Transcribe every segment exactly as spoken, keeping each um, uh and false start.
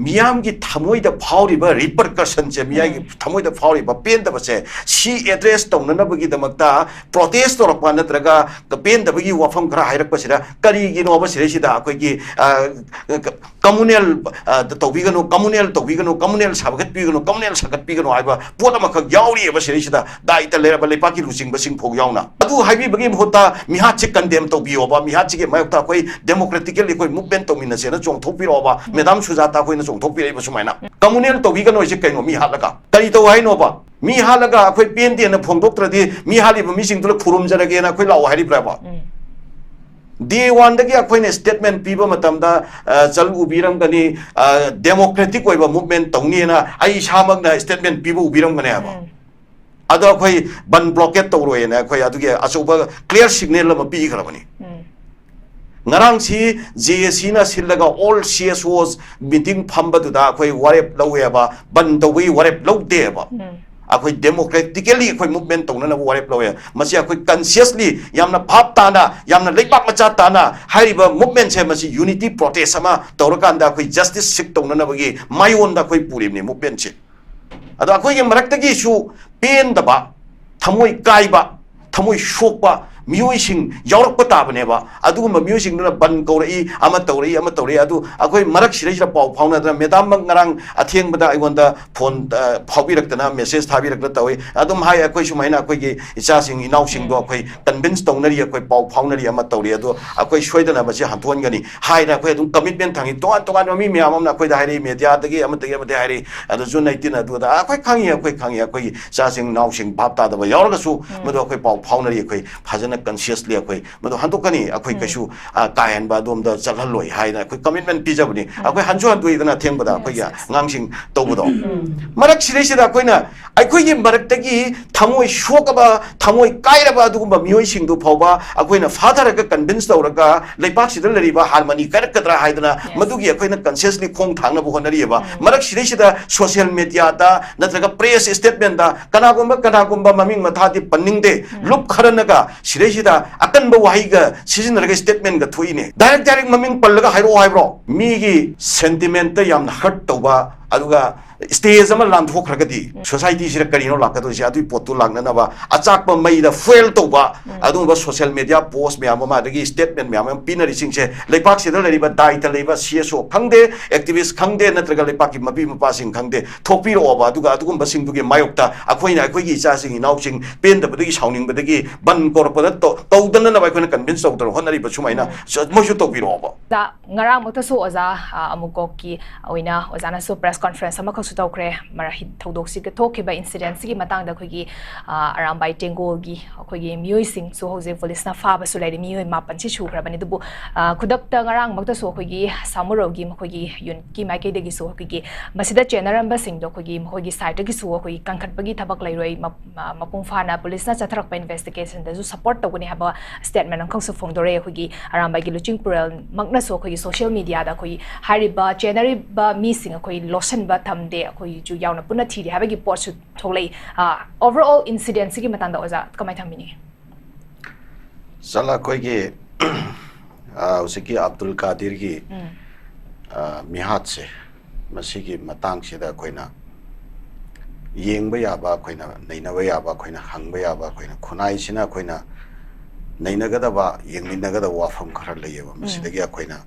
ꯃꯤꯌꯥꯝꯒꯤ ꯊꯃꯣꯏꯗ ꯐꯥꯎꯔꯤꯕ repercussionꯁꯦ, ꯃꯤꯌꯥꯝꯒꯤ ꯊꯃꯣꯏꯗ ꯐꯥꯎꯔꯤꯕ ꯄꯦꯟꯗꯕꯁꯦ, ꯁꯤ address ꯇꯧꯅꯅꯕꯒꯤꯗꯃꯛꯇ protest ꯇꯧꯔꯛꯄ ꯅꯠꯇ꯭ꯔꯒ ꯄꯦꯟꯗꯕꯒꯤ ꯋꯥꯐꯝ ꯈꯔ ꯍꯥꯏꯔꯛꯄꯁꯤꯗ ꯀꯔꯤꯒꯤꯅꯣꯕ ꯁꯤꯗꯩꯁꯤꯗ ꯑꯩꯈꯣꯏꯒꯤ, ꯑ, communal, ꯑ, ꯇꯧꯕꯤꯒꯅꯨ, communal ꯇꯧꯕꯤꯒꯅꯨ, communal ꯁꯥꯒꯠꯄꯤꯒꯅꯨ, communal ꯁꯥꯒꯠꯄꯤꯒꯅꯨ ꯍꯥꯏꯕ ꯄꯣꯠ ꯑꯃꯈꯛ ꯌꯥꯎꯔꯤꯑꯕ ꯁꯤꯗꯩꯁꯤꯗ, ꯗꯥꯏꯇ ꯂꯩꯔꯕ ꯂꯩꯄꯥꯛꯀꯤ ꯂꯨꯆꯤꯡꯕꯁꯤꯡ ꯐꯥꯎ ꯌꯥꯎꯅ꯫ ꯑꯗꯨ ꯍꯥꯏꯕꯤꯕꯒꯤ ꯃꯍꯨꯠꯇ ꯃꯤꯍꯥꯠꯁꯤ condemn ꯇꯧꯕꯤꯌꯣꯕ, ꯃꯤꯍꯥꯠꯁꯤꯒꯤ ꯃꯥꯌꯣꯛꯇ ꯑꯩꯈꯣꯏ democratically ꯑꯩꯈꯣꯏ movement ꯇꯧꯃꯤꯟꯅꯁꯦꯅ ꯆꯣꯡꯊꯣꯛꯄꯤꯔꯛꯑꯣꯕ, ꯃꯦꯗꯥꯝ ꯁꯨꯖꯥꯇꯥ ꯑꯩꯈꯣꯏꯅ ꯆꯣꯡꯊꯣꯛꯄꯤꯔꯛꯏꯕ ꯁꯨꯃꯥꯏꯅ꯫ Communal ꯇꯧꯕꯤꯒꯅꯣ ꯍꯥꯏꯁꯦ ꯀꯩꯅꯣ? ꯃꯤ ꯍꯥꯠꯂꯒ ꯀꯔꯤ ꯇꯧ ꯍꯥꯏꯅꯣꯕ? ꯃꯤ ꯍꯥꯠꯂꯒ ꯑꯩꯈꯣꯏ ꯄꯦꯟꯗꯦꯅ ꯐꯣꯡꯗꯣꯛꯇ꯭ꯔꯗꯤ ꯃꯤ ꯍꯥꯠꯂꯤꯕ ꯃꯤꯁꯤꯡꯗꯨꯅ ꯈꯨꯔꯨꯝꯖꯔꯒꯦꯅ ꯑꯩꯈꯣꯏ ꯂꯥꯛꯑꯣ ꯍꯥꯏꯔꯤꯕ꯭ꯔꯕ? Day oneꯗꯒꯤ ꯑꯩꯈꯣꯏꯅ statement ꯄꯤꯕ ꯃꯇꯝꯗ, ꯑ, ꯆꯜ ꯎꯕꯤꯔꯝꯒꯅꯤ, ꯑ, democratic ꯑꯣꯏꯕ movement ꯇꯧꯅꯤꯅ ꯑꯩ ꯏꯁꯥꯃꯛꯅ statement ꯄꯤꯕ ꯎꯕꯤꯔꯝꯒꯅꯦꯕ꯫ ꯑꯗꯣ ꯑꯩꯈꯣꯏ ꯕꯟ blockade ꯇꯧꯔꯣꯏꯅ ꯑꯩꯈꯣꯏ ꯑꯗꯨꯒꯤ ꯑꯆꯧꯕ clear signal ꯑꯃ ꯄꯤꯈ꯭ꯔꯕꯅꯤ꯫ ꯉꯔꯥꯡꯁꯤ JACꯅ ꯁꯤꯜꯂꯒ all CSOs meeting ꯐꯝꯕꯗꯨꯗ ꯑꯩꯈꯣꯏ ꯋꯥꯔꯦꯞ ꯂꯧꯋꯦꯕ, ꯕꯟ ꯇꯧꯕꯒꯤ ꯋꯥꯔꯦꯞ ꯂꯧꯗꯦꯕ꯫ ꯑꯩꯈꯣꯏ democratically ꯑꯩꯈꯣꯏ movement ꯇꯧꯅꯅꯕ ꯋꯥꯔꯦꯞ ꯂꯧꯋꯦ꯫ ꯃꯁꯤ ꯑꯩꯈꯣꯏ consciously, ꯌꯥꯝꯅ ꯚꯥꯞ ꯇꯥꯅ, ꯌꯥꯝꯅ ꯂꯩꯕꯥꯛ ꯃꯆꯥ ꯇꯥꯅ ꯍꯥꯏꯔꯤꯕ movementꯁꯦ, ꯃꯁꯤ unity protest ꯑꯃ ꯇꯧꯔꯀꯥꯟꯗ ꯑꯩꯈꯣꯏ justice seek ꯇꯧꯅꯅꯕꯒꯤ ꯃꯥꯏꯑꯣꯟꯗ ꯑꯩꯈꯣꯏ ꯄꯨꯔꯤꯕꯅꯤ movementꯁꯦ꯫ ꯑꯗꯣ ꯑꯩꯈꯣꯏꯒꯤ ꯃꯔꯛꯇꯒꯤꯁꯨ ꯄꯦꯟꯗꯕ, ꯊꯃꯣꯏ ꯀꯥꯏꯕ, ꯊꯃꯣꯏ ꯁꯣꯛꯄ ꯃꯤꯑꯣꯏꯁꯤꯡ ꯌꯥꯎꯔꯛꯄ ꯇꯥꯕꯅꯦꯕ꯫ ꯑꯗꯨꯒꯨꯝꯕ ꯃꯤꯑꯣꯏꯁꯤꯡꯗꯨꯅ ꯕꯟ ꯀꯧꯔꯛꯏ, ꯑꯃ ꯇꯧꯔꯛꯏ, ꯑꯃ ꯇꯧꯔꯛꯏ꯫ ꯑꯗꯨ ꯑꯩꯈꯣꯏ ꯃꯔꯛꯁꯤꯗꯩꯁꯤꯗ ꯄꯥꯎ ꯐꯥꯎꯅꯗꯅ, ꯃꯦꯗꯥꯝꯃꯛ ꯉꯔꯥꯡ ꯑꯊꯦꯡꯕꯗ ꯑꯩꯉꯣꯟꯗ phone, ꯑ, ꯐꯥꯎꯕꯤꯔꯛꯇꯅ, message ꯊꯥꯕꯤꯔꯛꯇꯅ ꯇꯧꯏ꯫ ꯑꯗꯨꯝ ꯍꯥꯏ, ꯑꯩꯈꯣꯏ ꯁꯨꯃꯥꯏꯅ ꯑꯩꯈꯣꯏꯒꯤ ꯏꯆꯥꯁꯤꯡ ꯏꯅꯥꯎꯁꯤꯡꯗꯣ ꯑꯩꯈꯣꯏ convince ꯇꯧꯅꯔꯤ, ꯑꯩꯈꯣꯏ ꯄꯥꯎ ꯐꯥꯎꯅꯔꯤ, ꯑꯃ ꯇꯧꯔꯤ꯫ ꯑꯗꯣ ꯑꯩꯈꯣꯏ ꯁꯣꯏꯗꯅ ꯃꯁꯤ ꯍꯟꯊꯣꯛꯍꯟꯒꯅꯤ ꯍꯥꯏꯅ ꯑꯩꯈꯣꯏ ꯑꯗꯨꯝ commitment ꯊꯝꯉꯤ꯫ ꯇꯣꯉꯥꯟ ꯇꯣꯉꯥꯟꯕ ꯃꯤ ꯃꯌꯥꯝ ꯑꯃꯅ ꯑꯩꯈꯣꯏꯗ ꯍꯥꯏꯔꯛꯏ, mediaꯗꯒꯤ ꯑꯃꯗꯒꯤ ꯑꯃꯗꯒꯤ ꯍꯥꯏꯔꯛꯏ꯫ ꯑꯗꯨ June eighteen ꯑꯗꯨꯗ ꯑꯩꯈꯣꯏ ꯈꯪꯉꯤ, ꯑꯩꯈꯣꯏ ꯈꯪꯉꯤ, ꯑꯩꯈꯣꯏꯒꯤ ꯏꯆꯥꯁꯤꯡ ꯏꯅꯥꯎꯁꯤꯡ ꯚꯥꯞ ꯇꯥꯗꯕ ꯌꯥꯎꯔꯒꯁꯨ ꯃꯗꯨ ꯑꯩꯈꯣꯏ ꯄꯥꯎ ꯐꯥꯎꯅꯔꯤ꯫ ꯑꯩꯈꯣꯏ ꯐꯖꯅ consciously ꯑꯩꯈꯣꯏ ꯃꯗꯨ ꯍꯟꯗꯣꯛꯀꯅꯤ꯫ ꯑꯩꯈꯣꯏ ꯀꯩꯁꯨ, ꯑ, ꯀꯥ ꯍꯦꯟꯕ ꯑꯗꯣꯝꯗ ꯆꯠꯍꯜꯂꯣꯏ ꯍꯥꯏꯅ ꯑꯩꯈꯣꯏ commitment ꯄꯤꯖꯕꯅꯤ꯫ ꯑꯩꯈꯣꯏ ꯍꯟꯁꯨ ꯍꯟꯗꯣꯛꯏꯗꯅ ꯑꯊꯦꯡꯕꯗ ꯑꯩꯈꯣꯏꯒꯤ ꯑꯉꯥꯡꯁꯤꯡ ꯇꯧꯕꯗꯣ꯫ ꯃꯔꯛꯁꯤꯗꯩꯁꯤꯗ ꯑꯩꯈꯣꯏꯅ ꯑꯩꯈꯣꯏꯒꯤ ꯃꯔꯛꯇꯒꯤ ꯊꯃꯣꯏ ꯁꯣꯛꯑꯕ, ꯊꯃꯣꯏ ꯀꯥꯏꯔꯕ ꯑꯗꯨꯒꯨꯝꯕ ꯃꯤꯑꯣꯏꯁꯤꯡꯗꯨ ꯐꯥꯎꯕ ꯑꯩꯈꯣꯏꯅ ꯐꯥꯊꯔꯒ convince ꯇꯧꯔꯒ ꯂꯩꯕꯥꯛꯁꯤꯗ ꯂꯩꯔꯤꯕ harmony ꯀꯥꯏꯔꯛꯀꯗ꯭ꯔꯥ ꯍꯥꯏꯗꯅ ꯃꯗꯨꯒꯤ ꯑꯩꯈꯣꯏꯅ consciously ꯈꯣꯡ ꯊꯥꯡꯅꯕ ꯍꯣꯠꯅꯔꯤꯑꯕ꯫ ꯃꯔꯛꯁꯤꯗꯩꯁꯤꯗ social mediaꯗ ꯅꯠꯇ꯭ꯔꯒ press statementꯗ ꯀꯅꯥꯒꯨꯝꯕ, ꯀꯅꯥꯒꯨꯝꯕ ꯃꯃꯤꯡ ꯃꯊꯥꯗꯤ ꯄꯟꯅꯤꯡꯗꯦ, ꯂꯨꯞ ꯈꯔꯅꯒ ꯁꯤꯗꯩꯁꯤꯗ ꯑꯀꯟꯕ ꯋꯥꯍꯩꯒ ꯁꯤꯖꯤꯟꯅꯔꯒ statement ꯒ ꯊꯣꯛꯏꯅꯦ꯫ Direct direct ꯃꯃꯤꯡ ꯄꯜꯂꯒ ꯍꯥꯏꯔꯛꯑꯣ ꯍꯥꯏꯕ꯭ꯔꯣ? ꯃꯤꯒꯤ sentiment ꯇ ꯌꯥꯝꯅ hurt ꯇꯧꯕ, ꯑꯗꯨꯒ stage ꯑꯃ ꯂꯥꯟꯊꯣꯛꯈ꯭ꯔꯒꯗꯤ society ꯁꯤꯗ ꯀꯔꯤꯅꯣ ꯂꯥꯛꯀꯗꯣꯏꯁꯦ? ꯑꯗꯨꯒꯤ ꯄꯣꯠꯇꯨ ꯂꯥꯛꯅꯅꯕ ꯑꯆꯥꯛꯄ ꯃꯩꯗ fuel ꯇꯧꯕ, ꯑꯗꯨꯒꯨꯝꯕ social media post ꯃꯌꯥꯝ ꯑꯃ, ꯑꯗꯒꯤ statement ꯃꯌꯥꯝ ꯑꯃ ꯄꯤꯅꯔꯤꯁꯤꯡꯁꯦ, ꯂꯩꯄꯥꯛꯁꯤꯗ ꯂꯩꯔꯤꯕ ꯗꯥꯏꯇ ꯂꯩꯕ C S O ꯈꯪꯗꯦ, activist ꯈꯪꯗꯦ, ꯅꯠꯇ꯭ꯔꯒ ꯂꯩꯄꯥꯛꯀꯤ ꯃꯄꯤ ꯃꯄꯥꯁꯤꯡ ꯈꯪꯗꯦ, ꯊꯣꯛꯄꯤꯔꯛꯑꯣꯕ꯫ ꯑꯗꯨꯒ ꯑꯗꯨꯒꯨꯝꯕꯁꯤꯡꯗꯨꯒꯤ ꯃꯥꯌꯣꯛꯇ ꯑꯩꯈꯣꯏꯅ ꯑꯩꯈꯣꯏꯒꯤ ꯏꯆꯥꯁꯤꯡ ꯏꯅꯥꯎꯁꯤꯡ ꯄꯦꯟꯗꯕꯗꯒꯤ, ꯁꯥꯎꯅꯤꯡꯕꯗꯒꯤ ꯕꯟ ꯀꯧꯔꯛꯄꯗ ꯇꯧ-, ꯇꯧꯗꯅꯅꯕ ꯑꯩꯈꯣꯏꯅ convince ꯇꯧꯗꯅ ꯍꯣꯠꯅꯔꯤꯕ ꯁꯨꯃꯥꯏꯅ ꯁ-, ꯃꯣꯏꯁꯨ ꯇꯧꯕꯤꯔꯛꯑꯣꯕ꯫ ꯑꯣꯖꯥ, ꯉꯔꯥꯡꯃꯛꯇꯁꯨ ꯑꯣꯖꯥ, ꯑ, ꯑꯃꯨꯛꯀꯣꯛꯀꯤ ꯑꯣꯏꯅ ꯑꯣꯖꯥꯅꯁꯨ press conference ꯑꯃꯈꯛꯁꯨ ꯇꯧꯈ꯭ꯔꯦ꯫ ꯃꯔ-, ꯍꯤ-, ꯊꯧꯗꯣꯛꯁꯤꯒ ꯊꯣꯛꯈꯤꯕ incident ꯁꯤꯒꯤ ꯃꯇꯥꯡꯗ ꯑꯩꯈꯣꯏꯒꯤ, ꯑ, ꯑꯔꯥꯝꯕꯥꯏ ꯇꯦꯡꯒꯣꯜꯒꯤ ꯑꯩꯈꯣꯏꯒꯤ ꯃꯤꯑꯣꯏꯁꯤꯡꯁꯨ ꯍꯧꯖꯤꯛ ꯄꯨꯂꯤꯁꯅ ꯐꯥꯕꯁꯨ ꯂꯩꯔꯦ, ꯃꯤꯑꯣꯏ ꯃꯥꯄꯟꯁꯤ ꯁꯨꯈ꯭ꯔꯕꯅꯤ꯫ ꯑꯗꯨꯕꯨ, ꯑ, ꯈꯨꯗꯛꯇ ꯉꯔꯥꯡꯃꯛꯇꯁꯨ ꯑꯩꯈꯣꯏꯒꯤ ꯁꯥꯃꯨꯔꯧꯒꯤ ꯃꯈꯣꯏꯒꯤ unit ꯀꯤ ꯃꯥꯏꯀꯩꯗꯒꯤꯁꯨ ꯑꯩꯈꯣꯏꯒꯤ ꯃꯁꯤꯗ ꯆꯦꯟꯅꯔꯝꯕꯁꯤꯡꯗꯣ ꯑꯩꯈꯣꯏꯒꯤ ꯃꯈꯣꯏꯒꯤ side ꯇꯒꯤꯁꯨ ꯑꯩꯈꯣꯏꯒꯤ ꯀꯟꯈꯠꯄꯒꯤ ꯊꯕꯛ ꯂꯩꯔꯣꯏ, ꯃ-, ꯃ-, ꯃꯄꯨꯡ ꯐꯥꯅ ꯄꯨꯂꯤꯁꯅ ꯆꯠꯊꯔꯛꯄ investigation ꯗꯁꯨ support ꯇꯧꯒꯅꯤ ꯍꯥꯏꯕ statement ꯑꯃꯈꯛꯁꯨ ꯐꯣꯡꯗꯣꯔꯛꯑꯦ꯫ ꯑꯩꯈꯣꯏꯒꯤ ꯑꯔꯥꯝꯕꯥꯏꯒꯤ ꯂꯨꯆꯤꯡ ꯄꯨꯔꯦꯜꯃꯛꯅꯁꯨ ꯑꯩꯈꯣꯏꯒꯤ social media ꯗ ꯑꯩꯈꯣꯏꯒꯤ ꯍꯥꯏꯔꯤꯕ ꯆꯦꯟꯅꯔꯤꯕ ꯃꯤꯁꯤꯡ ꯑꯩꯈꯣꯏ ꯂꯣꯠꯁꯤꯟꯕ ꯊꯝꯗꯦ, ꯑꯩꯈꯣꯏꯁꯨ ꯌꯥꯎꯅ ꯄꯨꯟꯅ ꯊꯤꯔꯤ ꯍꯥꯏꯕꯒꯤ ꯄꯣꯠꯁꯨ ꯊꯣꯛꯂꯛꯏ꯫ ꯑ, overall incident ꯁꯤꯒꯤ ꯃꯇꯥꯡꯗ ꯑꯣꯖꯥ ꯀꯃꯥꯏꯅ ꯊꯝꯕꯤꯅꯤꯡꯉꯤ? ꯆꯠꯂ ꯑꯩꯈꯣꯏꯒꯤ, ꯑ, ꯍꯧꯖꯤꯛꯀꯤ ꯑꯕꯗꯨꯜ ꯀꯥꯗꯤꯔꯒꯤ, ꯎꯝ꯫ ꯑ, ꯃꯤꯍꯥꯠꯁꯦ, ꯃꯁꯤꯒꯤ ꯃꯇꯥꯡꯁꯤꯗ ꯑꯩꯈꯣꯏꯅ ꯌꯦꯡꯕ ꯌꯥꯕ, ꯑꯩꯈꯣꯏꯅ ꯅꯩꯅꯕ ꯌꯥꯕ, ꯑꯩꯈꯣꯏꯅ ꯍꯪꯕ ꯌꯥꯕ, ꯑꯩꯈꯣꯏꯅ ꯈꯨꯟꯅꯥꯏꯁꯤꯅ ꯑꯩꯈꯣꯏꯅ ꯅꯩꯅꯒꯗꯕ, ꯌꯦꯡꯃꯤꯟꯅꯒꯗꯕ ꯋꯥꯐꯝ ꯈꯔ ꯂꯩꯌꯦꯕ꯫ ꯎꯝ꯫ ꯃꯁꯤꯗꯒꯤ ꯑꯩꯈꯣꯏꯅ,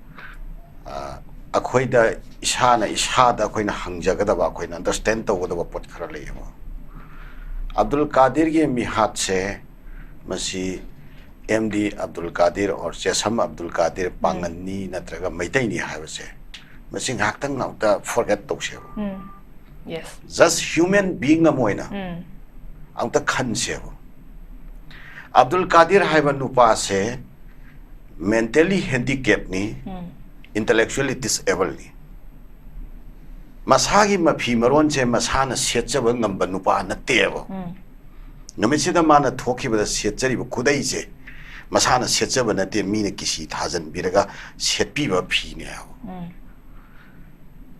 ꯑ, ꯑꯩꯈꯣꯏꯗ ꯏꯁꯥꯅ ꯏꯁꯥꯗ ꯑꯩꯈꯣꯏꯅ ꯍꯪꯖꯒꯗꯕ, ꯑꯩꯈꯣꯏꯅ understand ꯇꯧꯒꯗꯕ ꯄꯣꯠ ꯈꯔ ꯂꯩꯌꯦꯕ꯫ ꯑꯕꯗꯨꯜ ꯀꯥꯗꯤꯔꯒꯤ ꯃꯤꯍꯥꯠꯁꯦ, ꯃꯁꯤ M D Abdul ꯀꯥꯗꯤꯔ or ꯆꯦꯁꯝ Abdul ꯀꯥꯗꯤꯔ ꯎꯝ꯫ ꯄꯥꯡꯒꯟꯅꯤ ꯅꯠꯇ꯭ꯔꯒ ꯃꯩꯇꯩꯅꯤ ꯍꯥꯏꯕꯁꯦ, ꯃꯁꯤ ꯉꯥꯏꯍꯥꯛꯇꯪ ꯑꯃꯨꯛꯇ forget ꯇꯧꯁꯦꯕ꯫ ꯎꯝ꯫ Yes꯫ Just human being ꯑꯃ ꯑꯣꯏꯅ ꯎꯝ꯫ ꯑꯃꯨꯛꯇ ꯈꯟꯁꯦꯕ꯫ ꯑꯕꯗꯨꯜ ꯀꯥꯗꯤꯔ ꯍꯥꯏꯕ ꯅꯨꯄꯥꯁꯦ mentally handicap ꯅꯤ, ꯎꯝ꯫ Intellectually disable ꯅꯤ꯫ ꯃꯁꯥꯒꯤ ꯃꯐꯤ ꯃꯔꯣꯟꯁꯦ ꯃꯁꯥꯅ ꯁꯦꯠꯆꯕ ꯉꯝꯕ ꯅꯨꯄꯥ ꯅꯠꯇꯦꯕ꯫ ꯎꯝ꯫ ꯅꯨꯃꯤꯠꯁꯤꯗ ꯃꯥꯅ ꯊꯣꯛꯈꯤꯕꯗ ꯁꯦꯠꯆꯔꯤꯕ ꯈꯨꯗꯩꯁꯦ ꯃꯁꯥꯅ ꯁꯦꯠꯆꯕ ꯅꯠꯇꯦ, ꯃꯤꯅ ꯀꯤꯁꯤ ꯊꯥꯖꯟꯕꯤꯔꯒ ꯁꯦꯠꯄꯤꯕ ꯐꯤꯅꯦ ꯍꯥꯏꯕ꯫ ꯎꯝ꯫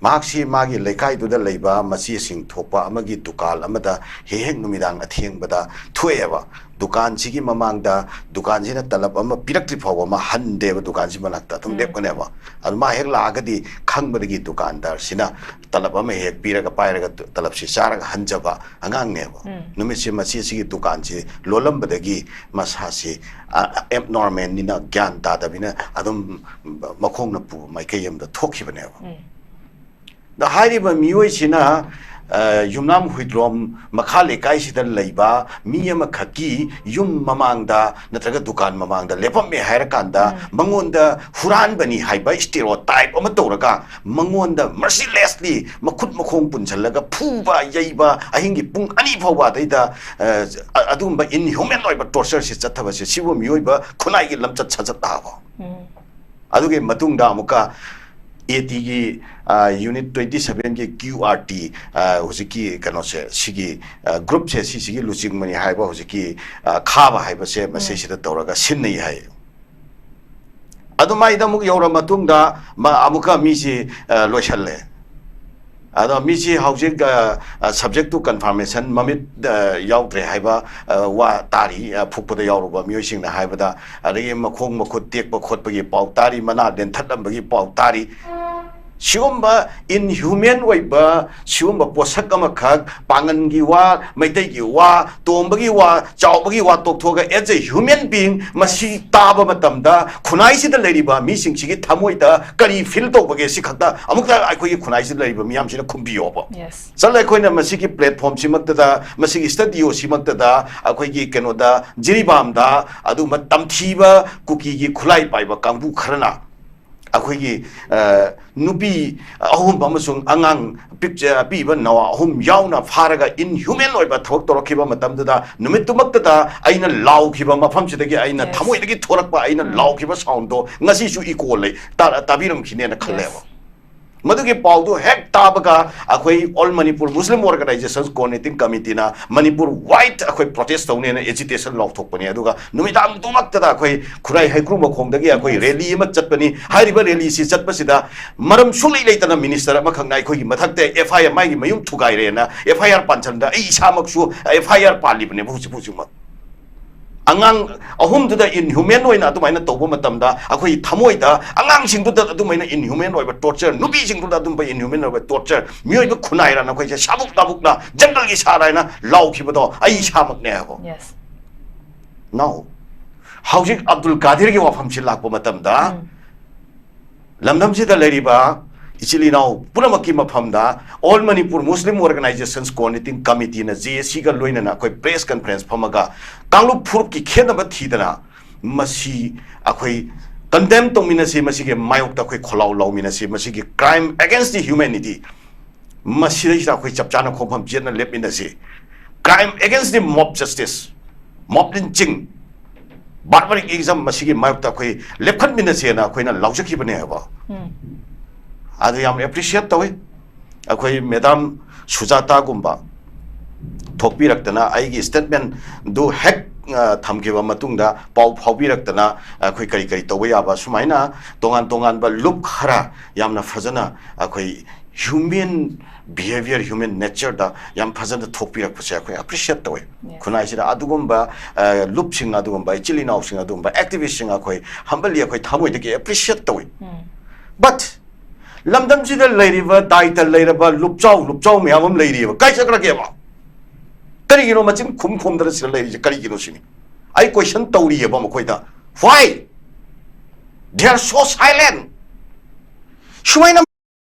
ꯃꯍꯥꯛꯁꯤ ꯃꯥꯒꯤ ꯂꯩꯀꯥꯏꯗꯨꯗ ꯂꯩꯕ ꯃꯆꯦꯁꯤꯡ ꯊꯣꯛꯄ ꯑꯃꯒꯤ ꯗꯨꯀꯥꯟ ꯑꯃꯗ ꯍꯦꯛ ꯍꯦꯛ ꯅꯨꯃꯤꯗꯥꯡ ꯑꯊꯦꯡꯕꯗ ꯊꯣꯛꯑꯦꯕ꯫ ꯗꯨꯀꯥꯟꯁꯤꯒꯤ ꯃꯃꯥꯡꯗ ꯗꯨꯀꯥꯟꯁꯤꯅ ꯇꯂꯕ ꯑꯃ ꯄꯤꯔꯛꯇ꯭ꯔꯤ ꯐꯥꯎꯕ ꯑꯃ ꯍꯟꯗꯦꯕ, ꯗꯨꯀꯥꯟꯁꯤ ꯃꯅꯥꯛꯇ ꯑꯗꯨꯝ ꯎꯝ꯫ ꯂꯦꯞꯀꯅꯦꯕ꯫ ꯑꯗꯨ ꯃꯥ ꯍꯦꯛ ꯂꯥꯛꯑꯒꯗꯤ ꯈꯪꯕꯗꯒꯤ ꯗꯨꯀꯥꯟꯗꯥꯔꯁꯤꯅ ꯇꯂꯕ ꯑꯃ ꯍꯦꯛ ꯄꯤꯔꯒ ꯄꯥꯏꯔꯒ ꯇꯂꯕꯁꯤ ꯆꯥꯔꯒ ꯍꯟꯖꯕ ꯑꯉꯥꯡꯅꯦꯕ꯫ ꯎꯝ꯫ ꯅꯨꯃꯤꯠꯁꯦ ꯃꯆꯦꯁꯤꯒꯤ ꯗꯨꯀꯥꯟꯁꯤ ꯂꯣꯜꯂꯝꯕꯗꯒꯤ ꯃꯁꯥꯁꯤ ꯑꯦꯕꯅꯣꯔꯃꯦꯜꯅꯤꯅ, ꯒ꯭ꯌꯥꯟ ꯇꯥꯗꯕꯅꯤꯅ ꯑꯗꯨꯝ ꯃꯈꯣꯡꯅ ꯄꯨꯕ ꯃꯥꯏꯀꯩ ꯑꯃꯗ ꯊꯣꯛꯈꯤꯕꯅꯦꯕ꯫ ꯎꯝ꯫ ꯑꯗ ꯍꯥꯏꯔꯤꯕ ꯃꯤꯑꯣꯏꯁꯤꯅ, ꯑ, ꯌꯨꯝꯅꯥꯝ ꯍꯨꯏꯗ꯭ꯔꯣꯝ ꯃꯈꯥ ꯂꯩꯀꯥꯏꯁꯤꯗ ꯂꯩꯕ ꯃꯤ ꯑꯃꯈꯛꯀꯤ ꯌꯨꯝ ꯃꯃꯥꯡꯗ ꯅꯠꯇ꯭ꯔꯒ ꯗꯨꯀꯥꯟ ꯃꯃꯥꯡꯗ ꯂꯦꯞꯄꯝꯃꯦ ꯍꯥꯏꯔꯀꯥꯟꯗ, ꯎꯝ꯫ ꯃꯉꯣꯟꯗ ꯍꯨꯔꯥꯟꯕꯅꯤ ꯍꯥꯏꯕ stereotype ꯑꯃ ꯇꯧꯔꯒ, ꯃꯉꯣꯟꯗ mercilessly ꯃꯈꯨꯠ ꯃꯈꯣꯡ ꯄꯨꯟꯁꯤꯜꯂꯒ ꯐꯨꯕ, ꯌꯩꯕ, ꯑꯍꯤꯡꯒꯤ ꯄꯨꯡ ꯑꯅꯤ ꯐꯥꯎꯕ ꯑꯗꯩꯗ, ꯑ, ꯑ-, ꯑꯗꯨꯒꯨꯝꯕ inhuman ꯑꯣꯏꯕ tortureꯁꯦ ꯆꯠꯊꯕꯁꯦ, ꯁꯤꯕꯨ ꯃꯤꯑꯣꯏꯕ ꯈꯨꯟꯅꯥꯏꯒꯤ ꯂꯝꯆꯠ ꯁꯥꯖꯠ ꯇꯥꯕ꯫ ꯎꯝ꯫ ꯑꯗꯨꯒꯤ ꯃꯇꯨꯡꯗ ꯑꯃꯨꯛꯀ ATꯒꯤ, ꯑ, unit twenty sevenꯒꯤ QRT, ꯑ, ꯍꯧꯖꯤꯛꯀꯤ ꯀꯩꯅꯣꯁꯦ, ꯁꯤꯒꯤ, ꯑ, groupꯁꯦ, ꯁꯤꯁꯤꯒꯤ ꯂꯨꯆꯤꯡꯕꯅꯤ ꯍꯥꯏꯕ ꯍꯧꯖꯤꯛꯀꯤ, ꯑ, ꯈꯥꯕ ꯍꯥꯏꯕꯁꯦ ꯎꯝ꯫ ꯃꯁꯤꯁꯤꯗ ꯇꯧꯔꯒ ꯁꯤꯟꯅꯩ ꯍꯥꯏ꯫ ꯑꯗꯨꯃꯥꯏꯗ ꯑꯃꯨꯛ ꯌꯧꯔ ꯃꯇꯨꯡꯗ ꯃ-, ꯑꯃꯨꯛꯀ ꯃꯤꯁꯤ, ꯑ, ꯂꯣꯏꯁꯜꯂꯦ꯫ ꯑꯗꯣ ꯃꯤꯁꯤ ꯍꯧꯖꯤꯛ, ꯑ, ꯑ, subject to confirmation, ꯃꯃꯤꯠ, ꯑ, ꯌꯥꯎꯗ꯭ꯔꯦ ꯍꯥꯏꯕ, ꯑ, ꯋꯥ ꯇꯥꯔꯤ, ꯑ, ꯐꯨꯛꯄꯗ ꯌꯥꯎꯔꯨꯕ ꯃꯤꯑꯣꯏꯁꯤꯡꯅ ꯍꯥꯏꯕꯗ, ꯑꯗꯒꯤ ꯃꯈꯣꯡ ꯃꯈꯨꯠ ꯇꯦꯛꯄ ꯈꯣꯠꯄꯒꯤ ꯄꯥꯎ ꯇꯥꯔꯤ, ꯃꯅꯥ ꯂꯦꯟꯊꯠꯂꯝꯕꯒꯤ ꯄꯥꯎ ꯇꯥꯔꯤ꯫ ꯁꯤꯒꯨꯝꯕ inhuman ꯑꯣꯏꯕ ꯁꯤꯒꯨꯝꯕ ꯄꯣꯠꯁꯛ ꯑꯃꯈꯛ, ꯄꯥꯡꯒꯟꯒꯤ ꯋꯥ, ꯃꯩꯇꯩꯒꯤ ꯋꯥ, ꯇꯣꯝꯕꯒꯤ ꯋꯥ, ꯆꯥꯎꯕꯒꯤ ꯋꯥ ꯇꯣꯛꯊꯣꯛꯑꯒ, as a human being, ꯃꯁꯤ ꯇꯥꯕ ꯃꯇꯝꯗ ꯈꯨꯟꯅꯥꯏꯁꯤꯗ ꯂꯩꯔꯤꯕ ꯃꯤꯁꯤꯡꯁꯤꯒꯤ ꯊꯃꯣꯏꯗ ꯀꯔꯤ feel ꯇꯧꯕꯒꯦ? ꯁꯤ ꯈꯛꯇ ꯑꯃꯨꯛꯇ ꯑꯩꯈꯣꯏꯒꯤ ꯈꯨꯟꯅꯥꯏꯁꯤꯗ ꯂꯩꯔꯤꯕ ꯃꯤꯌꯥꯝꯁꯤꯅ ꯈꯨꯝꯕꯤꯌꯣꯕ꯫ Yes꯫ ꯆꯠꯂ ꯑꯩꯈꯣꯏꯅ ꯃꯁꯤꯒꯤ platformꯁꯤꯃꯛꯇꯗ, ꯃꯁꯤꯒꯤ studioꯁꯤꯃꯛꯇꯗ, ꯑꯩꯈꯣꯏꯒꯤ ꯀꯩꯅꯣꯗ, ꯖꯤꯔꯤꯕꯥꯝꯗ ꯑꯗꯨꯒꯨꯝꯕ ꯇꯝꯊꯤꯕ ꯀꯨꯀꯤꯒꯤ ꯈꯨꯠꯂꯥꯏ ꯄꯥꯏꯕ ꯀꯥꯡꯕꯨ ꯈꯔꯅ ꯑꯩꯈꯣꯏꯒꯤ, ꯑ, ꯅꯨꯄꯤ ꯑꯍꯨꯝ ꯑꯃꯁꯨꯡ ꯑꯉꯥꯡ ꯄꯤꯛꯆ-, ꯑꯄꯤꯕ ꯅꯋꯥ ꯑꯍꯨꯝ ꯌꯥꯎꯅ ꯐꯥꯔꯒ inhuman ꯑꯣꯏꯕ ꯊꯕꯛ ꯇꯧꯔꯛꯈꯤꯕ ꯃꯇꯝꯗꯨꯗ, ꯅꯨꯃꯤꯠꯇꯨꯃꯛꯇꯗ ꯑꯩꯅ ꯂꯥꯎꯈꯤꯕ ꯃꯐꯝꯁꯤꯗꯒꯤ, ꯑꯩꯅ Yes. ꯊꯃꯣꯏꯗꯒꯤ ꯊꯣꯔꯛꯄ ꯑꯩꯅ ꯎꯝ꯫ ꯂꯥꯎꯈꯤꯕ soundꯗꯣ ꯉꯁꯤꯁꯨ echo ꯂꯩ, ꯇꯥ-, ꯇꯥꯕꯤꯔꯝꯈꯤꯅꯦꯅ ꯈꯜꯂꯦꯕ꯫ Yes꯫ ꯃꯗꯨꯒꯤ ꯄꯥꯎꯗꯨ ꯍꯦꯛ ꯇꯥꯕꯒ ꯑꯩꯈꯣꯏ All Manipur Muslim Organizations Coordinating Committeeꯅ Manipur ꯋꯥꯏꯗ ꯑꯩꯈꯣꯏ ꯄ꯭ꯔꯣꯇꯦꯁ ꯇꯧꯅꯦꯅ ꯑꯦꯖꯤꯇꯦꯁꯟ ꯂꯥꯎꯊꯣꯛꯄꯅꯦ꯫ ꯑꯗꯨꯒ ꯅꯨꯃꯤꯗꯥꯡꯗꯨꯃꯛꯇꯗ ꯑꯩꯈꯣꯏ ꯈꯨꯔꯥꯏ ꯍꯩꯀ꯭ꯔꯨ ꯃꯈꯣꯡꯗꯒꯤ ꯑꯩꯈꯣꯏ ꯔꯦꯂꯤ ꯑꯃ ꯆꯠꯄꯅꯤ꯫ ꯍꯥꯏꯔꯤꯕ ꯔꯦꯂꯤꯁꯤ ꯆꯠꯄꯁꯤꯗ ꯃꯔꯝ ꯁꯨꯡꯂꯩ ꯂꯩꯇꯅ ꯃꯤꯅꯤꯁꯇꯔ ꯑꯃꯈꯛꯅ ꯑꯩꯈꯣꯏꯒꯤ ꯃꯊꯛꯇ ꯑꯦꯐ ꯑꯥꯏ ꯑꯥꯔ, ꯃꯥꯒꯤ ꯃꯌꯨꯝ ꯊꯨꯒꯥꯏꯔꯦꯅ ꯑꯦꯐ ꯑꯥꯏ ꯑꯥꯔ ꯄꯥꯟꯁꯤꯟꯕꯗ ꯑꯩ ꯏꯁꯥꯃꯛꯁꯨ ꯑꯦꯐ ꯑꯥꯏ ꯑꯥꯔ ꯄꯥꯜꯂꯤꯕꯅꯦꯕ ꯍꯧꯖꯤꯛ ꯍꯧꯖꯤꯛꯃꯛ꯫ ꯑꯉꯥꯡ ꯑꯍꯨꯝꯗꯨꯗ ꯏꯟꯍ꯭ꯌꯨꯃꯦꯟ ꯑꯣꯏꯅ ꯑꯗꯨꯃꯥꯏꯅ ꯇꯧꯕ ꯃꯇꯝꯗ, ꯑꯩꯈꯣꯏ ꯊꯃꯣꯏꯗ ꯑꯉꯥꯡꯁꯤꯡꯗꯨꯗ ꯑꯗꯨꯃꯥꯏꯅ ꯏꯟꯍ꯭ꯌꯨꯃꯦꯟ ꯑꯣꯏꯕ ꯇꯣꯔꯆꯔ, ꯅꯨꯄꯤꯁꯤꯡꯗꯨꯗ ꯑꯗꯨꯝꯕ ꯏꯟꯍ꯭ꯌꯨꯃꯦꯟ ꯑꯣꯏꯕ ꯇꯣꯔꯆꯔ, ꯃꯤꯑꯣꯏꯕ ꯈꯨꯟꯅꯥꯏꯔ ꯅꯈꯣꯏꯁꯦ ꯁꯥꯕꯨꯛ ꯇꯥꯕꯨꯛꯅ ꯖꯪꯒꯜꯒꯤ ꯁꯥꯔ ꯍꯥꯏꯅ ꯂꯥꯎꯈꯤꯕꯗꯣ ꯑꯩ ꯏꯁꯥꯃꯛꯅꯦ ꯍꯥꯏꯕ꯫ Yes. Now, ꯍꯧꯖꯤꯛ ꯑꯕꯗꯨꯜ ꯀꯥꯗꯤꯔꯒꯤ ꯋꯥꯐꯝꯁꯤ ꯂꯥꯛꯄ ꯃꯇꯝꯗ, ꯂꯝꯗꯝꯁꯤꯗ ꯂꯩꯔꯤꯕ ꯏꯆꯤꯜ ꯏꯅꯥꯎ ꯄꯨꯝꯅꯃꯛꯀꯤ ꯃꯐꯝꯗ All Manipur Muslim Organizations Coordinating Committeeꯅ, ꯖꯦ ꯑꯦ ꯁꯤꯒ ꯂꯣꯏꯅꯅ ꯑꯩꯈꯣꯏ ꯄ꯭ꯔꯦꯁ ꯀꯟꯐꯔꯦꯟꯁ ꯐꯝꯃꯒ ꯀꯥꯡꯂꯨꯞ ꯐꯨꯔꯨꯞꯀꯤ ꯈꯦꯠꯅꯕ ꯊꯤꯗꯅ ꯃꯁꯤ ꯑꯩꯈꯣꯏ ꯀꯟꯗꯦꯝ ꯇꯧꯃꯤꯟꯅꯁꯤ, ꯃꯁꯤꯒꯤ ꯃꯥꯌꯣꯛꯇ ꯑꯩꯈꯣꯏ ꯈꯣꯜꯂꯥꯎ ꯂꯥꯎꯃꯤꯟꯅꯁꯤ, ꯃꯁꯤꯒꯤ crime against the humanity, ꯃꯁꯤꯗꯩꯁꯤꯗ ꯑꯩꯈꯣꯏ ꯆꯞ ꯆꯥꯅ ꯈꯣꯡꯐꯝ ꯆꯦꯠꯅ ꯂꯦꯞꯃꯤꯟꯅꯁꯤ꯫ Crime against the mob justice, mob lynching, barbaricism, ꯃꯁꯤꯒꯤ ꯃꯥꯌꯣꯛꯇ ꯑꯩꯈꯣꯏ ꯂꯦꯞꯈꯠꯃꯤꯟꯅꯁꯦꯅ ꯑꯩꯈꯣꯏꯅ ꯂꯥꯎꯖꯈꯤꯕꯅꯦꯕ꯫ ꯑꯗꯨ ꯌꯥꯝ ꯑꯦꯄ꯭ꯔꯤꯁꯤꯌꯦꯠ ꯇꯧꯋꯤ꯫ ꯑꯩꯈꯣꯏ ꯃꯦꯗꯥꯝ ꯁꯨꯖꯥꯇꯥꯒꯨꯝꯕ ꯊꯣꯛꯄꯤꯔꯛꯇꯅ, ꯑꯩꯒꯤ ꯁ꯭ꯇꯦꯠꯃꯦꯟꯗꯨ ꯍꯦꯛ ꯑ, ꯊꯝꯈꯤꯕ ꯃꯇꯨꯡꯗ ꯄꯥꯎ ꯐꯥꯎꯕꯤꯔꯛꯇꯅ, ꯑꯩꯈꯣꯏ ꯀꯔꯤ ꯀꯔꯤ ꯇꯧꯕ ꯌꯥꯕ, ꯁꯨꯃꯥꯏꯅ ꯇꯣꯉꯥꯟ ꯇꯣꯉꯥꯟꯕ ꯂꯨꯞ ꯈꯔ ꯌꯥꯝꯅ ꯐꯖꯅ ꯑꯩꯈꯣꯏ human behaviour, human natureꯗ ꯌꯥꯝ ꯐꯖꯅ ꯊꯣꯛꯄꯤꯔꯛꯄꯁꯦ ꯑꯩꯈꯣꯏ ꯑꯦꯄ꯭ꯔꯤꯁꯤꯌꯦꯠ ꯇꯧꯋꯤ꯫ Yes. ꯈꯨꯟꯅꯥꯏꯁꯤꯗ ꯑꯗꯨꯒꯨꯝꯕ ꯑ, ꯂꯨꯞꯁꯤꯡ, ꯑꯗꯨꯒꯨꯝꯕ ꯏꯆꯤꯜ ꯏꯅꯥꯎꯁꯤꯡ, ꯑꯗꯨꯒꯨꯝꯕ ꯑꯦꯛꯇꯤꯚꯤꯁꯁꯤꯡ ꯑꯩꯈꯣꯏ humbly ꯑꯩꯈꯣꯏ ꯊꯃꯣꯏꯗꯒꯤ ꯑꯦꯄ꯭ꯔꯤꯁꯤꯌꯦꯠ ꯇꯧꯋꯤ꯫ But ꯂꯝꯗꯝꯁꯤꯗ ꯂꯩꯔꯤꯕ ꯗꯥꯏꯇ ꯂꯩꯔꯕ ꯂꯨꯞꯆꯥꯎ ꯂꯨꯞꯆꯥꯎ ꯃꯌꯥꯝ ꯑꯃ ꯂꯩꯔꯤꯑꯕ꯫ ꯀꯥꯏ ꯆꯠꯈ꯭ꯔꯒꯦꯕ? ꯀꯔꯤꯒꯤꯅꯣ ꯃꯆꯤꯟ ꯈꯨꯝ ꯈꯨꯝꯗꯅ ꯁꯤꯗ ꯂꯩꯔꯤꯁꯦ? ꯀꯔꯤꯒꯤꯅꯣ ꯁꯤꯅꯤ ꯑꯩ ꯀꯣꯏꯁꯟ ꯇꯧꯔꯤꯑꯕ ꯃꯈꯣꯏꯗ꯫ Why they are so silent? ꯁꯨꯃꯥꯏꯅ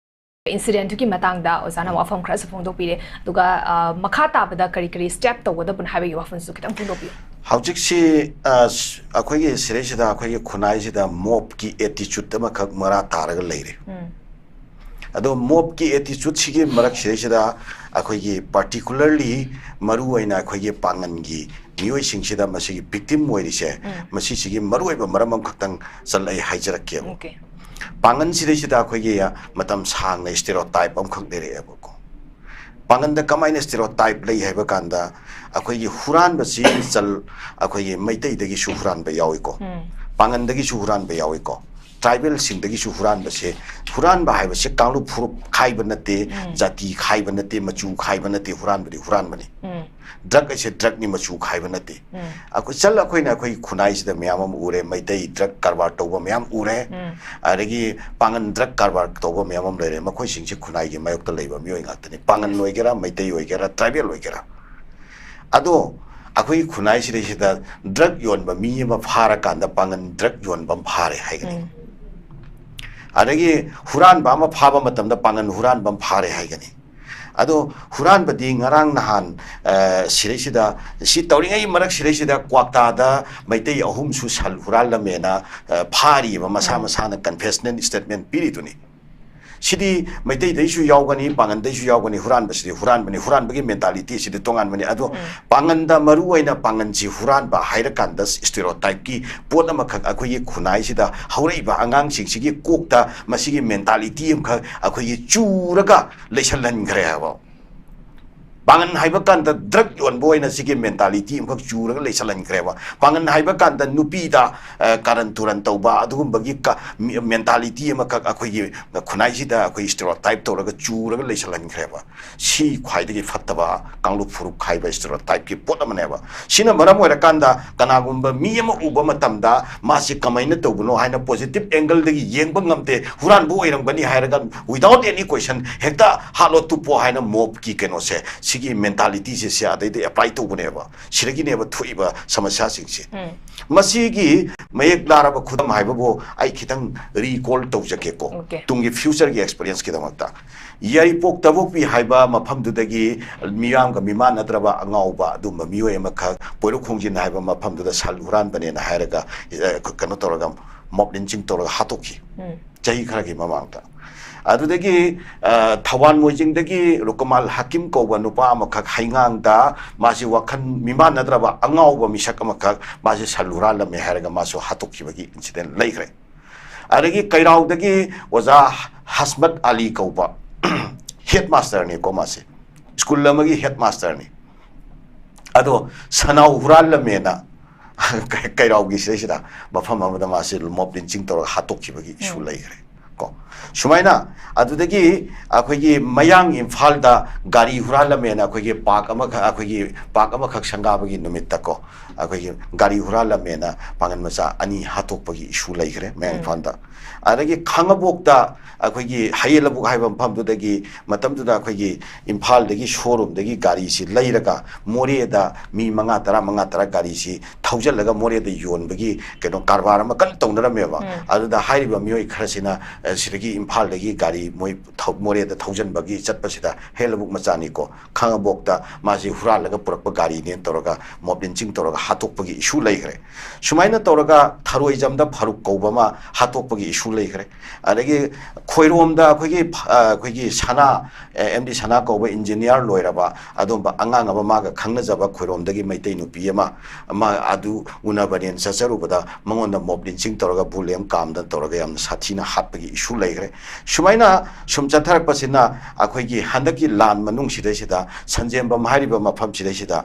Incidentꯇꯨꯒꯤ ꯃꯇꯥꯡꯗ ꯑꯣꯖꯥꯅ ꯋꯥꯐꯝ ꯈꯔꯁꯨ ꯐꯣꯡꯗꯣꯛꯄꯤꯔꯦ, ꯑꯗꯨꯒ ꯑ, ꯃꯈꯥ ꯇꯥꯕꯗ ꯀꯔꯤ ꯀꯔꯤ step ꯇꯧꯒꯗꯕꯅꯣ ꯍꯥꯏꯕꯒꯤ ꯋꯥꯐꯝꯁꯨ ꯈꯤꯇꯪ ꯐꯣꯡꯗꯣꯛꯄꯤꯌꯨ꯫ ꯍꯧꯖꯤꯛꯁꯤ ꯑ, ꯁ- ꯑꯩꯈꯣꯏꯒꯤ ꯁꯤꯗꯩꯁꯤꯗ ꯑꯩꯈꯣꯏꯒꯤ ꯈꯨꯟꯅꯥꯏꯁꯤꯗ ꯃꯣꯞꯀꯤ ꯑꯦꯇꯤꯆꯨꯠ ꯑꯃꯈꯛ ꯃꯔꯥ ꯇꯥꯔꯒ ꯂꯩꯔꯦ꯫ ꯑꯗꯣ ꯃꯣꯞꯀꯤ ꯑꯦꯇꯤꯆꯨꯠꯁꯤꯒꯤ ꯃꯔꯛꯁꯤꯗꯩꯁꯤꯗ ꯑꯩꯈꯣꯏꯒꯤ ꯄꯥꯔꯇꯤꯀꯨꯂꯔꯂꯤ ꯃꯔꯨ ꯑꯣꯏꯅ ꯑꯩꯈꯣꯏꯒꯤ ꯄꯥꯡꯒꯟꯒꯤ ꯃꯤꯑꯣꯏꯁꯤꯡꯁꯤꯗ ꯃꯁꯤꯒꯤ ꯚꯤꯛꯇꯤꯝ ꯑꯣꯏꯔꯤꯁꯦ, ꯃꯁꯤꯁꯤꯒꯤ ꯃꯔꯨꯑꯣꯏꯕ ꯃꯔꯝ ꯑꯃꯈꯛꯇꯪ ꯆꯜ ꯑꯩ ꯍꯥꯏꯖꯔꯛꯀꯦꯕ꯫ Okay. ꯄꯥꯡꯒꯟꯁꯤꯗꯩꯁꯤꯗ ꯑꯩꯈꯣꯏꯒꯤ ꯃꯇꯝ ꯁꯥꯡꯅ stereotype ꯑꯃꯈꯛ ꯂꯩꯔꯛꯑꯦꯕꯀꯣ꯫ ꯄꯥꯡꯒꯟꯗ ꯀꯃꯥꯏꯅ stereotype ꯂꯩ ꯍꯥꯏꯕ ꯀꯥꯟꯗ, ꯑꯩꯈꯣꯏꯒꯤ ꯍꯨꯔꯥꯟꯕꯁꯤ ꯆꯜ ꯑꯩꯈꯣꯏꯒꯤ ꯃꯩꯇꯩꯗꯒꯤꯁꯨ ꯍꯨꯔꯥꯟꯕ ꯌꯥꯎꯏꯀꯣ, ꯎꯝ꯫ ꯄꯥꯡꯒꯟꯗꯒꯤꯁꯨ ꯍꯨꯔꯥꯟꯕ ꯌꯥꯎꯏꯀꯣ, tribalꯁꯤꯡꯗꯒꯤꯁꯨ ꯍꯨꯔꯥꯟꯕꯁꯦ, ꯍꯨꯔꯥꯟꯕ ꯍꯥꯏꯕꯁꯦ ꯀꯥꯡꯂꯨꯞ ꯐꯨꯔꯨꯞ ꯈꯥꯏꯕ ꯅꯠꯇꯦ, ꯎꯝ꯫ ꯖꯥꯇꯤ ꯈꯥꯏꯕ ꯅꯠꯇꯦ, ꯃꯆꯨ ꯈꯥꯏꯕ ꯅꯠꯇꯦ, ꯍꯨꯔꯥꯟꯕꯗꯤ ꯍꯨꯔꯥꯟꯕꯅꯤ꯫ ꯎꯝ꯫ Drug ꯍꯥꯏꯁꯦ drugꯅꯤ, ꯃꯆꯨ ꯈꯥꯏꯕ ꯅꯠꯇꯦ꯫ ꯎꯝ꯫ ꯑꯩꯈꯣꯏ ꯆꯜ ꯑꯩꯈꯣꯏꯅ ꯑꯩꯈꯣꯏ ꯈꯨꯟꯅꯥꯏꯁꯤꯗ ꯃꯌꯥꯝ ꯑꯃ ꯎꯔꯦ, ꯃꯩꯇꯩ drug ꯀꯔꯕꯥꯔ ꯇꯧꯕ ꯃꯌꯥꯝ ꯎꯔꯦ, ꯎꯝ꯫ ꯑꯗꯒꯤ ꯄꯥꯡꯒꯟ drug ꯀꯔꯕꯥꯔ ꯇꯧꯕ ꯃꯌꯥꯝ ꯑꯃ ꯂꯩꯔꯦ꯫ ꯃꯈꯣꯏꯁꯤꯡꯁꯤ ꯈꯨꯟꯅꯥꯏꯒꯤ ꯃꯥꯌꯣꯛꯇ ꯂꯩꯕ ꯃꯤꯑꯣꯏ ꯉꯥꯛꯇꯅꯤ, ꯄꯥꯡꯒꯟ ꯑꯣꯏꯒꯦꯔꯥ, ꯃꯩꯇꯩ ꯑꯣꯏꯒꯦꯔꯥ, tribal ꯑꯣꯏꯒꯦꯔꯥ꯫ ꯑꯗꯣ ꯑꯩꯈꯣꯏꯒꯤ ꯈꯨꯟꯅꯥꯏꯁꯤꯗꯩꯁꯤꯗ drug ꯌꯣꯟꯕ ꯃꯤ ꯑꯃ ꯐꯥꯔꯀꯥꯟꯗ ꯄꯥꯡꯒꯟ drug ꯌꯣꯟꯕ ꯑꯃ ꯐꯥꯔꯦ ꯍꯥꯏꯒꯅꯤ꯫ ꯎꯝ꯫ ꯑꯗꯒꯤ ꯍꯨꯔꯥꯟꯕ ꯑꯃ ꯐꯥꯕ ꯃꯇꯝꯗ ꯄꯥꯡꯒꯟ ꯍꯨꯔꯥꯟꯕ ꯑꯃ ꯐꯥꯔꯦ ꯍꯥꯏꯒꯅꯤ꯫ ꯑꯗꯣ ꯍꯨꯔꯥꯟꯕꯗꯤ ꯉꯔꯥꯡ ꯅꯍꯥꯟ, ꯑ, ꯁꯤꯔꯩꯁꯤꯗ, ꯁꯤ ꯇꯧꯔꯤꯉꯩ ꯃꯔꯛ ꯁꯤꯔꯩꯁꯤꯗ ꯀ꯭ꯋꯥꯛꯇꯥꯗ ꯃꯩꯇꯩ ꯑꯍꯨꯝꯁꯨ ꯁꯜ ꯍꯨꯔꯥꯜꯂꯝꯃꯦꯅ, ꯑ, ꯐꯥꯔꯤꯕ, ꯃꯁꯥ ꯎꯝ꯫ ꯃꯁꯥꯅ confessional statement ꯄꯤꯔꯤꯗꯨꯅꯤ꯫ ꯁꯤꯗꯤ ꯃꯩꯇꯩꯗꯩꯁꯨ ꯌꯥꯎꯒꯅꯤ, ꯄꯥꯡꯒꯟꯗꯩꯁꯨ ꯌꯥꯎꯒꯅꯤ, ꯍꯨꯔꯥꯟꯕꯁꯤꯗꯤ ꯍꯨꯔꯥꯟꯕꯅꯤ, ꯍꯨꯔꯥꯟꯕꯒꯤ mentalityꯁꯤꯗꯤ ꯇꯣꯉꯥꯟꯕꯅꯤ꯫ ꯑꯗꯣ ꯎꯝ꯫ ꯄꯥꯡꯒꯟꯗ ꯃꯔꯨ ꯑꯣꯏꯅ ꯄꯥꯡꯒꯟꯁꯤ ꯍꯨꯔꯥꯟꯕ ꯍꯥꯏꯔꯀꯥꯟꯗ stereotypeꯀꯤ ꯄꯣꯠ ꯑꯃꯈꯛ ꯑꯩꯈꯣꯏꯒꯤ ꯈꯨꯟꯅꯥꯏꯁꯤꯗ ꯍꯧꯔꯛꯏꯕ ꯑꯉꯥꯡꯁꯤꯡꯁꯤꯒꯤ ꯀꯣꯛꯇ ꯃꯁꯤꯒꯤ mentality ꯑꯃꯈꯛ ꯑꯩꯈꯣꯏꯒꯤ ꯆꯨꯔꯒ ꯂꯩꯁꯜꯍꯟꯈ꯭ꯔꯦ ꯍꯥꯏꯕ꯫ ꯄꯥꯡꯒꯟ ꯍꯥꯏꯕ ꯀꯥꯟꯗ drug ꯌꯣꯟꯕ ꯑꯣꯏꯅ ꯁꯤꯒꯤ mentality ꯑꯃꯈꯛ ꯆꯨꯔꯒ ꯂꯩꯁꯜꯍꯟꯈ꯭ꯔꯦꯕ꯫ ꯄꯥꯡꯒꯟ ꯍꯥꯏꯕ ꯀꯥꯟꯗ ꯅꯨꯄꯤꯗ, ꯑ, ꯀꯥꯔꯟ ꯇꯨꯔꯟ ꯇꯧꯕ ꯑꯗꯨꯒꯨꯝꯕꯒꯤ ꯀ-, ꯃꯤ-, mentality ꯑꯃꯈꯛ ꯑꯩꯈꯣꯏꯒꯤ ꯈꯨꯟꯅꯥꯏꯁꯤꯗ ꯑꯩꯈꯣꯏ stereotype ꯇꯧꯔꯒ ꯆꯨꯔꯒ ꯂꯩꯁꯜꯍꯟꯈ꯭ꯔꯦꯕ꯫ ꯁꯤ ꯈ꯭ꯋꯥꯏꯗꯒꯤ ꯐꯠꯇꯕ ꯀꯥꯡꯂꯨꯞ ꯐꯨꯔꯨꯞ ꯈꯥꯏꯕ stereotypeꯀꯤ ꯄꯣꯠ ꯑꯃꯅꯦꯕ꯫ ꯁꯤꯅ ꯃꯔꯝ ꯑꯣꯏꯔꯀꯥꯟꯗ ꯀꯅꯥꯒꯨꯝꯕ ꯃꯤ ꯑꯃ ꯎꯕ ꯃꯇꯝꯗ ꯃꯥꯁꯤ ꯀꯃꯥꯏꯅ ꯇꯧꯕꯅꯣ ꯍꯥꯏꯅ positive angleꯗꯒꯤ ꯌꯦꯡꯕ ꯉꯝꯗꯦ, ꯍꯨꯔꯥꯟꯕ ꯑꯣꯏꯔꯝꯒꯅꯤ ꯍꯥꯏꯔꯒ without any question ꯍꯦꯛꯇ ꯍꯥꯠꯂꯣ ꯇꯨꯞꯄꯣ ꯍꯥꯏꯅ mobꯀꯤ ꯀꯩꯅꯣꯁꯦ, ꯁꯤꯒꯤ mentalityꯁꯦ ꯁꯤ ꯑꯗꯩꯗ apply ꯇꯧꯕꯅꯦꯕ꯫ ꯁꯤꯗꯒꯤꯅꯦꯕ ꯊꯣꯛꯏꯕ ꯁꯃꯁ꯭ꯌꯥꯁꯤꯡꯁꯦ꯫ ꯎꯝ꯫ ꯃꯁꯤꯒꯤ ꯃꯌꯦꯛ ꯂꯥꯔꯕ ꯈꯨꯗꯝ ꯍꯥꯏꯕꯕꯨ ꯑꯩ ꯈꯤꯇꯪ recall ꯇꯧꯖꯒꯦꯀꯣ꯫ Okay꯫ ꯇꯨꯡꯒꯤ futureꯒꯤ experienceꯀꯤꯗꯃꯛꯇ꯫ ꯌꯥꯏꯔꯤꯄꯣꯛ ꯇꯕꯣꯛꯄꯤ ꯍꯥꯏꯕ ꯃꯐꯝꯗꯨꯗꯒꯤ ꯃꯤꯌꯥꯝꯒ ꯃꯤꯃꯥꯟꯅꯗ꯭ꯔꯕ ꯑꯉꯥꯎꯕ ꯑꯗꯨꯝꯕ ꯃꯤꯑꯣꯏ ꯑꯃꯈꯛ ꯄꯣꯏꯔꯧ ꯈꯣꯡꯖꯤꯟ ꯍꯥꯏꯕ ꯃꯐꯝꯗꯨꯗ ꯁꯜ ꯍꯨꯔꯥꯟꯕꯅꯦꯅ ꯍꯥꯏꯔꯒ, ꯑ, ꯀꯩꯅꯣ ꯇꯧꯔꯒ, mob lynching ꯇꯧꯔꯒ ꯍꯥꯠꯇꯣꯛꯈꯤ꯫ ꯎꯝ꯫ ꯆꯍꯤ ꯈꯔꯒꯤ ꯃꯃꯥꯡꯗ꯫ ꯑꯗꯨꯗꯒꯤ, ꯑ, ꯊꯧꯕꯥꯜ ꯃꯣꯏꯖꯤꯡꯗꯒꯤ ꯔꯨꯀꯃꯥꯜ ꯍꯥꯀꯤꯝ ꯀꯧꯕ ꯅꯨꯄꯥ ꯑꯃꯈꯛ ꯍꯩꯉꯥꯡꯗ ꯃꯥꯁꯤ ꯋꯥꯈꯜ ꯃꯤꯃꯥꯟꯅꯗ꯭ꯔꯕ ꯑꯉꯥꯎꯕ ꯃꯤꯁꯛ ꯑꯃꯈꯛ ꯃꯥꯁꯤ ꯁꯜ ꯍꯨꯔꯥꯜꯂꯝꯃꯦ ꯍꯥꯏꯔꯒ ꯃꯥꯁꯨ ꯍꯥꯠꯇꯣꯛꯈꯤꯕꯒꯤ incident ꯂꯩꯈ꯭ꯔꯦ꯫ ꯑꯗꯒꯤ ꯀꯩꯔꯥꯎꯗꯒꯤ ꯑꯣꯖꯥ ꯍꯁꯃꯠ ꯑꯂꯤ ꯀꯧꯕ ꯍꯦꯗ ꯃꯥꯁꯇꯔꯅꯤꯀꯣ, ꯃꯥꯁꯦ ꯁ꯭ꯀꯨꯜ ꯑꯃꯒꯤ ꯍꯦꯗ ꯃꯥꯁꯇꯔꯅꯤ꯫ ꯑꯗꯣ ꯁꯅꯥꯎ ꯍꯨꯔꯥꯜꯂꯝꯃꯦꯅ ꯀꯩꯔꯥꯎꯒꯤ ꯁꯤꯗꯩꯁꯤꯗ ꯃꯐꯝ ꯑꯃꯗ ꯃꯥꯁꯦ ꯃꯣꯞ ꯂꯤꯟꯆꯤꯡ ꯇꯧꯔꯒ ꯍꯥꯠꯇꯣꯛꯈꯤꯕꯒꯤ ꯏꯁꯨ ꯎꯝ꯫ ꯂꯩꯈ꯭ꯔꯦ ꯀꯣ꯫ ꯁꯨꯃꯥꯏꯅ ꯑꯗꯨꯗꯒꯤ ꯑꯩꯈꯣꯏꯒꯤ ꯃꯌꯥꯡ ꯏꯝꯐꯥꯜꯗ ꯒꯥꯔꯤ ꯍꯨꯔꯥꯜꯂꯝꯃꯦꯅ ꯑꯩꯈꯣꯏꯒꯤ ꯄꯥꯛ ꯑꯃꯈꯛ, ꯑꯩꯈꯣꯏꯒꯤ ꯄꯥꯛ ꯑꯃꯈꯛ ꯁꯪꯒꯥꯕꯒꯤ ꯅꯨꯃꯤꯠꯇ ꯀꯣ, ꯑꯩꯈꯣꯏꯒꯤ ꯒꯥꯔꯤ ꯍꯨꯔꯥꯜꯂꯝꯃꯦꯅ ꯄꯥꯡꯒꯜ ꯃꯆꯥ ꯑꯅꯤ ꯍꯥꯠꯇꯣꯛꯄꯒꯤ ꯏꯁꯨ ꯂꯩꯈ꯭ꯔꯦ ꯃꯌꯥꯡ ꯎꯝ꯫ ꯏꯝꯐꯥꯜꯗ꯫ ꯑꯗꯒꯤ ꯈꯥꯡꯉꯕꯣꯛꯇ ꯑꯩꯈꯣꯏꯒꯤ ꯍꯌꯦꯜ ꯂꯕꯨꯛ ꯍꯥꯏꯕ ꯃꯐꯝꯗꯨꯗꯒꯤ, ꯃꯇꯝꯗꯨꯗ ꯑꯩꯈꯣꯏꯒꯤ ꯏꯝꯐꯥꯜꯗꯒꯤ ꯁꯣꯔꯨꯝꯗꯒꯤ ꯒꯥꯔꯤꯁꯤ ꯂꯩꯔꯒ ꯃꯣꯔꯦꯗ ꯃꯤ ꯃꯉꯥ ꯇꯔꯥ, ꯃꯉꯥ ꯇꯔꯥ ꯒꯥꯔꯤꯁꯤ ꯊꯧꯖꯤꯜꯂꯒ ꯃꯣꯔꯦꯗ ꯌꯣꯟꯕꯒꯤ ꯀꯩꯅꯣ ꯀꯔꯕꯥꯔ ꯑꯃ ꯀꯟꯅ ꯇꯧꯅꯔꯝꯃꯦꯕ꯫ ꯎꯝ꯫ ꯑꯗꯨꯗ ꯍꯥꯏꯔꯤꯕ ꯃꯤꯑꯣꯏ ꯈꯔꯁꯤꯅ, ꯑ, ꯁꯤꯗꯒꯤ ꯏꯝꯐꯥꯜꯗꯒꯤ ꯒꯥꯔꯤ ꯃꯣꯏ ꯊꯧ-, ꯃꯣꯔꯦꯗ ꯊꯧꯖꯤꯟꯕꯒꯤ ꯆꯠꯄꯁꯤꯗ, ꯍꯌꯦꯜ ꯂꯕꯨꯛ ꯃꯆꯥꯅꯤꯀꯣ, ꯈꯥꯡꯉꯕꯣꯛꯇ ꯃꯥꯁꯤ ꯍꯨꯔꯥꯜꯂꯒ ꯄꯨꯔꯛꯄ ꯒꯥꯔꯤꯅꯦꯅ ꯇꯧꯔꯒ ꯃꯣꯞ ꯂꯤꯟꯆꯤꯡ ꯇꯧꯔꯒ ꯍꯥꯠꯇꯣꯛꯄꯒꯤ ꯏꯁꯨ ꯂꯩꯈ꯭ꯔꯦ꯫ ꯁꯨꯃꯥꯏꯅ ꯇꯧꯔꯒ ꯊꯔꯣꯏꯖꯝꯗ ꯐꯥꯔꯨꯛ ꯀꯧꯕ ꯑꯃ ꯍꯥꯠꯇꯣꯛꯄꯒꯤ ꯏꯁꯨ ꯂꯩꯈ꯭ꯔꯦ꯫ ꯑꯗꯒꯤ ꯈꯣꯏꯔꯣꯝꯗ ꯑꯩꯈꯣꯏꯒꯤ, ꯑ, ꯑꯩꯈꯣꯏꯒꯤ ꯁꯅꯥ, ꯑꯦ, ꯑꯦꯝ ꯗꯤ ꯁꯅꯥ ꯀꯧꯕ ꯏꯟꯖꯤꯅꯤꯌꯥꯔ ꯂꯣꯏꯔꯕ ꯑꯗꯨꯝꯕ ꯑꯉꯥꯡ ꯑꯃ, ꯃꯥꯒ ꯈꯪꯅꯖꯕ ꯈꯣꯏꯔꯣꯝꯗꯒꯤ ꯃꯩꯇꯩ ꯅꯨꯄꯤ ꯑꯃ, ꯑꯃ ꯑꯗꯨ ꯎꯅꯕꯅꯦꯅ ꯆꯠꯆꯔꯨꯕꯗ ꯃꯉꯣꯟꯗ ꯃꯣꯞ ꯂꯤꯟꯆꯤꯡ ꯇꯧꯔꯒ ꯕꯨꯂꯦꯝ ꯀꯥꯝꯗꯅ ꯇꯧꯔꯒ ꯌꯥꯝꯅ ꯁꯥꯊꯤꯅ ꯍꯥꯠꯄꯒꯤ ꯏꯁꯨ ꯂꯩꯈ꯭ꯔꯦ꯫ ꯁꯨꯃꯥꯏꯅ ꯁꯨꯝ ꯆꯠꯊꯔꯛꯄꯁꯤꯅ ꯑꯩꯈꯣꯏꯒꯤ ꯍꯟꯗꯛꯀꯤ ꯂꯥꯟ ꯃꯅꯨꯡꯁꯤꯗꯩꯁꯤꯗ ꯁꯟꯖꯦꯝꯕꯝ ꯍꯥꯏꯔꯤꯕ ꯃꯐꯝꯁꯤꯗꯩꯁꯤꯗ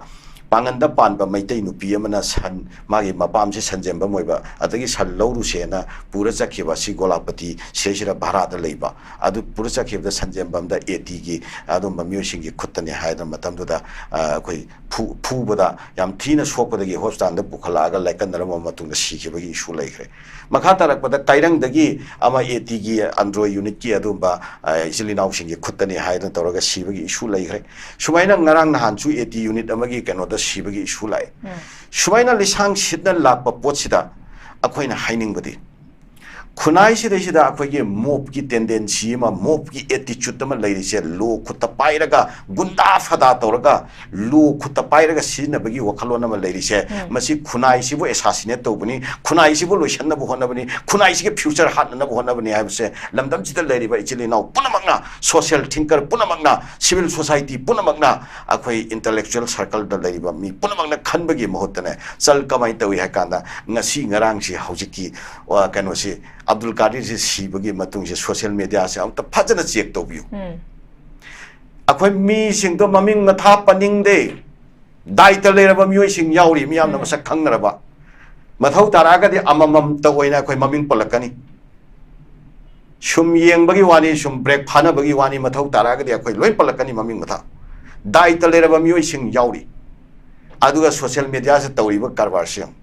ꯄꯥꯡꯒꯟꯗ ꯄꯥꯟꯕ ꯃꯩꯇꯩ ꯅꯨꯄꯤ ꯑꯃꯅ ꯁꯟ, ꯃꯥꯒꯤ ꯃꯄꯥꯝꯁꯦ ꯁꯟꯖꯦꯝꯕꯝ ꯑꯣꯏꯕ, ꯑꯗꯒꯤ ꯁꯟ ꯂꯧꯔꯨꯁꯦꯅ ꯄꯨꯔ ꯆꯠꯈꯤꯕ, ꯁꯤ ꯒꯣꯂꯥꯄꯇꯤ ꯁꯤꯗꯩꯁꯤꯗ ꯚꯔꯥꯗ ꯂꯩꯕ, ꯑꯗꯨ ꯄꯨꯔ ꯆꯠꯈꯤꯕꯗ ꯁꯟꯖꯦꯝꯕꯝꯗ ꯑꯦ ꯇꯤꯒꯤ ꯑꯗꯨꯝꯕ ꯃꯤꯑꯣꯏꯁꯤꯡꯒꯤ ꯈꯨꯠꯇꯅꯤ ꯍꯥꯏꯗꯅ ꯃꯇꯝꯗꯨꯗ, ꯑ, ꯑꯩꯈꯣꯏ ꯐꯨ-, ꯐꯨꯕꯗ ꯌꯥꯝ ꯊꯤꯅ ꯁꯣꯛꯄꯗꯒꯤ ꯍꯣꯁꯄꯤꯇꯥꯜꯗ ꯄꯨꯈꯠꯂꯛꯑꯒ ꯂꯥꯏꯀꯠꯅꯔꯝꯕ ꯃꯇꯨꯡꯗ ꯁꯤꯈꯤꯕꯒꯤ ꯏꯁꯨ ꯂꯩꯈ꯭ꯔꯦ꯫ ꯃꯈꯥ ꯇꯥꯔꯛꯄꯗ ꯀꯥꯏꯔꯪꯗꯒꯤ ꯑꯃ ꯑꯦ ꯇꯤꯒꯤ ꯑꯟꯗ꯭ꯔꯣ ꯌꯨꯅꯤꯠꯀꯤ ꯑꯗꯨꯝꯕ, ꯑ, ꯏꯆꯤꯜ ꯏꯅꯥꯎꯁꯤꯡꯒꯤ ꯈꯨꯠꯇꯅꯤ ꯍꯥꯏꯗꯅ ꯇꯧꯔꯒ ꯁꯤꯕꯒꯤ ꯏꯁꯨ ꯂꯩꯈ꯭ꯔꯦ꯫ ꯁꯨꯃꯥꯏꯅ ꯉꯔꯥꯡ ꯅꯍꯥꯟꯁꯨ ꯑꯦ ꯇꯤ ꯌꯨꯅꯤꯠ ꯑꯃꯒꯤ ꯀꯩꯅꯣꯗ ꯁꯤꯕꯒꯤ ꯏꯁꯨ ꯂꯥꯛꯑꯦ꯫ ꯎꯝ꯫ ꯁꯨꯃꯥꯏꯅ ꯂꯤꯁꯥꯡ ꯁꯤꯠꯅ ꯂꯥꯛꯄ ꯄꯣꯠꯁꯤꯗ ꯑꯩꯈꯣꯏꯅ ꯍꯥꯏꯅꯤꯡꯕꯗꯤ, ꯈꯨꯟꯅꯥꯏꯁꯤꯗꯩꯁꯤꯗ ꯑꯩꯈꯣꯏꯒꯤ ꯃꯣꯞꯀꯤ ꯇꯦꯟꯗꯦꯟꯁꯤ ꯑꯃ, ꯃꯣꯞꯀꯤ ꯑꯦꯇꯤꯆꯨꯠ ꯑꯃ ꯂꯩꯔꯤꯁꯦ, ꯂꯣ ꯈꯨꯠꯇ ꯄꯥꯏꯔꯒ, ꯒꯨꯟꯗꯥ ꯐꯗꯥ ꯇꯧꯔꯒ, ꯂꯣ ꯈꯨꯠꯇ ꯄꯥꯏꯔꯒ ꯁꯤꯖꯤꯟꯅꯕꯒꯤ ꯋꯥꯈꯜꯂꯣꯟ ꯑꯃ ꯂꯩꯔꯤꯁꯦ, ꯎꯝ꯫ ꯃꯁꯤ ꯈꯨꯟꯅꯥꯏꯁꯤꯕꯨ ꯑꯦꯁꯥꯁꯤꯅꯦꯠ ꯇꯧꯕꯅꯤ, ꯈꯨꯟꯅꯥꯏꯁꯤꯕꯨ ꯂꯣꯏꯁꯟꯅꯕ ꯍꯣꯠꯅꯕꯅꯤ, ꯈꯨꯟꯅꯥꯏꯁꯤꯒꯤ ꯐ꯭ꯌꯨꯆꯔ ꯍꯥꯠꯅꯅꯕ ꯍꯣꯠꯅꯕꯅꯤ ꯍꯥꯏꯕꯁꯦ ꯂꯝꯗꯝꯁꯤꯗ ꯂꯩꯔꯤꯕ ꯏꯆꯤꯜ ꯏꯅꯥꯎ ꯄꯨꯝꯅꯃꯛꯅ, ꯁꯣꯁꯤꯌꯦꯜ ꯊꯤꯡꯀꯔ ꯄꯨꯝꯅꯃꯛꯅ, ꯁꯤꯚꯤꯜ ꯁꯣꯁꯥꯏꯇꯤ ꯄꯨꯝꯅꯃꯛꯅ, ꯑꯩꯈꯣꯏ ꯏꯟꯇꯂꯦꯛꯆꯨꯋꯦꯜ ꯁꯔꯀꯜꯗ ꯂꯩꯔꯤꯕ ꯃꯤ ꯄꯨꯝꯅꯃꯛꯅ ꯈꯟꯕꯒꯤ ꯃꯍꯨꯠꯇꯅꯦ, ꯆꯜ ꯀꯃꯥꯏꯅ ꯇꯧꯏ ꯍꯥꯏ ꯀꯥꯟꯗ, ꯉꯁꯤ ꯉꯔꯥꯡꯁꯤ ꯍꯧꯖꯤꯛꯀꯤ, ꯑ, ꯀꯩꯅꯣꯁꯤ, ꯑꯕꯗꯨꯜ ꯀꯥꯗꯤꯔꯁꯤ ꯁꯤꯕꯒꯤ ꯃꯇꯨꯡꯁꯦ ꯁꯣꯁꯤꯌꯦꯜ ꯃꯦꯗꯤꯌꯥꯁꯦ ꯑꯝꯇ ꯐꯖꯅ ꯆꯦꯛ ꯇꯧꯕꯤꯌꯨ꯫ ꯑꯩꯈꯣꯏ ꯃꯤꯁꯤꯡꯗꯣ ꯃꯃꯤꯡ ꯃꯊꯥ ꯄꯟꯅꯤꯡꯗꯦ, ꯗꯥꯏꯇ ꯂꯩꯔꯕ ꯃꯤꯑꯣꯏꯁꯤꯡ ꯌꯥꯎꯔꯤ, ꯃꯤꯌꯥꯝꯅ ꯎꯝ꯫ ꯃꯁꯛ ꯈꯪꯅꯔꯕ꯫ ꯃꯊꯧ ꯇꯥꯔꯛꯑꯒꯗꯤ ꯑꯃꯃꯝꯇ ꯑꯣꯏꯅ ꯑꯩꯈꯣꯏ ꯃꯃꯤꯡ ꯄꯜꯂꯛꯀꯅꯤ꯫ ꯁꯨꯝ ꯌꯦꯡꯕꯒꯤ ꯋꯥꯅꯤ, ꯁꯨꯝ ꯕ꯭ꯔꯦꯛ ꯐꯥꯅꯕꯒꯤ ꯋꯥꯅꯤ, ꯃꯊꯧ ꯇꯥꯔꯛꯑꯒꯗꯤ ꯑꯩꯈꯣꯏ ꯂꯣꯏ ꯄꯜꯂꯛꯀꯅꯤ ꯃꯃꯤꯡ ꯃꯊꯥ꯫ ꯗꯥꯏꯇ ꯂꯩꯔꯕ ꯃꯤꯑꯣꯏꯁꯤꯡ ꯌꯥꯎꯔꯤ꯫ ꯑꯗꯨꯒ ꯁꯣꯁꯤꯌꯦꯜ ꯃꯦꯗꯤꯌꯥꯁꯤꯗ ꯇꯧꯔꯤꯕ ꯀꯔꯕꯥꯔꯁꯤ ꯌꯦꯡꯉꯨ꯫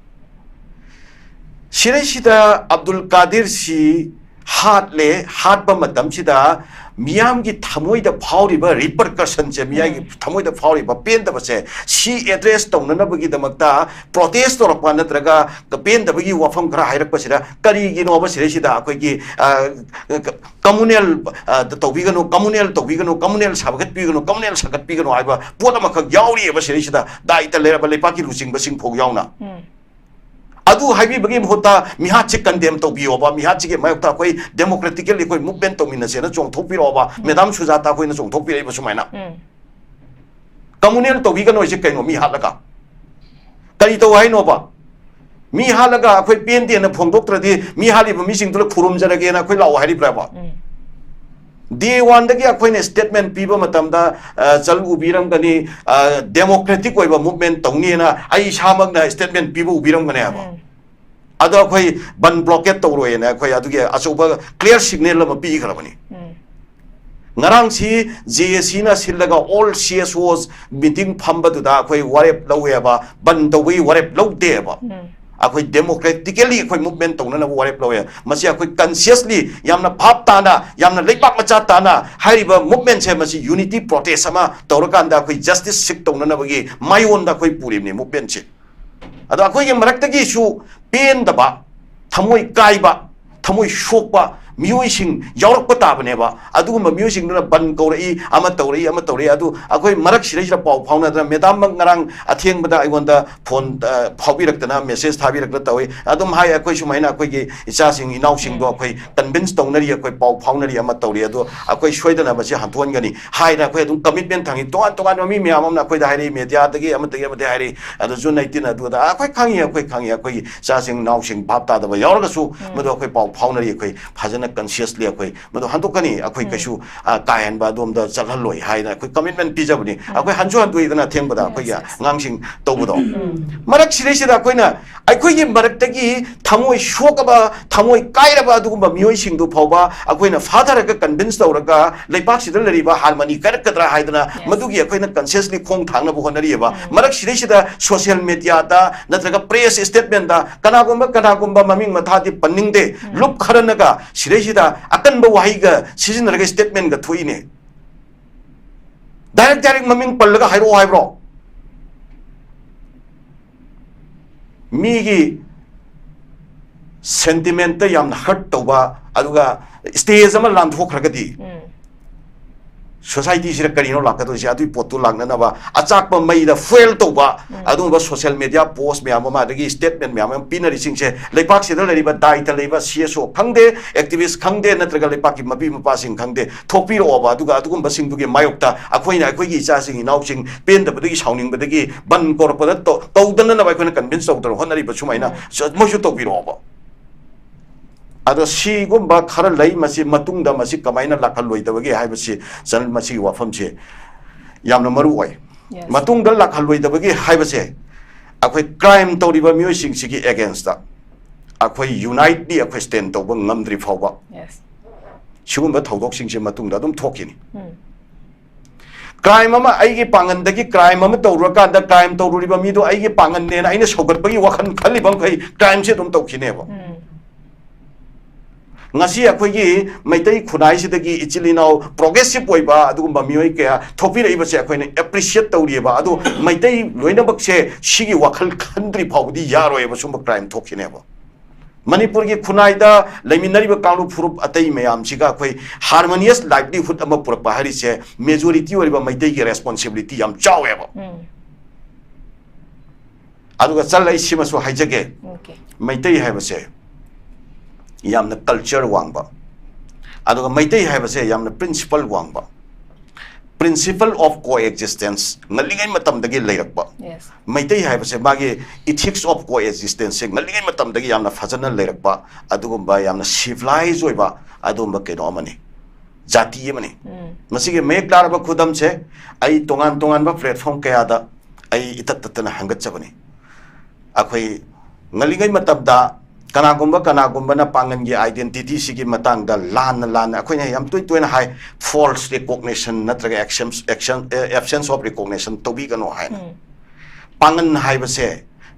ꯁꯤꯗꯩꯁꯤꯗ ꯑꯕꯗꯨꯜ ꯀꯥꯗꯤꯔꯁꯤ ꯍꯥꯠꯂꯦ, ꯍꯥꯠꯄ ꯃꯇꯝꯁꯤꯗ ꯃꯤꯌꯥꯝꯒꯤ ꯊꯃꯣꯏꯗ ꯐꯥꯎꯔꯤꯕ ꯔꯤꯄꯔꯀꯁꯟꯁꯦ, ꯃꯤꯌꯥꯝꯒꯤ ꯎꯝ꯫ ꯊꯃꯣꯏꯗ ꯐꯥꯎꯔꯤꯕ ꯄꯦꯟꯗꯕꯁꯦ, ꯁꯤ ꯑꯦꯗ꯭ꯔꯦꯁ ꯇꯧꯅꯅꯕꯒꯤꯗꯃꯛꯇ ꯄ꯭ꯔꯣꯇꯦꯁ ꯇꯧꯔꯛꯄ ꯅꯠꯇ꯭ꯔꯒ ꯄꯦꯟꯗꯕꯒꯤ ꯋꯥꯐꯝ ꯈꯔ ꯍꯥꯏꯔꯛꯄꯁꯤꯗ ꯀꯔꯤꯒꯤꯅꯣꯕ ꯁꯤꯗꯩꯁꯤꯗ ꯑꯩꯈꯣꯏꯒꯤ, ꯑ, ꯀ-, ꯀꯃꯨꯅꯦꯜ, ꯑ, ꯇꯧꯕꯤꯒꯅꯨ, ꯀꯃꯨꯅꯦꯜ ꯇꯧꯕꯤꯒꯅꯨ, ꯀꯃꯨꯅꯦꯜ ꯁꯥꯒꯠꯄꯤꯒꯅꯨ, ꯀꯃꯨꯅꯦꯜ ꯁꯥꯒꯠꯄꯤꯒꯅꯨ ꯍꯥꯏꯕ ꯄꯣꯠ ꯑꯃꯈꯛ ꯌꯥꯎꯔꯤꯑꯕ ꯁꯤꯗꯩꯁꯤꯗ, ꯗꯥꯏꯇ ꯂꯩꯔꯕ ꯂꯩꯄꯥꯛꯀꯤ ꯂꯨꯆꯤꯡꯕꯁꯤꯡ ꯐꯥꯎ ꯌꯥꯎꯅ꯫ ꯎꯝ꯫ ꯑꯗꯨ ꯍꯥꯏꯕꯤꯕꯒꯤ ꯃꯍꯨꯠꯇ ꯃꯤꯍꯥꯠꯁꯦ ꯀꯟꯗꯦꯝ ꯇꯧꯕꯤꯌꯣꯕ, ꯃꯤꯍꯥꯠꯁꯤꯒꯤ ꯃꯥꯌꯣꯛꯇ ꯑꯩꯈꯣꯏ ꯗꯦꯃꯣꯀ꯭ꯔꯦꯇꯤꯀꯦꯜꯂꯤ ꯑꯩꯈꯣꯏ ꯃꯨꯚꯃꯦꯟ ꯇꯧꯃꯤꯟꯅꯁꯦꯅ ꯆꯣꯡꯊꯣꯛꯄꯤꯔꯛꯑꯣꯕ, ꯎꯝ꯫ ꯃꯦꯗꯥꯝ ꯁꯨꯖꯥꯇꯥ ꯑꯩꯈꯣꯏꯅ ꯆꯣꯡꯊꯣꯛꯄꯤꯔꯛꯏꯕ ꯁꯨꯃꯥꯏꯅ꯫ ꯎꯝ꯫ ꯀꯃꯨꯅꯦꯜ ꯇꯧꯕꯤꯒꯅꯣ ꯍꯥꯏꯁꯦ ꯀꯩꯅꯣ? ꯃꯤ ꯍꯥꯠꯂꯒ ꯀꯔꯤ ꯇꯧ ꯍꯥꯏꯅꯣꯕ? ꯃꯤ ꯍꯥꯠꯂꯒ ꯑꯩꯈꯣꯏ ꯄꯦꯟꯗꯦꯅ ꯐꯣꯡꯗꯣꯛꯇ꯭ꯔꯗꯤ ꯃꯤ ꯍꯥꯠꯂꯤꯕ ꯃꯤꯁꯤꯡꯗꯨꯅ ꯈꯨꯔꯨꯝꯖꯔꯒꯦꯅ ꯑꯩꯈꯣꯏ ꯂꯥꯛꯑꯣ ꯍꯥꯏꯔꯤꯕ꯭ꯔꯥꯕ? ꯎꯝ꯫ ꯗꯦ ꯋꯥꯟꯗꯒꯤ ꯑꯩꯈꯣꯏꯅ ꯁ꯭ꯇꯦꯠꯃꯦꯟ ꯄꯤꯕ ꯃꯇꯝꯗ, ꯑ, ꯆꯜ ꯎꯕꯤꯔꯝꯒꯅꯤ, ꯑ, ꯗꯦꯃꯣꯀ꯭ꯔꯦꯇꯤꯛ ꯑꯣꯏꯕ ꯃꯨꯚꯃꯦꯟ ꯇꯧꯅꯤꯅ ꯑꯩ ꯏꯁꯥꯃꯛꯅ ꯁ꯭ꯇꯦꯠꯃꯦꯟ ꯄꯤꯕ ꯎꯕꯤꯔꯝꯒꯅꯦꯕ꯫ ꯎꯝ꯫ ꯑꯗꯣ ꯑꯩꯈꯣꯏ ꯕꯟ ꯕ꯭ꯂꯣꯀꯦꯠ ꯇꯧꯔꯣꯏꯅ ꯑꯩꯈꯣꯏ ꯑꯗꯨꯒꯤ ꯑꯆꯧꯕ ꯀ꯭ꯂꯤꯌꯥꯔ ꯁꯤꯒꯅꯦꯜ ꯑꯃ ꯄꯤꯈ꯭ꯔꯕꯅꯤ꯫ ꯎꯝ꯫ ꯉꯔꯥꯡꯁꯤ ꯖꯦ ꯑꯦ ꯁꯤꯅ ꯁꯤꯜꯂꯒ ꯑꯣꯜ ꯁꯤ ꯑꯦꯁ ꯑꯣꯁ ꯃꯤꯇꯤꯡ ꯐꯝꯕꯗꯨꯗ ꯑꯩꯈꯣꯏ ꯋꯥꯔꯦꯞ ꯂꯧꯋꯦꯕ, ꯕꯟ ꯇꯧꯕꯒꯤ ꯋꯥꯔꯦꯞ ꯂꯧꯗꯦꯕ꯫ ꯎꯝ꯫ ꯑꯩꯈꯣꯏ ꯗꯦꯃꯣꯀ꯭ꯔꯦꯇꯤꯀꯦꯜꯂꯤ ꯑꯩꯈꯣꯏ ꯃꯨꯚꯃꯦꯟ ꯇꯧꯅꯅꯕ ꯋꯥꯔꯦꯞ ꯂꯧꯋꯦ꯫ ꯃꯁꯤ ꯑꯩꯈꯣꯏ ꯀꯟꯁꯤꯌꯁꯂꯤ, ꯌꯥꯝꯅ ꯚꯥꯞ ꯇꯥꯅ, ꯌꯥꯝꯅ ꯂꯩꯕꯥꯛ ꯃꯆꯥ ꯇꯥꯅ ꯍꯥꯏꯔꯤꯕ ꯃꯨꯚꯃꯦꯟꯁꯦ, ꯃꯁꯤ ꯌꯨꯅꯤꯇꯤ ꯄ꯭ꯔꯣꯇꯦꯁ ꯑꯃ ꯇꯧꯔꯀꯥꯟꯗ ꯑꯩꯈꯣꯏ ꯖꯁꯇꯤꯁ ꯁꯤꯛ ꯇꯧꯅꯅꯕꯒꯤ ꯃꯥꯏꯑꯣꯟꯗ ꯑꯩꯈꯣꯏ ꯄꯨꯔꯤꯕꯅꯤ ꯃꯨꯚꯃꯦꯟꯁꯦ꯫ ꯑꯗꯣ ꯑꯩꯈꯣꯏꯒꯤ ꯃꯔꯛꯇꯒꯤꯁꯨ ꯄꯦꯟꯗꯕ, ꯊꯃꯣꯏ ꯀꯥꯏꯕ, ꯊꯃꯣꯏ ꯁꯣꯛꯄ, ꯃꯤꯑꯣꯏꯁꯤꯡ ꯌꯥꯎꯔꯛꯄ ꯇꯥꯕꯅꯦꯕ꯫ ꯑꯗꯨꯒꯨꯝꯕ ꯃꯤꯑꯣꯏꯁꯤꯡꯗꯨꯅ ꯕꯟ ꯀꯧꯔꯛꯏ, ꯑꯃ ꯇꯧꯔꯛꯏ, ꯑꯃ ꯇꯧꯔꯛꯏ꯫ ꯑꯗꯨ ꯑꯩꯈꯣꯏ ꯃꯔꯛ ꯁꯤꯗꯩꯁꯤꯗ ꯄꯥꯎ ꯐꯥꯎꯅꯗꯅ, ꯃꯦꯗꯥꯝꯃꯛ ꯉꯔꯥꯡ ꯑꯊꯦꯡꯕꯗ ꯑꯩꯉꯣꯟꯗ ꯐꯣꯟ, ꯑ, ꯐꯥꯎꯕꯤꯔꯛꯇꯅ, ꯃꯦꯁꯦꯖ ꯊꯥꯕꯤꯔꯛꯇꯅ ꯇꯧꯏ꯫ ꯑꯗꯨꯝ ꯍꯥꯏ, "ꯑꯩꯈꯣꯏ ꯁꯨꯃꯥꯏꯅ ꯑꯩꯈꯣꯏꯒꯤ ꯏꯆꯥꯁꯤꯡ, ꯏꯅꯥꯎꯁꯤꯡꯗꯣ ꯑꯩꯈꯣꯏ ꯀꯟꯚꯤꯟꯁ ꯇꯧꯅꯔꯤ, ꯑꯩꯈꯣꯏ ꯄꯥꯎ ꯐꯥꯎꯅꯔꯤ, ꯑꯃ ꯇꯧꯔꯤ, ꯑꯗꯣ ꯑꯩꯈꯣꯏ ꯁꯣꯏꯗꯅ ꯃꯁꯤ ꯍꯟꯊꯣꯛꯍꯟꯒꯅꯤ" ꯍꯥꯏꯅ ꯑꯩꯈꯣꯏ ꯑꯗꯨꯝ ꯀꯃꯤꯠꯃꯦꯟ ꯊꯝꯃꯤ꯫ ꯇꯣꯉꯥꯟ ꯇꯣꯉꯥꯟꯕ ꯃꯤ ꯃꯌꯥꯝ ꯑꯃꯅ ꯑꯩꯈꯣꯏꯗ ꯍꯥꯏꯔꯛꯏ, ꯃꯦꯗꯤꯌꯥꯗꯒꯤ ꯑꯃꯗꯒꯤ ꯑꯃꯗꯒꯤ ꯍꯥꯏꯔꯛꯏ꯫ ꯑꯗꯨꯁꯨ ꯅꯥꯏꯟꯇꯤꯟ ꯑꯗꯨꯗ ꯑꯩꯈꯣꯏ ꯈꯪꯉꯤ, ꯑꯩꯈꯣꯏ ꯈꯪꯉꯤ, ꯑꯩꯈꯣꯏꯒꯤ ꯏꯆꯥꯁꯤꯡ, ꯏꯅꯥꯎꯁꯤꯡ ꯚꯥꯞ ꯇꯥꯗꯕ ꯌꯥꯎꯔꯒꯁꯨ ꯃꯗꯨ ꯑꯩꯈꯣꯏ ꯄꯥꯎ ꯐꯥꯎꯅꯔꯤ, ꯑꯩꯈꯣꯏ ꯐꯖꯅ ꯀꯟꯁꯤꯌꯁꯂꯤ ꯑꯩꯈꯣꯏ ꯃꯗꯨ ꯍꯟꯗꯣꯛꯀꯅꯤ, ꯑꯩꯈꯣꯏ ꯀꯩꯁꯨ, ꯑ, ꯀꯥ ꯍꯦꯟꯕ ꯑꯗꯣꯝꯗ ꯆꯠꯍꯜꯂꯣꯏ ꯍꯥꯏꯅ ꯑꯩꯈꯣꯏ ꯀꯃꯤꯠꯃꯦꯟ ꯄꯤꯖꯕꯅꯤ꯫ ꯑꯩꯈꯣꯏ ꯍꯟꯁꯨ ꯍꯟꯗꯣꯛꯏꯗꯅ ꯑꯊꯦꯡꯕꯗ ꯑꯩꯈꯣꯏꯒꯤ ꯑꯉꯥꯡꯁꯤꯡ ꯇꯧꯕꯗꯣ꯫ ꯃꯔꯛ ꯁꯤꯗꯩꯁꯤꯗ ꯑꯩꯈꯣꯏꯅ, ꯑꯩꯈꯣꯏꯒꯤ ꯃꯔꯛꯇꯒꯤ ꯊꯃꯣꯏ ꯁꯣꯛꯑꯕ, ꯊꯃꯣꯏ ꯀꯥꯏꯔꯕ ꯑꯗꯨꯒꯨꯝꯕ ꯃꯤꯑꯣꯏꯁꯤꯡꯗꯨ ꯐꯥꯎꯕ ꯑꯩꯈꯣꯏꯅ ꯐꯥꯊꯔꯒ, ꯀꯟꯚꯤꯟꯁ ꯇꯧꯔꯒ, ꯂꯩꯄꯥꯛꯁꯤꯗ ꯂꯩꯔꯤꯕ ꯍꯥꯔꯃꯅꯤ ꯀꯥꯏꯔꯛꯀꯗ꯭ꯔꯥ ꯍꯥꯏꯗꯅ, ꯃꯗꯨꯒꯤ ꯑꯩꯈꯣꯏꯅ ꯀꯟꯁꯤꯌꯁꯂꯤ ꯈꯣꯡ ꯊꯥꯡꯅꯕ ꯍꯣꯠꯅꯔꯤꯑꯕ꯫ ꯃꯔꯛ ꯁꯤꯗꯩꯁꯤꯗ ꯁꯣꯁꯤꯌꯦꯜ ꯃꯦꯗꯤꯌꯥꯗ ꯅꯠꯇ꯭ꯔꯒ ꯄ꯭ꯔꯦꯁ ꯁ꯭ꯇꯦꯠꯃꯦꯟꯗ ꯀꯅꯥꯒꯨꯝꯕ, ꯀꯅꯥꯒꯨꯝꯕ ꯃꯃꯤꯡ ꯃꯊꯥꯗꯤ ꯄꯟꯅꯤꯡꯗꯦ, ꯂꯨꯞ ꯈꯔꯅꯒ ꯁꯤꯗꯩꯁꯤꯗ ꯑꯀꯟꯕ ꯋꯥꯍꯩꯒ ꯁꯤꯖꯤꯟꯅꯔꯒ ꯁ꯭ꯇꯦꯠꯃꯦꯟꯒ ꯊꯣꯛꯏꯅꯦ꯫ ꯗꯥꯏꯔꯦꯛ ꯗꯥꯏꯔꯦꯛ ꯃꯃꯤꯡ ꯄꯜꯂꯒ ꯍꯥꯏꯔꯛꯑꯣ ꯍꯥꯏꯕ꯭ꯔꯣ? ꯃꯤꯒꯤ ꯁꯦꯟꯇꯤꯃꯦꯟꯇ ꯌꯥꯝꯅ ꯍꯔꯠ ꯇꯧꯕ, ꯑꯗꯨꯒ ꯁ꯭ꯇꯦꯖ ꯑꯃ ꯂꯥꯟꯊꯣꯛꯈ꯭ꯔꯒꯗꯤ ꯁꯣꯁꯥꯏꯇꯤꯁꯤꯗ ꯀꯔꯤꯅꯣ ꯂꯥꯛꯀꯗꯣꯏꯁꯦ? ꯑꯗꯨꯒꯤ ꯄꯣꯠꯇꯨ ꯂꯥꯛꯅꯅꯕ ꯑꯆꯥꯛꯄ ꯃꯩꯗ ꯐꯨꯑꯦꯜ ꯇꯧꯕ, ꯑꯗꯨꯒꯨꯝꯕ ꯁꯣꯁꯤꯌꯦꯜ ꯃꯦꯗꯤꯌꯥ ꯄꯣꯁ ꯃꯌꯥꯝ ꯑꯃ, ꯑꯗꯒꯤ ꯁ꯭ꯇꯦꯠꯃꯦꯟ ꯃꯌꯥꯝ ꯑꯃ ꯄꯤꯅꯔꯤꯁꯤꯡꯁꯦ, ꯂꯩꯄꯥꯛꯁꯤꯗ ꯂꯩꯔꯤꯕ ꯗꯥꯏꯇ ꯂꯩꯕ ꯁꯤ ꯑꯦꯁ ꯑꯣ ꯈꯪꯗꯦ, ꯑꯦꯛꯇꯤꯚꯤꯁ ꯈꯪꯗꯦ, ꯅꯠꯇ꯭ꯔꯒ ꯂꯩꯄꯥꯛꯀꯤ ꯃꯄꯤ ꯃꯄꯥꯁꯤꯡ ꯈꯪꯗꯦ, ꯊꯣꯛꯄꯤꯔꯛꯑꯣꯕ꯫ ꯑꯗꯨꯒ ꯑꯗꯨꯒꯨꯝꯕꯁꯤꯡꯗꯨꯒꯤ ꯃꯥꯌꯣꯛꯇ ꯑꯩꯈꯣꯏꯅ ꯑꯩꯈꯣꯏꯒꯤ ꯏꯆꯥꯁꯤꯡ, ꯏꯅꯥꯎꯁꯤꯡ ꯄꯦꯟꯗꯕꯗꯒꯤ, ꯁꯥꯎꯅꯤꯡꯕꯗꯒꯤ ꯕꯟ ꯀꯧꯔꯛꯄꯗ ꯇꯧ-, ꯇꯧꯗꯅꯅꯕ ꯑꯩꯈꯣꯏꯅ ꯀꯟꯚꯤꯟꯁ ꯇꯧꯗꯅ ꯍꯣꯠꯅꯔꯤꯕ ꯁꯨꯃꯥꯏꯅ ꯁ-, ꯃꯣꯏꯁꯨ ꯇꯧꯕꯤꯔꯛꯑꯣꯕ꯫ ꯑꯗꯣ ꯁꯤꯒꯨꯝꯕ ꯈꯔ ꯂꯩ, ꯃꯁꯤ ꯃꯇꯨꯡꯗ ꯃꯁꯤ ꯀꯃꯥꯏꯅ ꯂꯥꯛꯍꯜꯂꯣꯏꯗꯕꯒꯦ ꯍꯥꯏꯕꯁꯤ, ꯆꯟ-, ꯃꯁꯤꯒꯤ ꯋꯥꯐꯝꯁꯦ ꯌꯥꯝꯅ ꯃꯔꯨ ꯑꯣꯏ꯫ ꯃꯇꯨꯡꯗ ꯂꯥꯛꯍꯜꯂꯣꯏꯗꯕꯒꯦ ꯍꯥꯏꯕꯁꯦ, ꯑꯩꯈꯣꯏ ꯀ꯭ꯔꯥꯏꯝ ꯇꯧꯔꯤꯕ ꯃꯤꯑꯣꯏꯁꯤꯡꯁꯤꯒꯤ ꯑꯦꯒꯦꯟꯁꯇ ꯑꯩꯈꯣꯏ ꯌꯨꯅꯥꯏꯠꯂꯤ ꯑꯩꯈꯣꯏ ꯁ꯭ꯇꯦꯟ ꯇꯧꯕ ꯉꯝꯗ꯭ꯔꯤ ꯐꯥꯎꯕ, ꯁꯤꯒꯨꯝꯕ ꯊꯧꯗꯣꯛꯁꯤꯡꯁꯦ ꯃꯇꯨꯡꯗ ꯑꯗꯨꯝ ꯊꯣꯛꯈꯤꯅꯤ꯫ ꯀ꯭ꯔꯥꯏꯝ ꯑꯃ, ꯑꯩꯒꯤ ꯄꯥꯡꯒꯟꯗꯒꯤ ꯀ꯭ꯔꯥꯏꯝ ꯑꯃ ꯇꯧꯔꯨꯔꯀꯥꯟꯗ, ꯀ꯭ꯔꯥꯏꯝ ꯇꯧꯔꯨꯔꯤꯕ ꯃꯤꯗꯣ ꯑꯩꯒꯤ ꯄꯥꯡꯒꯟꯅꯦꯅ ꯑꯩꯅ ꯁꯧꯒꯠꯄꯒꯤ ꯋꯥꯈꯜ ꯈꯜꯂꯤꯕ ꯃꯈꯩ ꯀ꯭ꯔꯥꯏꯝꯁꯦ ꯑꯗꯨꯝ ꯇꯧꯈꯤꯅꯦꯕ꯫ ꯉꯁꯤ ꯑꯩꯈꯣꯏꯒꯤ ꯃꯩꯇꯩ ꯈꯨꯟꯅꯥꯏꯁꯤꯗꯒꯤ ꯏꯆꯤꯜ ꯏꯅꯥꯎ ꯄ꯭ꯔꯣꯒ꯭ꯔꯦꯁꯤꯞ ꯑꯣꯏꯕ ꯑꯗꯨꯒꯨꯝꯕ ꯃꯤꯑꯣꯏ ꯀꯌꯥ ꯊꯣꯛꯄꯤꯔꯛꯏꯕꯁꯦ ꯑꯩꯈꯣꯏꯅ ꯑꯦꯄ꯭ꯔꯤꯁꯤꯌꯦꯠ ꯇꯧꯔꯤꯑꯕ꯫ ꯑꯗꯣ ꯃꯩꯇꯩ ꯂꯣꯏꯅꯃꯛꯁꯦ ꯁꯤꯒꯤ ꯋꯥꯈꯜ ꯈꯟꯗ꯭ꯔꯤ ꯐꯥꯎꯕꯗꯤ ꯌꯥꯔꯣꯏꯕ, ꯁꯨꯝꯕ ꯀ꯭ꯔꯥꯏꯝ ꯊꯣꯛꯈꯤꯅꯦꯕ꯫ ꯃꯅꯤꯄꯨꯔꯒꯤ ꯈꯨꯟꯅꯥꯏꯗ ꯂꯩꯃꯤꯟꯅꯔꯤꯕ ꯀꯥꯡꯂꯨꯞ ꯐꯨꯔꯨꯞ ꯑꯇꯩ ꯃꯌꯥꯝꯁꯤꯒ ꯑꯩꯈꯣꯏ harmonious livelihood ꯑꯃ ꯄꯨꯔꯛꯄ ꯍꯥꯏꯔꯤꯁꯦ majority ꯑꯣꯏꯔꯤꯕ ꯃꯩꯇꯩꯒꯤ responsibility ꯌꯥꯝ ꯆꯥꯎꯋꯦꯕ꯫ ꯎꯝ꯫ ꯑꯗꯨꯒ ꯆꯜ, ꯑꯩ ꯁꯤꯃꯁꯨ ꯍꯥꯏꯖꯒꯦ꯫ Okay꯫ ꯃꯩꯇꯩ ꯍꯥꯏꯕꯁꯦ ꯌꯥꯝꯅ culture ꯋꯥꯡꯕ, ꯑꯗꯨꯒ ꯃꯩꯇꯩ ꯍꯥꯏꯕꯁꯦ ꯌꯥꯝꯅ principle ꯋꯥꯡꯕ, principle of coexistence ꯉꯜꯂꯤꯉꯩ ꯃꯇꯝꯗꯒꯤ ꯂꯩꯔꯛꯄ꯫ Yes꯫ ꯃꯩꯇꯩ ꯍꯥꯏꯕꯁꯦ ꯃꯥꯒꯤ ethics of coexistence ꯁꯦ ꯉꯜꯂꯤꯉꯩ ꯃꯇꯝꯗꯒꯤ ꯌꯥꯝꯅ ꯐꯖꯅ ꯂꯩꯔꯛꯄ, ꯑꯗꯨꯒꯨꯝꯕ ꯌꯥꯝꯅ civilized ꯑꯣꯏꯕ ꯑꯗꯨꯒꯨꯝꯕ ꯀꯩꯅꯣ ꯑꯃꯅꯤ, ꯖꯥꯇꯤ ꯑꯃꯅꯤ꯫ ꯎꯝ꯫ ꯃꯁꯤꯒꯤ ꯃꯌꯦꯛ ꯂꯥꯔꯕ ꯈꯨꯗꯝꯁꯦ ꯑꯩ ꯇꯣꯉꯥꯟ ꯇꯣꯉꯥꯟꯕ platform ꯀꯌꯥꯗ ꯑꯩ ꯏꯇꯠ ꯇꯠꯇꯅ ꯍꯪꯒꯠꯆꯕꯅꯤ꯫ ꯑꯩꯈꯣꯏ ꯉꯜꯂꯤꯉꯩ ꯃꯇꯝꯗ ꯀꯅꯥꯒꯨꯝꯕ ꯀꯅꯥꯒꯨꯝꯕꯅ ꯄꯥꯡꯒꯜꯒꯤ identity ꯁꯤꯒꯤ ꯃꯇꯥꯡꯗ ꯂꯥꯟꯅ ꯂꯥꯟꯅ ꯑꯩꯈꯣꯏꯅ ꯌꯥꯝ ꯇꯣꯏ ꯇꯣꯏꯅ ꯍꯥꯏ, false recognition ꯅꯠꯇ꯭ꯔꯒ action, action, absence of recognition ꯇꯧꯕꯤꯒꯅꯣ ꯍꯥꯏꯅ꯫ ꯎꯝ꯫ ꯄꯥꯡꯒꯜ ꯍꯥꯏꯕꯁꯦ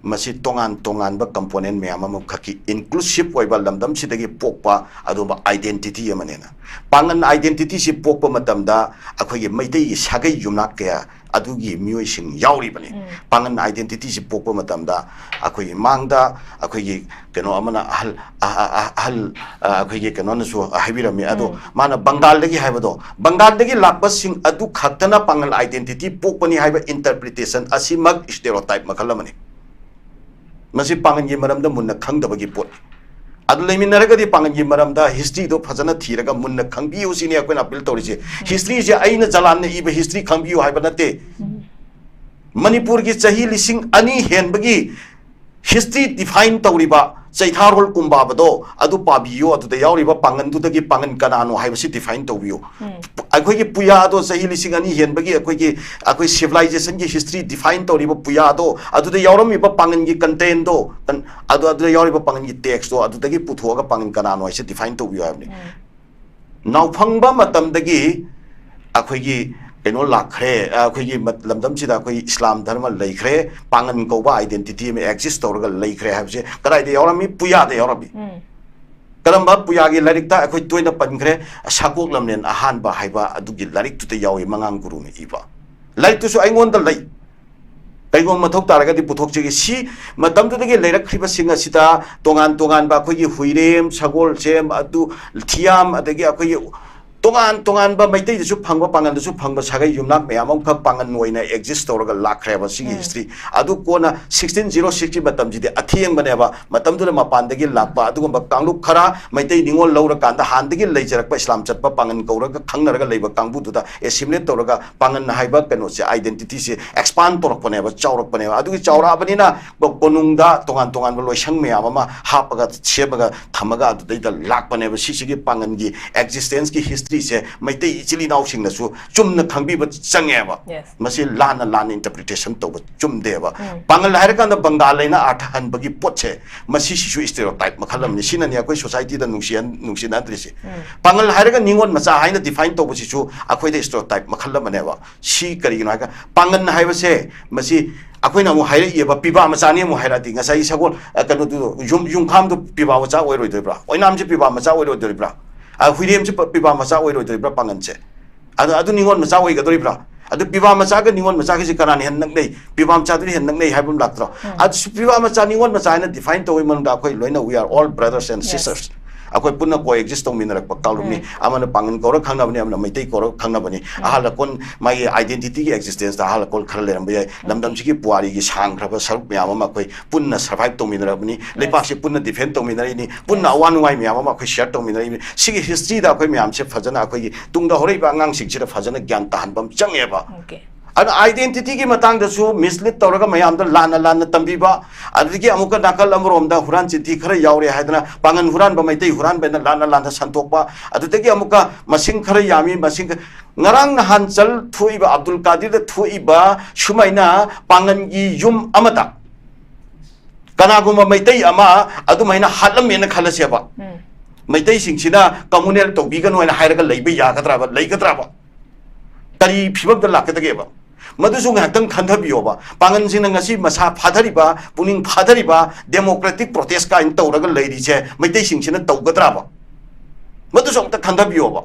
ꯃꯁꯤ ꯇꯣꯉꯥꯟ ꯇꯣꯉꯥꯟꯕ component ꯃꯌꯥꯝ ꯑꯃꯈꯛꯀꯤ inclusive ꯑꯣꯏꯕ ꯂꯝꯗꯝꯁꯤꯗꯒꯤ ꯄꯣꯛꯄ ꯑꯗꯨꯒꯨꯝꯕ identity ꯑꯃꯅꯦꯅ꯫ ꯄꯥꯡꯒꯜ identity ꯁꯤ ꯄꯣꯛꯄ ꯃꯇꯝꯗ ꯑꯩꯈꯣꯏꯒꯤ ꯃꯩꯇꯩꯒꯤ ꯁꯥꯒꯩ ꯌꯨꯝꯅꯥꯛ ꯀꯌꯥ ꯑꯗꯨꯒꯤ ꯃꯤꯑꯣꯏꯁꯤꯡ ꯌꯥꯎꯔꯤꯕꯅꯤ꯫ ꯎꯝ꯫ ꯄꯥꯡꯒꯜ identity ꯁꯤ ꯄꯣꯛꯄ ꯃꯇꯝꯗ ꯑꯩꯈꯣꯏꯒꯤ ꯃꯥꯡꯗ ꯑꯩꯈꯣꯏꯒꯤ ꯀꯩꯅꯣ ꯑꯃꯅ ꯑꯍꯜ, ꯑ-, ꯑ-, ꯑ-, ꯑꯍꯜ, ꯑ, ꯑꯩꯈꯣꯏꯒꯤ ꯀꯩꯅꯣꯅꯁꯨ ꯍꯥꯏꯕꯤꯔꯝꯃꯤ꯫ ꯑꯗꯣ ꯎꯝ꯫ ꯃꯥꯅ ꯕꯪꯒꯥꯜꯗꯒꯤ ꯍꯥꯏꯕꯗꯣ, ꯕꯪꯒꯥꯜꯗꯒꯤ ꯂꯥꯛꯄꯁꯤꯡ ꯑꯗꯨ ꯈꯛꯇꯅ ꯄꯥꯡꯒꯜ identity ꯄꯣꯛꯄꯅꯤ ꯍꯥꯏꯕ interpretation ꯑꯁꯤꯃꯛ stereotype ꯃꯈꯜ ꯑꯃꯅꯤ꯫ ꯃꯁꯤ ꯄꯥꯡꯒꯜꯒꯤ ꯃꯔꯝꯗ ꯃꯨꯟꯅ ꯈꯪꯗꯕꯒꯤ ꯄꯣꯠꯅꯤ꯫ ꯑꯗꯨ ꯂꯩꯃꯤꯟꯅꯔꯒꯗꯤ ꯄꯥꯡꯒꯜꯒꯤ ꯃꯔꯝꯗ history ꯗꯣ ꯐꯖꯅ ꯊꯤꯔꯒ ꯃꯨꯟꯅ ꯈꯪꯕꯤꯌꯨ ꯁꯤꯅꯤ ꯑꯩꯈꯣꯏꯅ appeal ꯇꯧꯔꯤꯁꯦ꯫ History ꯁꯦ ꯑꯩꯅ ꯖꯂꯥꯟꯅ ꯏꯕ history ꯈꯪꯕꯤꯌꯨ ꯍꯥꯏꯕ ꯅꯠꯇꯦ꯫ ꯃꯅꯤꯄꯨꯔꯒꯤ ꯆꯍꯤ ꯂꯤꯁꯤꯡ ꯑꯅꯤ ꯍꯦꯟꯕꯒꯤ history define ꯇꯧꯔꯤꯕ ꯆꯩꯊꯥꯔꯣꯜ ꯀꯨꯝꯕꯥꯕꯗꯣ ꯑꯗꯨ ꯄꯥꯕꯤꯌꯨ, ꯑꯗꯨꯗ ꯌꯥꯎꯔꯤꯕ ꯄꯥꯡꯒꯜꯗꯨꯗꯒꯤ ꯄꯥꯡꯒꯜ ꯀꯅꯥꯅꯣ ꯍꯥꯏꯕꯁꯤ define ꯇꯧꯕꯤꯌꯨ꯫ ꯎꯝ꯫ ꯑꯩꯈꯣꯏꯒꯤ ꯄꯨꯌꯥꯗꯣ ꯆꯍꯤ ꯂꯤꯁꯤꯡ ꯑꯅꯤ ꯍꯦꯟꯕꯒꯤ ꯑꯩꯈꯣꯏꯒꯤ, ꯑꯩꯈꯣꯏ civilization ꯒꯤ history define ꯇꯧꯔꯤꯕ ꯄꯨꯌꯥꯗꯣ, ꯑꯗꯨꯗ ꯌꯥꯎꯔꯝꯃꯤꯕ ꯄꯥꯡꯒꯜꯒꯤ content ꯗꯣ, ꯀꯟ-, ꯑꯗꯨ, ꯑꯗꯨꯗ ꯌꯥꯎꯔꯤꯕ ꯄꯥꯡꯒꯜꯒꯤ text ꯇꯣ ꯑꯗꯨꯗꯒꯤ ꯄꯨꯊꯣꯛꯑꯒ ꯄꯥꯡꯒꯜ ꯀꯅꯥꯅꯣ ꯍꯥꯏꯁꯦ define ꯇꯧꯕꯤꯌꯨ ꯍꯥꯏꯕꯅꯤ꯫ ꯎꯝ꯫ ꯅꯥꯎꯐꯪꯕ ꯃꯇꯝꯗꯒꯤ ꯑꯩꯈꯣꯏꯒꯤ ꯀꯩꯅꯣ ꯂꯥꯛꯈ꯭ꯔꯦ, ꯑꯩꯈꯣꯏꯒꯤ ꯃꯠ-, ꯂꯝꯗꯝꯁꯤꯗ ꯑꯩꯈꯣꯏ ꯏꯁꯂꯥꯝ ꯙꯔꯃ ꯂꯩꯈ꯭ꯔꯦ, ꯄꯥꯡꯒꯜ ꯀꯧꯕ identity ꯑꯃ exist ꯇꯧꯔꯒ ꯂꯩꯈ꯭ꯔꯦ ꯍꯥꯏꯕꯁꯦ ꯀꯗꯥꯏꯗ ꯌꯥꯎꯔꯝꯃꯤ? ꯄꯨꯌꯥꯗ ꯌꯥꯎꯔꯝꯃꯤ꯫ ꯎꯝ꯫ ꯀꯔꯝꯕ ꯄꯨꯌꯥꯒꯤ ꯂꯥꯏꯔꯤꯛꯇ? ꯑꯩꯈꯣꯏ ꯇꯣꯏꯅ ꯄꯟꯈ꯭ꯔꯦ, ꯁꯥꯀꯣꯛ ꯂꯝꯂꯦꯟ ꯑꯍꯥꯟꯕ ꯍꯥꯏꯕ ꯑꯗꯨꯒꯤ ꯂꯥꯏꯔꯤꯛꯇꯨꯗ ꯌꯥꯎꯏ, ꯃꯉꯥꯡ ꯒꯨꯔꯨꯅ ꯏꯕ꯫ ꯂꯥꯏꯔꯤꯛꯇꯨꯁꯨ ꯑꯩꯉꯣꯟꯗ ꯂꯩ꯫ ꯀꯩꯒꯨꯝꯕ ꯃꯊꯧ ꯇꯥꯔꯒꯗꯤ ꯄꯨꯊꯣꯛꯆꯒꯦ꯫ ꯁꯤ ꯃꯇꯝꯗꯨꯗꯒꯤ ꯂꯩꯔꯛꯈ꯭ꯔꯤꯕꯁꯤꯡ ꯑꯁꯤꯗ ꯇꯣꯉꯥꯟ ꯇꯣꯉꯥꯟꯕ ꯑꯩꯈꯣꯏꯒꯤ ꯍꯨꯏꯔꯦꯝ, ꯁꯒꯣꯜꯁꯦꯝ, ꯑꯗꯨ ꯊꯤꯌꯥꯝ, ꯑꯗꯒꯤ ꯑꯩꯈꯣꯏꯒꯤ ꯇꯣꯉꯥꯟ ꯇꯣꯉꯥꯟꯕ ꯃꯩꯇꯩꯗꯁꯨ ꯐꯪꯕ, ꯄꯥꯉꯜꯗꯁꯨ ꯐꯪꯕ ꯁꯥꯒꯩ ꯌꯨꯝꯂꯥꯛ ꯃꯌꯥꯝ ꯑꯃꯈꯛ ꯄꯥꯉꯜ ꯑꯣꯏꯅ ꯑꯦꯛꯖꯤꯁ ꯇꯧꯔꯒ ꯂꯥꯛꯈ꯭ꯔꯦꯕ ꯁꯤꯒꯤ ꯎꯝ꯫ ꯍꯤꯁꯇ꯭ꯔꯤ꯫ ꯑꯗꯨ ꯀꯣꯟꯅ ꯁꯤꯛꯁꯇꯤꯟ ꯖꯤꯔꯣ ꯁꯤꯛꯁꯀꯤ ꯃꯇꯝꯁꯤꯗꯤ ꯑꯊꯦꯡꯕꯅꯦꯕ꯫ ꯃꯇꯝꯗꯨꯗ ꯃꯄꯥꯟꯗꯒꯤ ꯂꯥꯛꯄ ꯑꯗꯨꯒꯨꯝꯕ ꯀꯥꯡꯂꯨꯞ ꯈꯔ ꯃꯩꯇꯩ ꯅꯤꯉꯣꯜ ꯂꯧꯔꯀꯥꯟꯗ ꯍꯥꯟꯅꯗꯒꯤ ꯂꯩꯖꯔꯛꯄ ꯏꯁꯂꯥꯝ ꯆꯠꯄ ꯄꯥꯉꯜ ꯀꯧꯔꯒ ꯈꯪꯅꯔꯒ ꯂꯩꯕ ꯀꯥꯡꯕꯨꯗꯨꯗ ꯑꯦꯁꯤꯃꯤꯂꯦꯠ ꯇꯧꯔꯒ ꯄꯥꯉꯜ ꯍꯥꯏꯕ ꯀꯩꯅꯣꯁꯦ, ꯑꯥꯏꯗꯦꯟꯇꯤꯇꯤꯁꯦ ꯑꯦꯛꯁꯄꯥꯟ ꯇꯧꯔꯛꯄꯅꯦꯕ, ꯆꯥꯎꯔꯛꯄꯅꯦꯕ꯫ ꯑꯗꯨꯒꯤ ꯆꯥꯎꯔꯛꯑꯕꯅꯤꯅ ꯀꯣ-, ꯀꯣꯅꯨꯡꯗ ꯇꯣꯉꯥꯟ ꯇꯣꯉꯥꯟꯕ ꯂꯣꯏꯁꯪ ꯃꯌꯥꯝ ꯑꯃ ꯍꯥꯞꯄꯒ ꯁꯦꯝꯃꯒ ꯊꯝꯃꯒ ꯑꯗꯨꯗꯩꯗ ꯂꯥꯛꯄꯅꯦꯕ꯫ ꯁꯤꯁꯤꯒꯤ ꯄꯥꯉꯜꯒꯤ ꯑꯦꯛꯖꯤꯁꯇꯦꯟꯁꯀꯤ ꯍꯤꯁꯇ꯭ꯔꯤꯁꯦ ꯃꯩꯇꯩ ꯏꯆꯤꯜ ꯏꯅꯥꯎꯁꯤꯡꯅꯁꯨ ꯆꯨꯝꯅ ꯈꯪꯕꯤꯕ ꯆꯪꯉꯦꯕ꯫ Yes. ꯃꯁꯤ ꯂꯥꯟꯅ ꯂꯥꯟꯅ ꯏꯟꯇꯔꯄ꯭ꯔꯤꯇꯦꯁꯟ ꯇꯧꯕ ꯆꯨꯝꯗꯦꯕ꯫ ꯎꯝ꯫ ꯄꯥꯉꯜ ꯍꯥꯏꯔꯀꯥꯟꯗ ꯕꯪꯒꯥꯜ ꯍꯥꯏꯅ ꯑꯥꯔꯊ ꯍꯟꯕꯒꯤ ꯄꯣꯠꯁꯦ, ꯃꯁꯤꯁꯤꯁꯨ ꯏꯁꯇꯦꯔꯤꯑꯣꯇꯥꯏꯞ ꯃꯈꯜ ꯑꯃꯅꯤ꯫ ꯁꯤꯅꯅꯤ ꯑꯩꯈꯣꯏ ꯁꯣꯁꯥꯏꯇꯤꯗ ꯅꯨꯡꯁꯤꯍꯟ-, ꯅꯨꯡꯁꯤꯅꯍꯟꯗ꯭ꯔꯤꯁꯦ꯫ ꯎꯝ꯫ ꯄꯥꯉꯜ ꯍꯥꯏꯔꯒ ꯅꯤꯉꯣꯜ ꯃꯆꯥ ꯍꯥꯏꯅ ꯗꯤꯐꯥꯏꯟ ꯇꯧꯕꯁꯤꯁꯨ ꯑꯩꯈꯣꯏꯗ ꯏꯁꯇꯦꯔꯤꯑꯣꯇꯥꯏꯞ ꯃꯈꯜ ꯑꯃꯅꯦꯕ꯫ ꯁꯤ ꯀꯔꯤꯒꯤꯅꯣ ꯍꯥꯏꯔꯒ ꯄꯥꯉꯜ ꯍꯥꯏꯕꯁꯦ ꯃꯁꯤ ꯑꯩꯈꯣꯏꯅ ꯑꯃꯨꯛ ꯍꯥꯏꯔꯛꯏꯕ ꯄꯤꯕꯥ ꯃꯆꯥꯅꯤ ꯑꯃꯨꯛ ꯍꯥꯏꯔꯛꯑꯗꯤ ꯉꯁꯥꯏꯒꯤ ꯁꯒꯣꯜ, ꯑ, ꯀꯩꯅꯣꯗꯨ ꯌꯨꯝ-, ꯌꯨꯝꯈꯥꯝꯗꯨ ꯄꯤꯕꯥ ꯃꯆꯥ ꯑꯣꯏꯔꯣꯏꯗꯣꯔꯤꯕ꯭ꯔꯥ? ꯑꯣꯏꯅꯥꯝꯁꯦ ꯄꯤꯕꯥ ꯃꯆꯥ ꯑꯣꯏꯔꯣꯏꯗꯣꯔꯤꯕ꯭ꯔꯥ? ꯑ, ꯍꯨꯏꯔꯦꯝꯁꯦ ꯄ-, ꯄꯤꯕꯥ ꯃꯆꯥ ꯑꯣꯏꯔꯣꯏꯗꯣꯔꯤꯕ꯭ꯔꯥ ꯄꯥꯉꯜꯁꯦ? ꯑꯗꯨ, ꯑꯗꯨ ꯅꯤꯉꯣꯜ ꯃꯆꯥ ꯑꯣꯏꯒꯗꯣꯔꯤꯕ꯭ꯔꯥ? ꯑꯗꯨ ꯄꯤꯕꯥ ꯃꯆꯥꯒ ꯅꯤꯉꯣꯜ ꯃꯆꯥꯒꯤꯁꯦ ꯀꯅꯥꯅ ꯍꯦꯟꯅ ꯅꯛꯅꯩ? ꯄꯤꯕꯥ ꯃꯆꯥꯗꯨꯅ ꯍꯦꯟꯅ ꯅꯛꯅꯩ ꯍꯥꯏꯕ ꯑꯃ ꯂꯥꯛꯇ꯭ꯔꯣ? ꯎꯝ꯫ ꯑꯗꯨꯁꯨ ꯄꯤꯕꯥ ꯃꯆꯥ, ꯅꯤꯉꯣꯜ ꯃꯆꯥ ꯍꯥꯏꯅ ꯗꯤꯐꯥꯏꯟ ꯇꯧꯕꯒꯤ ꯃꯅꯨꯡꯗ ꯑꯩꯈꯣꯏ ꯂꯣꯏꯅ we are all brothers and Yes. sisters꯫ ꯑꯩꯈꯣꯏ ꯄꯨꯟꯅ ꯀꯣ ꯑꯦꯛꯖꯤꯁ ꯇꯧꯃꯤꯟꯅꯔꯛꯄ ꯀꯥꯡꯂꯨꯞꯅꯤ꯫ ꯎꯝ꯫ ꯑꯃꯅ ꯄꯥꯉꯜ ꯀꯧꯔ ꯈꯪꯅꯕꯅꯤ, ꯑꯃꯅ ꯃꯩꯇꯩ ꯀꯧꯔ ꯈꯪꯅꯕꯅꯤ꯫ ꯎꯝ꯫ ꯑꯍꯜ ꯂꯀꯣꯟ ꯃꯥꯒꯤ ꯑꯥꯏꯗꯦꯟꯇꯤꯇꯤꯒꯤ ꯑꯦꯛꯖꯤꯁꯇꯦꯟꯁꯇ ꯑꯍꯜ ꯂꯀꯣꯟ ꯈꯔ ꯂꯩꯔꯝꯕ ꯌꯥꯏ꯫ ꯎꯝ꯫ ꯂꯝꯗꯝꯁꯤꯒꯤ ꯄꯨꯋꯥꯔꯤꯒꯤ ꯁꯥꯡꯈ꯭ꯔꯕ ꯁꯔꯨꯛ ꯃꯌꯥꯝ ꯑꯃ ꯑꯩꯈꯣꯏ ꯄꯨꯟꯅ ꯁꯔꯚꯥꯏꯚ ꯇꯧꯃꯤꯟꯅꯔꯕꯅꯤ꯫ Yes. ꯂꯩꯄꯥꯛꯁꯤ ꯄꯨꯟꯅ ꯗꯤꯐꯦꯟ ꯇꯧꯃꯤꯟꯅꯔꯛꯏꯅꯤ꯫ ꯄꯨꯟꯅ Yes. ꯑꯋꯥ ꯅꯨꯡꯉꯥꯏ ꯃꯌꯥꯝ ꯑꯃ ꯑꯩꯈꯣꯏ ꯁꯤꯌꯔ ꯇꯧꯃꯤꯟꯅꯔꯛꯏꯅꯤ꯫ ꯁꯤꯒꯤ ꯍꯤꯁꯇ꯭ꯔꯤꯗ ꯑꯩꯈꯣꯏ ꯃꯌꯥꯝꯁꯦ ꯐꯖꯅ ꯑꯩꯈꯣꯏꯒꯤ ꯇꯨꯡꯗ ꯍꯧꯔꯛꯏꯕ ꯑꯉꯥꯡꯁꯤꯡꯁꯤꯗ ꯐꯖꯅ ꯒ꯭ꯌꯥꯟ ꯇꯥꯍꯟꯕ ꯑꯃ ꯆꯪꯉꯦꯕ꯫ Okay. ꯑꯗꯨꯅ ꯑꯥꯏꯗꯦꯟꯇꯤꯇꯤꯒꯤ ꯃꯇꯥꯡꯗꯁꯨ ꯃꯤꯁꯂꯤꯠ ꯇꯧꯔꯒ ꯃꯌꯥꯝꯗ ꯂꯥꯟꯅ ꯂꯥꯟꯅ ꯇꯝꯕꯤꯕ, ꯑꯗꯨꯗꯒꯤ ꯑꯃꯨꯛꯀ ꯅꯥꯀꯜ ꯑꯃꯔꯣꯝꯗ ꯍꯨꯔꯥꯟ ꯆꯤꯟꯊꯤ ꯈꯔ ꯌꯥꯎꯔꯦ ꯍꯥꯏꯗꯅ ꯄꯥꯉꯜ ꯍꯨꯔꯥꯟꯕ, ꯃꯩꯇꯩ ꯍꯨꯔꯥꯟꯕ ꯍꯥꯏꯅ ꯂꯥꯟꯅ ꯂꯥꯟꯅ ꯁꯟꯗꯣꯛꯄ, ꯑꯗꯨꯗꯒꯤ ꯑꯃꯨꯛꯀ ꯃꯁꯤꯡ ꯈꯔ ꯌꯥꯝꯃꯤ, ꯃꯁꯤꯡ ꯈ-, ꯉꯔꯥꯡ ꯅꯍꯥꯟ ꯆꯜ ꯊꯣꯛꯏꯕ ꯑꯕꯗꯨꯜ ꯀꯥꯗꯤꯔꯗ ꯊꯣꯛꯏꯕ ꯁꯨꯃꯥꯏꯅ ꯄꯥꯉꯜꯒꯤ ꯌꯨꯝ ꯑꯃꯗ ꯀꯅꯥꯒꯨꯝꯕ ꯃꯩꯇꯩ ꯑꯃ ꯑꯗꯨꯃꯥꯏꯅ ꯍꯥꯠꯂꯝꯃꯦꯅ ꯈꯜꯂꯁꯦꯕ꯫ ꯎꯝ꯫ ꯃꯩꯇꯩꯁꯤꯡꯁꯤꯅ ꯀꯝꯃꯨꯅꯦꯜ ꯇꯧꯕꯤꯒꯅꯨ ꯍꯥꯏꯅ ꯍꯥꯏꯔꯒ ꯂꯩꯕ ꯌꯥꯒꯗ꯭ꯔꯕ? ꯂꯩꯒꯗ꯭ꯔꯕ? ꯀꯔꯤ ꯐꯤꯕꯝꯗ ꯂꯥꯛꯀꯗꯒꯦꯕ? ꯃꯗꯨꯁꯨ ꯉꯥꯏꯍꯥꯛꯇꯪ ꯈꯟꯊꯕꯤꯌꯣꯕ꯫ ꯄꯥꯉꯜꯁꯤꯡꯅ ꯉꯁꯤ ꯃꯁꯥ ꯐꯥꯊꯔꯤꯕ, ꯄꯨꯛꯅꯤꯡ ꯐꯥꯊꯔꯤꯕ, ꯗꯦꯃꯣꯀ꯭ꯔꯦꯇꯤꯛ ꯄ꯭ꯔꯣꯇꯦꯁ ꯀꯥꯏꯅ ꯇꯧꯔꯒ ꯂꯩꯔꯤꯁꯦ ꯃꯩꯇꯩꯁꯤꯡꯁꯤꯅ ꯇꯧꯒꯗ꯭ꯔꯕ? ꯃꯗꯨꯁꯨ ꯑꯝꯇ ꯈꯟꯊꯕꯤꯌꯣꯕ꯫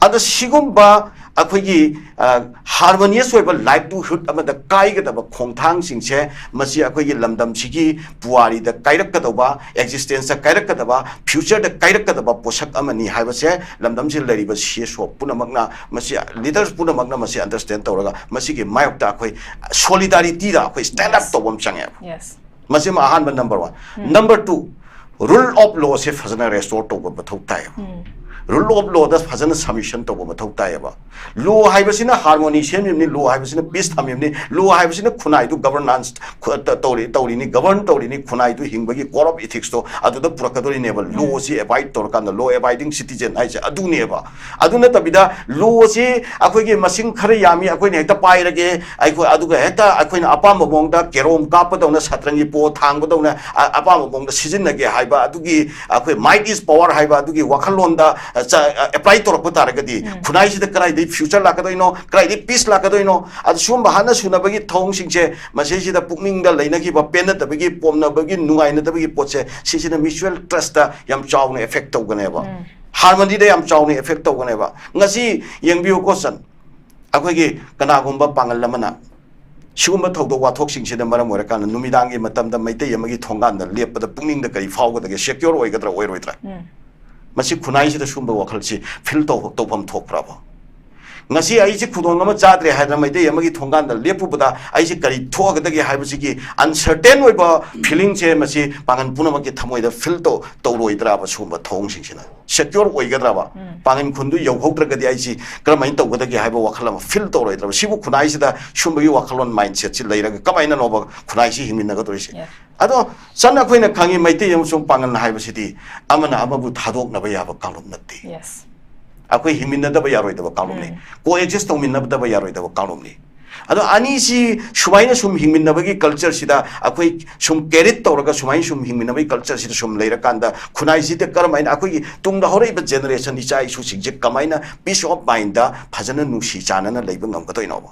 ꯑꯗ ꯁꯤꯒꯨꯝꯕ ꯑꯩꯈꯣꯏꯒꯤ ꯍꯥꯔꯃꯣꯅꯤꯌꯁ ꯑꯣꯏꯕ ꯂꯥꯏꯚꯂꯤꯍꯨꯗ ꯑꯃꯗ ꯀꯥꯏꯒꯗꯕ ꯈꯣꯡꯊꯥꯡꯁꯤꯡꯁꯦ, ꯃꯁꯤ ꯑꯩꯈꯣꯏꯒꯤ ꯂꯝꯗꯝꯁꯤꯒꯤ ꯄꯨꯋꯥꯔꯤꯗ ꯀꯥꯏꯔꯛꯀꯗꯧꯕ, ꯑꯦꯛꯖꯤꯁꯇꯦꯟꯁꯇ ꯀꯥꯏꯔꯛꯀꯗꯕ, ꯐ꯭ꯌꯨꯆꯔꯗ ꯀꯥꯏꯔꯛꯀꯗꯕ ꯄꯣꯠꯁꯛ ꯑꯃꯅꯤ ꯍꯥꯏꯕꯁꯦ ꯂꯝꯗꯝꯁꯤꯗ ꯂꯩꯔꯤꯕ ꯁꯤ ꯑꯦꯁ ꯑꯣ ꯄꯨꯝꯅꯃꯛꯅ, ꯃꯁꯤ ꯂꯤꯗꯔꯁ ꯄꯨꯝꯅꯃꯛꯅ ꯃꯁꯤ ꯑꯟꯗꯔꯁ꯭ꯇꯦꯟ ꯇꯧꯔꯒ ꯃꯁꯤꯒꯤ ꯃꯥꯌꯣꯛꯇ ꯑꯩꯈꯣꯏ ꯁꯣꯂꯤꯗꯥꯔꯤꯇꯤꯗ ꯑꯩꯈꯣꯏ ꯁ꯭ꯇꯦꯟꯗ ꯑꯞ ꯇꯧꯕ ꯑꯃ ꯆꯪꯉꯦꯕ꯫ ꯌꯦꯁ꯫ ꯃꯁꯤꯃ ꯑꯍꯥꯟꯕ number one. Number two, rule of law ꯐꯖꯅ ꯔꯦꯁꯇꯣꯔ ꯇꯧꯕ ꯃꯊꯧ ꯇꯥꯏꯌꯦꯕ꯫ ꯔꯨꯜ ꯑꯣꯐ ꯂꯣꯗ ꯐꯖꯅ ꯁꯕꯃꯤꯁꯟ ꯇꯧꯕ ꯃꯊꯧ ꯇꯥꯏꯌꯦꯕ꯫ ꯂꯣ ꯍꯥꯏꯕꯁꯤꯅ ꯍꯥꯔꯃꯣꯅꯤ ꯁꯦꯝꯃꯤꯕꯅꯤ, ꯂꯣ ꯍꯥꯏꯕꯁꯤꯅ ꯄꯤꯁ ꯊꯝꯃꯤꯕꯅꯤ, ꯂꯣ ꯍꯥꯏꯕꯁꯤꯅ ꯈꯨꯟꯅꯥꯏꯗꯨ ꯒꯕꯔꯅꯥꯟꯁ ꯇꯧꯔꯤ, ꯇꯧꯔꯤꯅꯤ, ꯒꯕꯔꯟ ꯇꯧꯔꯤꯅꯤ, ꯈꯨꯟꯅꯥꯏꯗꯨ ꯍꯤꯡꯕꯒꯤ ꯀꯣꯗ ꯑꯣꯐ ꯏꯊꯤꯛꯁꯇꯣ ꯑꯗꯨꯗ ꯄꯨꯔꯛꯀꯗꯣꯔꯤꯅꯦꯕ꯫ ꯂꯣꯁꯤ ꯑꯦꯕꯥꯏꯗ ꯇꯧꯔꯀꯥꯟꯗ, ꯂꯣ ꯑꯦꯕꯥꯏꯗꯤꯡ ꯁꯤꯇꯤꯖꯦꯟ ꯍꯥꯏꯁꯦ ꯑꯗꯨꯅꯦꯕ꯫ ꯑꯗꯨ ꯅꯠꯇꯕꯤꯗ ꯂꯣꯁꯤ ꯑꯩꯈꯣꯏꯒꯤ ꯃꯁꯤꯡ ꯈꯔ ꯌꯥꯝꯃꯤ, ꯑꯩꯈꯣꯏꯅ ꯍꯦꯛꯇ ꯄꯥꯏꯔꯒꯦ, ꯑꯩꯈꯣꯏ ꯑꯗꯨꯒ ꯍꯦꯛꯇ ꯑꯩꯈꯣꯏꯅ ꯑꯄꯥꯝꯕ ꯃꯑꯣꯡꯗ ꯀꯦꯔꯣꯝ ꯀꯥꯞꯄꯗꯧꯅ, ꯁꯇ꯭ꯔꯪꯒꯤ ꯄꯣ ꯊꯥꯡꯕꯗꯧꯅ ꯑ-, ꯑꯄꯥꯝꯕ ꯃꯑꯣꯡꯗ ꯁꯤꯖꯤꯟꯅꯒꯦ ꯍꯥꯏꯕ ꯑꯗꯨꯒꯤ ꯑꯩꯈꯣꯏ might is power ꯍꯥꯏꯕ ꯑꯗꯨꯒꯤ ꯋꯥꯈꯜꯂꯣꯟꯗ, ꯑ, ꯆ-, ꯑ, ꯑꯦꯄ꯭ꯂꯥꯏ ꯇꯧꯔꯛꯄ ꯇꯥꯔꯒꯗꯤ, ꯈꯨꯟꯅꯥꯏꯁꯤꯗ ꯀꯗꯥꯏꯗꯒꯤ ꯐ꯭ꯌꯨꯆꯔ ꯂꯥꯛꯀꯗꯣꯏꯅꯣ, ꯀꯗꯥꯏꯗꯒꯤ ꯄꯤꯁ ꯂꯥꯛꯀꯗꯣꯏꯅꯣ, ꯑꯗꯨ ꯁꯤꯒꯨꯝꯕ ꯍꯥꯠꯅ ꯁꯨꯅꯕꯒꯤ ꯊꯧꯑꯣꯡꯁꯤꯡꯁꯦ, ꯃꯁꯤꯁꯤꯗ ꯄꯨꯛꯅꯤꯡꯗ ꯂꯩꯅꯈꯤꯕ ꯄꯦꯟꯅꯗꯕꯒꯤ, ꯄꯣꯝꯅꯕꯒꯤ, ꯅꯨꯡꯉꯥꯏꯅꯗꯕꯒꯤ ꯄꯣꯠꯁꯦ, ꯁꯤꯁꯤꯅ ꯃ꯭ꯌꯨꯆꯨꯋꯦꯜ ꯇ꯭ꯔꯁꯇ ꯌꯥꯝ ꯆꯥꯎꯅ ꯑꯦꯐꯦꯛ ꯇꯧꯒꯅꯦꯕ꯫ ꯍꯥꯔꯃꯣꯅꯤꯗ ꯌꯥꯝ ꯆꯥꯎꯅ ꯑꯦꯐꯦꯛ ꯇꯧꯒꯅꯦꯕ꯫ ꯉꯁꯤ ꯌꯦꯡꯕꯤꯌꯨꯀꯣ ꯁꯟ, ꯑꯩꯈꯣꯏꯒꯤ ꯀꯅꯥꯒꯨꯝꯕ ꯄꯥꯡꯒꯜ ꯑꯃꯅ ꯁꯤꯒꯨꯝꯕ ꯊꯧꯗꯣꯛ ꯋꯥꯊꯣꯛꯁꯤꯡꯁꯤꯅ ꯃꯔꯝ ꯑꯣꯏꯔꯀꯥꯟꯗ ꯅꯨꯃꯤꯗꯥꯡꯒꯤ ꯃꯇꯝꯗ ꯃꯩꯇꯩ ꯑꯃꯒꯤ ꯊꯣꯡꯒꯥꯟꯗ ꯂꯦꯞꯄꯗ ꯄꯨꯛꯅꯤꯡꯗ ꯀꯔꯤ ꯐꯥꯎꯒꯗꯒꯦ? ꯁꯦꯀ꯭ꯌꯣꯔ ꯑꯣꯏꯒꯗ꯭ꯔꯥ, ꯑꯣꯏꯔꯣꯏꯗ꯭ꯔꯥ? ꯃꯁꯤ ꯈꯨꯟꯅꯥꯏꯁꯤꯗ ꯁꯨꯝꯕ ꯋꯥꯈꯜꯁꯤ ꯐꯤꯜ ꯇꯧ-, ꯇꯧꯐꯝ ꯊꯣꯛꯄ꯭ꯔꯕ? ꯉꯁꯤ ꯑꯩꯁꯤ ꯈꯨꯗꯣꯡ ꯑꯃ ꯆꯥꯗ꯭ꯔꯦ ꯍꯥꯏꯗꯅ ꯃꯩꯇꯩ ꯑꯃꯒꯤ ꯊꯣꯡꯒꯥꯟꯗ ꯂꯦꯞꯄꯨꯕꯗ ꯑꯩꯁꯤ ꯀꯔꯤ ꯊꯣꯛꯑꯒꯗꯒꯦ ꯍꯥꯏꯕꯁꯤꯒꯤ ꯑꯟꯁꯔꯇꯦꯟ ꯑꯣꯏꯕ ꯐꯤꯂꯤꯡꯁꯦ ꯃꯁꯤ ꯄꯥꯡꯒꯜ ꯄꯨꯝꯅꯃꯛꯀꯤ ꯊꯃꯣꯏꯗ ꯐꯤꯜ ꯇꯧ-, ꯇꯧꯔꯣꯏꯗ꯭ꯔꯕ? ꯁꯤꯒꯨꯝꯕ ꯊꯧꯑꯣꯡꯁꯤꯡꯁꯤꯅ ꯁꯦꯀ꯭ꯌꯣꯔ ꯑꯣꯏꯒꯗ꯭ꯔꯕ? ꯄꯥꯡꯒꯜ ꯈꯨꯟꯗꯨ ꯌꯧꯍꯧꯗ꯭ꯔꯒꯗꯤ ꯑꯩꯁꯤ ꯀꯔꯝꯍꯥꯏꯅ ꯇꯧꯒꯗꯒꯦ ꯍꯥꯏꯕ ꯋꯥꯈꯜ ꯑꯃ ꯐꯤꯜ ꯇꯧꯔꯣꯏꯗ꯭ꯔꯕ? ꯁꯤꯕꯨ ꯈꯨꯟꯅꯥꯏꯁꯤꯗ ꯁꯨꯝꯕꯒꯤ ꯋꯥꯈꯜꯂꯣꯟ, ꯃꯥꯏꯟꯁꯦꯠꯁꯤ ꯂꯩꯔꯒ ꯀꯃꯥꯏꯅꯅꯣꯕ ꯈꯨꯟꯅꯥꯏꯁꯤ ꯍꯤꯡꯃꯤꯟꯅꯒꯗꯧꯔꯤꯁꯤ? Yes. ꯑꯗꯣ ꯁꯟ, ꯑꯩꯈꯣꯏꯅ ꯈꯪꯉꯤ, ꯃꯩꯇꯩ ꯑꯃꯁꯨꯡ ꯄꯥꯡꯒꯜ ꯍꯥꯏꯕꯁꯤꯗꯤ ꯑꯃꯅ ꯑꯃꯕꯨ ꯊꯥꯗꯣꯛꯅꯕ ꯌꯥꯕ ꯀꯥꯡꯂꯨꯞ ꯅꯠꯇꯦ꯫ ꯌꯦꯁ꯫ ꯑꯩꯈꯣꯏ ꯍꯤꯡꯃꯤꯟꯅꯗꯕ ꯌꯥꯔꯣꯏꯗꯕ ꯀꯥꯡꯂꯨꯞꯅꯤ, ꯀꯣ ꯑꯦꯛꯖꯤꯁ ꯇꯧꯃꯤꯟꯅꯗꯕ ꯌꯥꯔꯣꯏꯗꯕ ꯀꯥꯡꯂꯨꯞꯅꯤ꯫ ꯑꯗꯣ ꯑꯅꯤꯁꯤ ꯁꯨꯃꯥꯏꯅ ꯁꯨꯝ ꯍꯤꯡꯃꯤꯟꯅꯕꯒꯤ ꯀꯜꯆꯔꯁꯤꯗ ꯑꯩꯈꯣꯏ ꯁꯨꯝ ꯀꯦꯔꯤꯠ ꯇꯧꯔꯒ ꯁꯨꯃꯥꯏꯅ ꯁꯨꯝ ꯍꯤꯡꯃꯤꯟꯅꯕꯒꯤ ꯀꯜꯆꯔꯁꯤꯗ ꯁꯨꯝ ꯂꯩꯔꯀꯥꯟꯗ ꯈꯨꯟꯅꯥꯏꯁꯤꯗ ꯀꯔꯝꯍꯥꯏꯅ ꯑꯩꯈꯣꯏꯒꯤ ꯇꯨꯡꯗ ꯍꯧꯔꯛꯏꯕ ꯖꯦꯅꯦꯔꯦꯁꯟ, ꯏꯆꯥ ꯏꯁꯨꯁꯤꯡꯁꯦ ꯀꯃꯥꯏꯅ ꯄꯤꯁ ꯑꯣꯐ ꯃꯥꯏꯟꯗ ꯐꯖꯅ ꯅꯨꯡꯁꯤ ꯆꯥꯟꯅꯅ ꯂꯩꯕ ꯉꯝꯒꯗꯣꯏꯅꯣꯕ?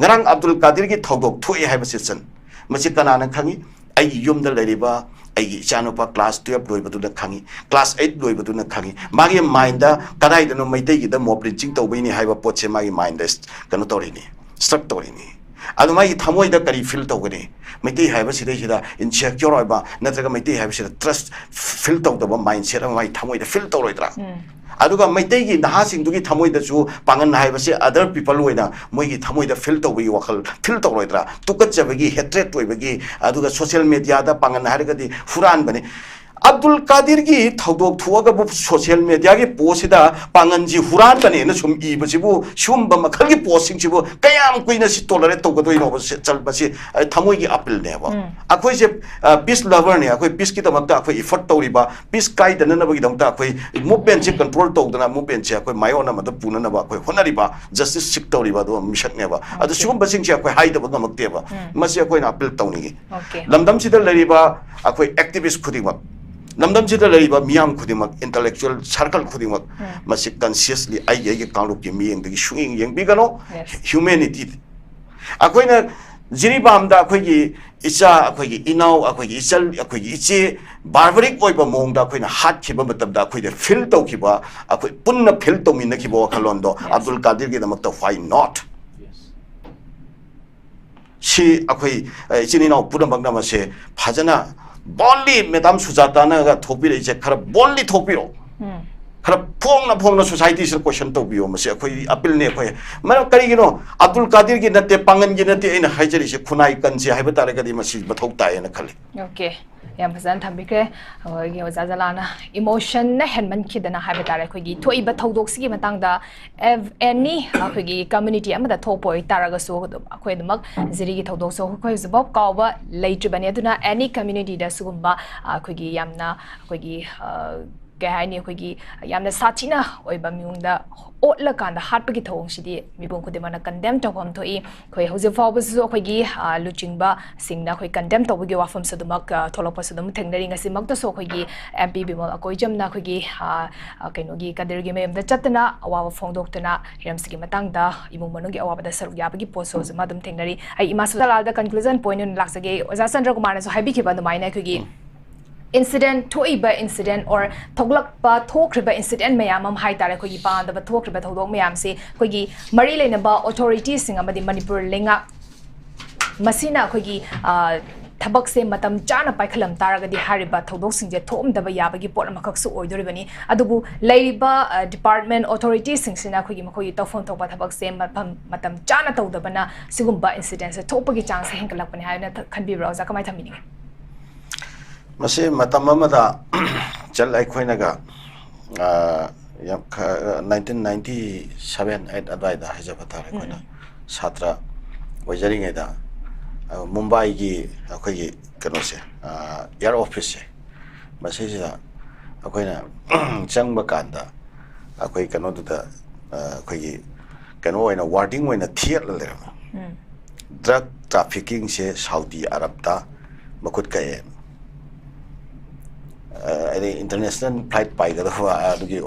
ꯉꯔꯥꯡ ꯑꯕꯗꯨꯜ ꯀꯥꯗꯤꯔꯒꯤ ꯊꯧꯗꯣꯛ ꯊꯣꯛꯑꯦ ꯍꯥꯏꯕꯁꯤ ꯁꯟ, ꯃꯁꯤ ꯀꯅꯥꯅ ꯈꯪꯉꯤ? ꯑꯩꯒꯤ ꯌꯨꯝꯗ ꯂꯩꯔꯤꯕ ꯑꯩꯒꯤ ꯏꯆꯥꯅꯨꯄꯥ ꯀ꯭ꯂꯥꯁ ꯇꯨꯌꯦꯜꯞ ꯂꯣꯏꯕꯗꯨꯅ ꯈꯪꯉꯤ, ꯀ꯭ꯂꯥꯁ ꯑꯩꯠ ꯂꯣꯏꯕꯗꯨꯅ ꯈꯪꯉꯤ꯫ ꯃꯥꯒꯤ ꯃꯥꯏꯟꯗ ꯀꯗꯥꯏꯗꯅꯣ ꯃꯩꯇꯩꯒꯤꯗ ꯃꯣꯞ ꯂꯤꯟꯆꯤꯡ ꯇꯧꯕꯩꯅꯤ ꯍꯥꯏꯕ ꯄꯣꯠꯁꯦ ꯃꯥꯒꯤ ꯃꯥꯏꯟꯗ ꯀꯩꯅꯣ ꯇꯧꯔꯤꯅꯤ, ꯁ꯭ꯇ꯭ꯔꯛ ꯇꯧꯔꯤꯅꯤ꯫ ꯑꯗꯨ ꯃꯥꯒꯤ ꯊꯃꯣꯏꯗ ꯀꯔꯤ ꯐꯤꯜ ꯇꯧꯒꯅꯤ? ꯃꯩꯇꯩ ꯍꯥꯏꯕꯁꯤꯗꯩꯁꯤꯗ ꯏꯟꯁꯦꯀ꯭ꯌꯣꯔ ꯑꯣꯏꯕ ꯅꯠꯇ꯭ꯔꯒ ꯃꯩꯇꯩ ꯍꯥꯏꯕꯁꯤꯗ ꯇ꯭ꯔꯁ ꯐꯤꯜ ꯇꯧꯗꯕ ꯃꯥꯏꯟꯁꯦꯠ ꯑꯃ ꯃꯥꯒꯤ ꯊꯃꯣꯏꯗ ꯐꯤꯜ ꯇꯧꯔꯣꯏꯗ꯭ꯔꯥ? ꯑꯗꯨꯒ ꯃꯩꯇꯩꯒꯤ ꯅꯍꯥꯁꯤꯡꯗꯨꯒꯤ ꯊꯃꯣꯏꯗꯁꯨ ꯄꯥꯡꯒꯟ ꯍꯥꯏꯕꯁꯤ ꯑꯗꯔ ꯄꯤꯄꯜ ꯑꯣꯏꯅ ꯃꯣꯏꯒꯤ ꯊꯃꯣꯏꯗ ꯐꯤꯜ ꯇꯧꯕꯒꯤ ꯋꯥꯈꯜ ꯐꯤꯜ ꯇꯧꯔꯣꯏꯗ꯭ꯔꯥ? ꯇꯨꯀꯠꯆꯕꯒꯤ, ꯍꯦꯇ꯭ꯔꯦꯠ ꯑꯣꯏꯕꯒꯤ, ꯑꯗꯨꯒ ꯁꯣꯁꯤꯌꯦꯜ ꯃꯦꯗꯤꯌꯥꯗ ꯄꯥꯡꯒꯟ ꯍꯥꯏꯔꯒꯗꯤ ꯍꯨꯔꯥꯟꯕꯅꯤ꯫ ꯑꯕꯗꯨꯜ ꯀꯥꯗꯤꯔꯒꯤ ꯊꯧꯗꯣꯛ ꯊꯣꯛꯑꯒꯕꯨ ꯁꯣꯁꯤꯌꯦꯜ ꯃꯦꯗꯤꯌꯥꯒꯤ ꯄꯣꯁꯁꯤꯗ ꯄꯥꯡꯒꯟꯁꯤ ꯍꯨꯔꯥꯟꯕꯅꯦꯅ ꯁꯨꯝ ꯏꯕꯁꯤꯕꯨ, ꯁꯤꯒꯨꯝꯕ ꯃꯈꯜꯒꯤ ꯄꯣꯁꯁꯤꯡꯁꯤꯕꯨ ꯀꯌꯥꯝ ꯀꯨꯏꯅ ꯁꯤ ꯇꯣꯂꯔꯦꯠ ꯇꯧꯒꯗꯣꯏꯅꯣꯕ? ꯁꯤ ꯆꯜ-, ꯃꯁꯤ, ꯑ, ꯊꯃꯣꯏꯒꯤ ꯑꯄꯤꯜꯅꯦꯕ꯫ ꯑꯩꯈꯣꯏꯁꯦ, ꯑ, ꯄꯤꯁ ꯂꯚꯔꯅꯦ, ꯑꯩꯈꯣꯏ ꯄꯤꯁꯀꯤꯗꯃꯛꯇ ꯑꯩꯈꯣꯏ ꯏꯐꯔꯠ ꯇꯧꯔꯤꯕ, ꯄꯤꯁ ꯀꯥꯏꯗꯅꯅꯕꯒꯤꯗꯃꯛꯇ ꯑꯩꯈꯣꯏ ꯃꯨꯞꯃꯦꯟꯁꯦ ꯀꯟꯇ꯭ꯔꯣꯜ ꯇꯧꯗꯅ, ꯃꯨꯞꯃꯦꯟꯁꯦ ꯑꯩꯈꯣꯏ ꯃꯥꯏꯑꯣꯟ ꯑꯃꯗ ꯄꯨꯅꯅꯕ ꯑꯩꯈꯣꯏ ꯍꯣꯠꯅꯔꯤꯕ, ꯖꯁꯇꯤꯁ ꯁꯤꯛ ꯇꯧꯔꯤꯕ ꯑꯗꯨꯒ ꯃꯤꯁꯛꯅꯦꯕ꯫ ꯑꯗꯨ ꯁꯤꯒꯨꯝꯕꯁꯤꯡꯁꯦ ꯑꯩꯈꯣꯏ ꯍꯥꯏꯗꯕ ꯉꯝꯃꯛꯇꯦꯕ꯫ ꯃꯁꯤ ꯑꯩꯈꯣꯏꯅ ꯑꯄꯤꯜ ꯇꯧꯅꯤꯡꯉꯤ꯫ ꯂꯝꯗꯝꯁꯤꯗ ꯂꯩꯔꯤꯕ ꯑꯩꯈꯣꯏ ꯑꯦꯛꯇꯤꯚꯤꯁ ꯈꯨꯗꯤꯡꯃꯛ, ꯂꯝꯗꯝꯁꯤꯗ ꯂꯩꯔꯤꯕ ꯃꯤꯌꯥꯝ ꯈꯨꯗꯤꯡꯃꯛ, ꯏꯟꯇꯂꯦꯛꯆꯨꯋꯦꯜ ꯁꯔꯀꯜ ꯈꯨꯗꯤꯡꯃꯛ, ꯃꯁꯤ ꯀꯟꯁꯤꯌꯁꯂꯤ ꯑꯩꯒꯤ, ꯑꯩꯒꯤ ꯀꯥꯡꯂꯨꯞꯀꯤ ꯃꯤꯠꯌꯦꯡꯗꯒꯤ ꯁꯨꯡꯌꯦꯡ ꯌꯦꯡꯕꯤꯒꯅꯣ꯫ ꯍ꯭ꯌꯨꯃꯦꯅꯤꯇꯤ, ꯑꯩꯈꯣꯏꯅ ꯖꯤꯔꯤꯕꯥꯝꯗ ꯑꯩꯈꯣꯏꯒꯤ ꯏꯆꯥ, ꯑꯩꯈꯣꯏꯒꯤ ꯏꯅꯥꯎ, ꯑꯩꯈꯣꯏꯒꯤ ꯏꯆꯜ, ꯑꯩꯈꯣꯏꯒꯤ ꯏꯆꯦ ꯕꯥꯔꯕꯔꯤꯛ ꯑꯣꯏꯕ ꯃꯑꯣꯡꯗ ꯑꯩꯈꯣꯏꯅ ꯍꯥꯠꯈꯤꯕ ꯃꯇꯝꯗ ꯑꯩꯈꯣꯏꯗ ꯐꯤꯜ ꯇꯧꯈꯤꯕ, ꯑꯩꯈꯣꯏ ꯄꯨꯟꯅ ꯐꯤꯜ ꯇꯧꯃꯤꯟꯅꯈꯤꯕ ꯋꯥꯈꯜꯂꯣꯟꯗꯣ ꯑꯕꯗꯨꯜ ꯀꯥꯗꯤꯔꯒꯤꯗꯃꯛꯇ why not? ꯁꯤ ꯑꯩꯈꯣꯏ, ꯑ, ꯏꯆꯤꯟ ꯏꯅꯥꯎ ꯄꯨꯝꯅꯃꯛꯅ ꯃꯁꯦ ꯐꯖꯅ ꯕꯣꯜꯂꯤ, ꯃꯦꯗꯥꯝ ꯁꯨꯖꯥꯇꯥꯅꯒ ꯊꯣꯛꯄꯤꯔꯛꯏꯁꯦ ꯈꯔ ꯕꯣꯜꯂꯤ ꯊꯣꯛꯄꯤꯔꯣ꯫ ꯈꯔ ꯐꯣꯡꯅ ꯐꯣꯡꯅ ꯁꯣꯁꯥꯏꯇꯤꯁꯤꯗ ꯀꯣꯏꯁꯟ ꯇꯧꯕꯤꯌꯣ꯫ ꯃꯁꯤ ꯑꯩꯈꯣꯏ ꯑꯄꯤꯜꯅꯦ꯫ ꯑꯩꯈꯣꯏ ꯃꯔꯝ ꯀꯔꯤꯒꯤꯅꯣ? ꯑꯕꯗꯨꯜ ꯀꯥꯗꯤꯔꯒꯤ ꯅꯠꯇꯦ, ꯄꯥꯡꯒꯟꯒꯤ ꯅꯠꯇꯦ ꯑꯩꯅ ꯍꯥꯏꯖꯔꯤꯁꯦ, ꯈꯨꯟꯅꯥꯏ ꯀꯟꯁꯦ ꯍꯥꯏꯕ ꯇꯥꯔꯒꯗꯤ ꯃꯁꯤ ꯃꯊꯧ ꯇꯥꯏꯌꯦꯅ ꯈꯜꯂꯤ꯫ ꯑꯣꯀꯦ, ꯌꯥꯝ ꯐꯖꯅ ꯊꯝꯕꯤꯈ꯭ꯔꯦ꯫ ꯑꯩꯈꯣꯏꯒꯤ ꯑꯣꯖꯥ ꯖꯂꯥꯜꯅ ꯏꯃꯣꯁꯟꯅ ꯍꯦꯟꯃꯟꯈꯤꯗꯅ ꯍꯥꯏꯕ ꯇꯥꯔꯦ, ꯑꯩꯈꯣꯏꯒꯤ ꯊꯣꯛꯏꯕ ꯊꯧꯗꯣꯛꯁꯤꯒꯤ ꯃꯇꯥꯡꯗ ꯑꯦꯅꯤ ꯑꯩꯈꯣꯏꯒꯤ ꯀꯝꯃ꯭ꯌꯨꯅꯤꯇꯤ ꯑꯃꯗ ꯊꯣꯛꯄ ꯑꯣꯏꯇꯥꯔꯒꯁꯨ ꯑꯗꯨꯝ ꯑꯩꯈꯣꯏ ꯑꯗꯨꯃꯛ ꯖꯤꯔꯤꯒꯤ ꯊꯧꯗꯣꯛꯁꯨ ꯑꯩꯈꯣꯏ ꯍꯧꯖꯤꯛꯐꯥꯎ ꯀꯥꯎꯕ ꯂꯩꯇ꯭ꯔꯤꯕꯅꯤ꯫ ꯑꯗꯨꯅ ꯑꯦꯅꯤ ꯀꯝꯃ꯭ꯌꯨꯅꯤꯇꯤꯗ ꯁꯤꯒꯨꯝꯕ, ꯑ, ꯑꯩꯈꯣꯏꯒꯤ ꯌꯥꯝꯅ ꯑꯩꯈꯣꯏꯒꯤ, ꯑ, ꯀꯩ ꯍꯥꯏꯅꯤ, ꯑꯩꯈꯣꯏꯒꯤ ꯌꯥꯝꯅ ꯁꯥꯊꯤꯅ ꯑꯣꯏꯕ ꯃꯑꯣꯡꯗ ꯑꯣꯠꯂꯀꯥꯟꯗ ꯍꯥꯠꯄꯒꯤ ꯊꯧꯑꯣꯡꯁꯤꯗꯤ ꯃꯤꯄꯨꯝ ꯈꯨꯗꯤꯡꯃꯛꯅ ꯀꯟꯗꯦꯝ ꯇꯧꯐꯝ ꯊꯣꯛꯏ꯫ ꯑꯩꯈꯣꯏ ꯍꯧꯖꯤꯛ ꯐꯥꯎꯕꯁꯤꯁꯨ ꯑꯩꯈꯣꯏꯒꯤ, ꯑ, ꯂꯨꯆꯤꯡꯕꯁꯤꯡꯅ ꯑꯩꯈꯣꯏ ꯀꯟꯗꯦꯝ ꯇꯧꯕꯒꯤ ꯋꯥꯐꯝꯁꯨ ꯑꯗꯨꯃꯛ, ꯑ, ꯊꯣꯛꯂꯛꯄꯁꯨ ꯑꯗꯨꯝ ꯊꯦꯡꯅꯔꯤ꯫ ꯉꯁꯤꯃꯛꯇꯁꯨ ꯑꯩꯈꯣꯏꯒꯤ ꯑꯦꯝ ꯄꯤ ꯕꯤꯃꯜ ꯑꯀꯣꯏꯖꯝꯅ ꯑꯩꯈꯣꯏꯒꯤ, ꯑ, ꯑ, ꯀꯩꯅꯣꯒꯤ ꯀꯗꯤꯔꯒꯤ ꯃꯌꯨꯝꯗ ꯆꯠꯇꯅ ꯑꯋꯥꯕ ꯐꯣꯡꯗꯣꯛꯇꯅ ꯔꯤꯝꯁꯀꯤ ꯃꯇꯥꯡꯗ ꯏꯃꯨꯡ ꯃꯅꯨꯡꯒꯤ ꯑꯋꯥꯕꯗ ꯁꯔꯨꯛ ꯌꯥꯕꯒꯤ ꯄꯣꯠꯁꯨ ꯑꯃ ꯑꯗꯨꯝ ꯊꯦꯡꯅꯔꯤ꯫ ꯑꯩ ꯏꯃꯥ ꯁꯨꯖꯥꯂꯥꯜꯗ ꯀꯟꯀ꯭ꯂꯨꯖꯟ ꯄꯣꯏꯟ ꯑꯣꯏꯅ ꯂꯥꯛꯆꯒꯦ꯫ ꯑꯣꯖꯥ ꯆꯟꯗ꯭ꯔ ꯀꯨꯃꯥꯔꯅꯁꯨ ꯍꯥꯏꯕꯤꯈꯤꯕ ꯑꯗꯨꯃꯥꯏꯅ ꯑꯩꯈꯣꯏꯒꯤ Incident, ꯊꯣꯛꯏꯕ incident or ꯊꯣꯛꯂꯛꯄ, ꯊꯣꯛꯈ꯭ꯔꯤꯕ incident ꯃꯌꯥꯝ ꯑꯃ ꯍꯥꯏ ꯇꯥꯔꯦ, ꯑꯩꯈꯣꯏꯒꯤ ꯄꯥꯝꯗꯕ ꯊꯣꯛꯈ꯭ꯔꯤꯕ ꯊꯧꯗꯣꯛ ꯃꯌꯥꯝꯁꯤ ꯑꯩꯈꯣꯏꯒꯤ ꯃꯔꯤ ꯂꯩꯅꯕ authorityꯁꯤꯡ ꯑꯃꯗꯤ ꯃꯅꯤꯄꯨꯔ ꯂꯩꯉꯥꯛ ꯃꯁꯤꯅ ꯑꯩꯈꯣꯏꯒꯤ, ꯑ, ꯊꯕꯛꯁꯦ ꯃꯇꯝ ꯆꯥꯅ ꯄꯥꯏꯈꯠꯂꯝ ꯇꯥꯔꯒꯗꯤ ꯍꯥꯏꯔꯤꯕ ꯊꯧꯗꯣꯛꯁꯤꯡꯁꯦ ꯊꯣꯛꯑꯝꯗꯕ ꯌꯥꯕꯒꯤ ꯄꯣꯠ ꯑꯃꯈꯛꯁꯨ ꯑꯣꯏꯗꯣꯔꯤꯕꯅꯤ꯫ ꯑꯗꯨꯕꯨ ꯂꯩꯔꯤꯕ, ꯑ, department authorityꯁꯤꯡꯁꯤꯅ ꯑꯩꯈꯣꯏꯒꯤ ꯃꯈꯣꯏꯒꯤ ꯇꯧꯐꯝ ꯊꯣꯛꯄ ꯊꯕꯛꯁꯦ ꯃꯐꯝ, ꯃꯇꯝ ꯆꯥꯅ ꯇꯧꯗꯕꯅ ꯁꯤꯒꯨꯝꯕ incidentꯁꯦ ꯊꯣꯛꯄꯒꯤ chanceꯁꯦ ꯍꯦꯟꯒꯠꯂꯛꯄꯅꯤ ꯍꯥꯏꯅ ꯊ-, ꯈꯟꯕꯤꯕ꯭ꯔꯥ ꯑꯣꯖꯥ? ꯀꯃꯥꯏꯅ ꯊꯝꯕꯤꯅꯤꯡꯉꯤ? ꯃꯁꯤ ꯃꯇꯝ ꯑꯃꯗ ꯆꯠ-, ꯑꯩꯈꯣꯏꯅꯒ, ꯑ, ꯌꯥꯝ ꯈ-, nineteen ninety seven eight ꯑꯗꯨꯋꯥꯏꯗ ꯍꯥꯏꯖꯕ ꯇꯥꯔꯦ, ꯑꯩꯈꯣꯏꯅ ꯎꯝ꯫ ꯁꯥꯇ꯭ꯔ ꯑꯣꯏꯖꯔꯤꯉꯩꯗ, ꯑ, ꯃꯨꯝꯕꯥꯏꯒꯤ ꯑꯩꯈꯣꯏꯒꯤ ꯀꯩꯅꯣꯁꯦ, ꯑ, air officeꯁꯦ, ꯃꯁꯤꯁꯤꯗ ꯑꯩꯈꯣꯏꯅ ꯆꯪꯕ ꯀꯥꯟꯗ ꯑꯩꯈꯣꯏ ꯀꯩꯅꯣꯗꯨꯗ, ꯑ, ꯑꯩꯈꯣꯏꯒꯤ ꯀꯩꯅꯣ ꯑꯣꯏꯅ wording ꯑꯣꯏꯅ ꯊꯦꯠꯂ ꯂꯩꯔꯝꯃꯦ꯫ ꯎꯝ꯫ Drug traffickingꯁꯦ ꯁꯥꯎꯗꯤ ꯑꯔꯕꯇ ꯃꯈꯨꯠ ꯀꯛꯑꯦ꯫ ꯑ, ꯑꯗꯩ international flight ꯄꯥꯏꯒꯗꯕ ꯑꯗꯨꯒꯤ,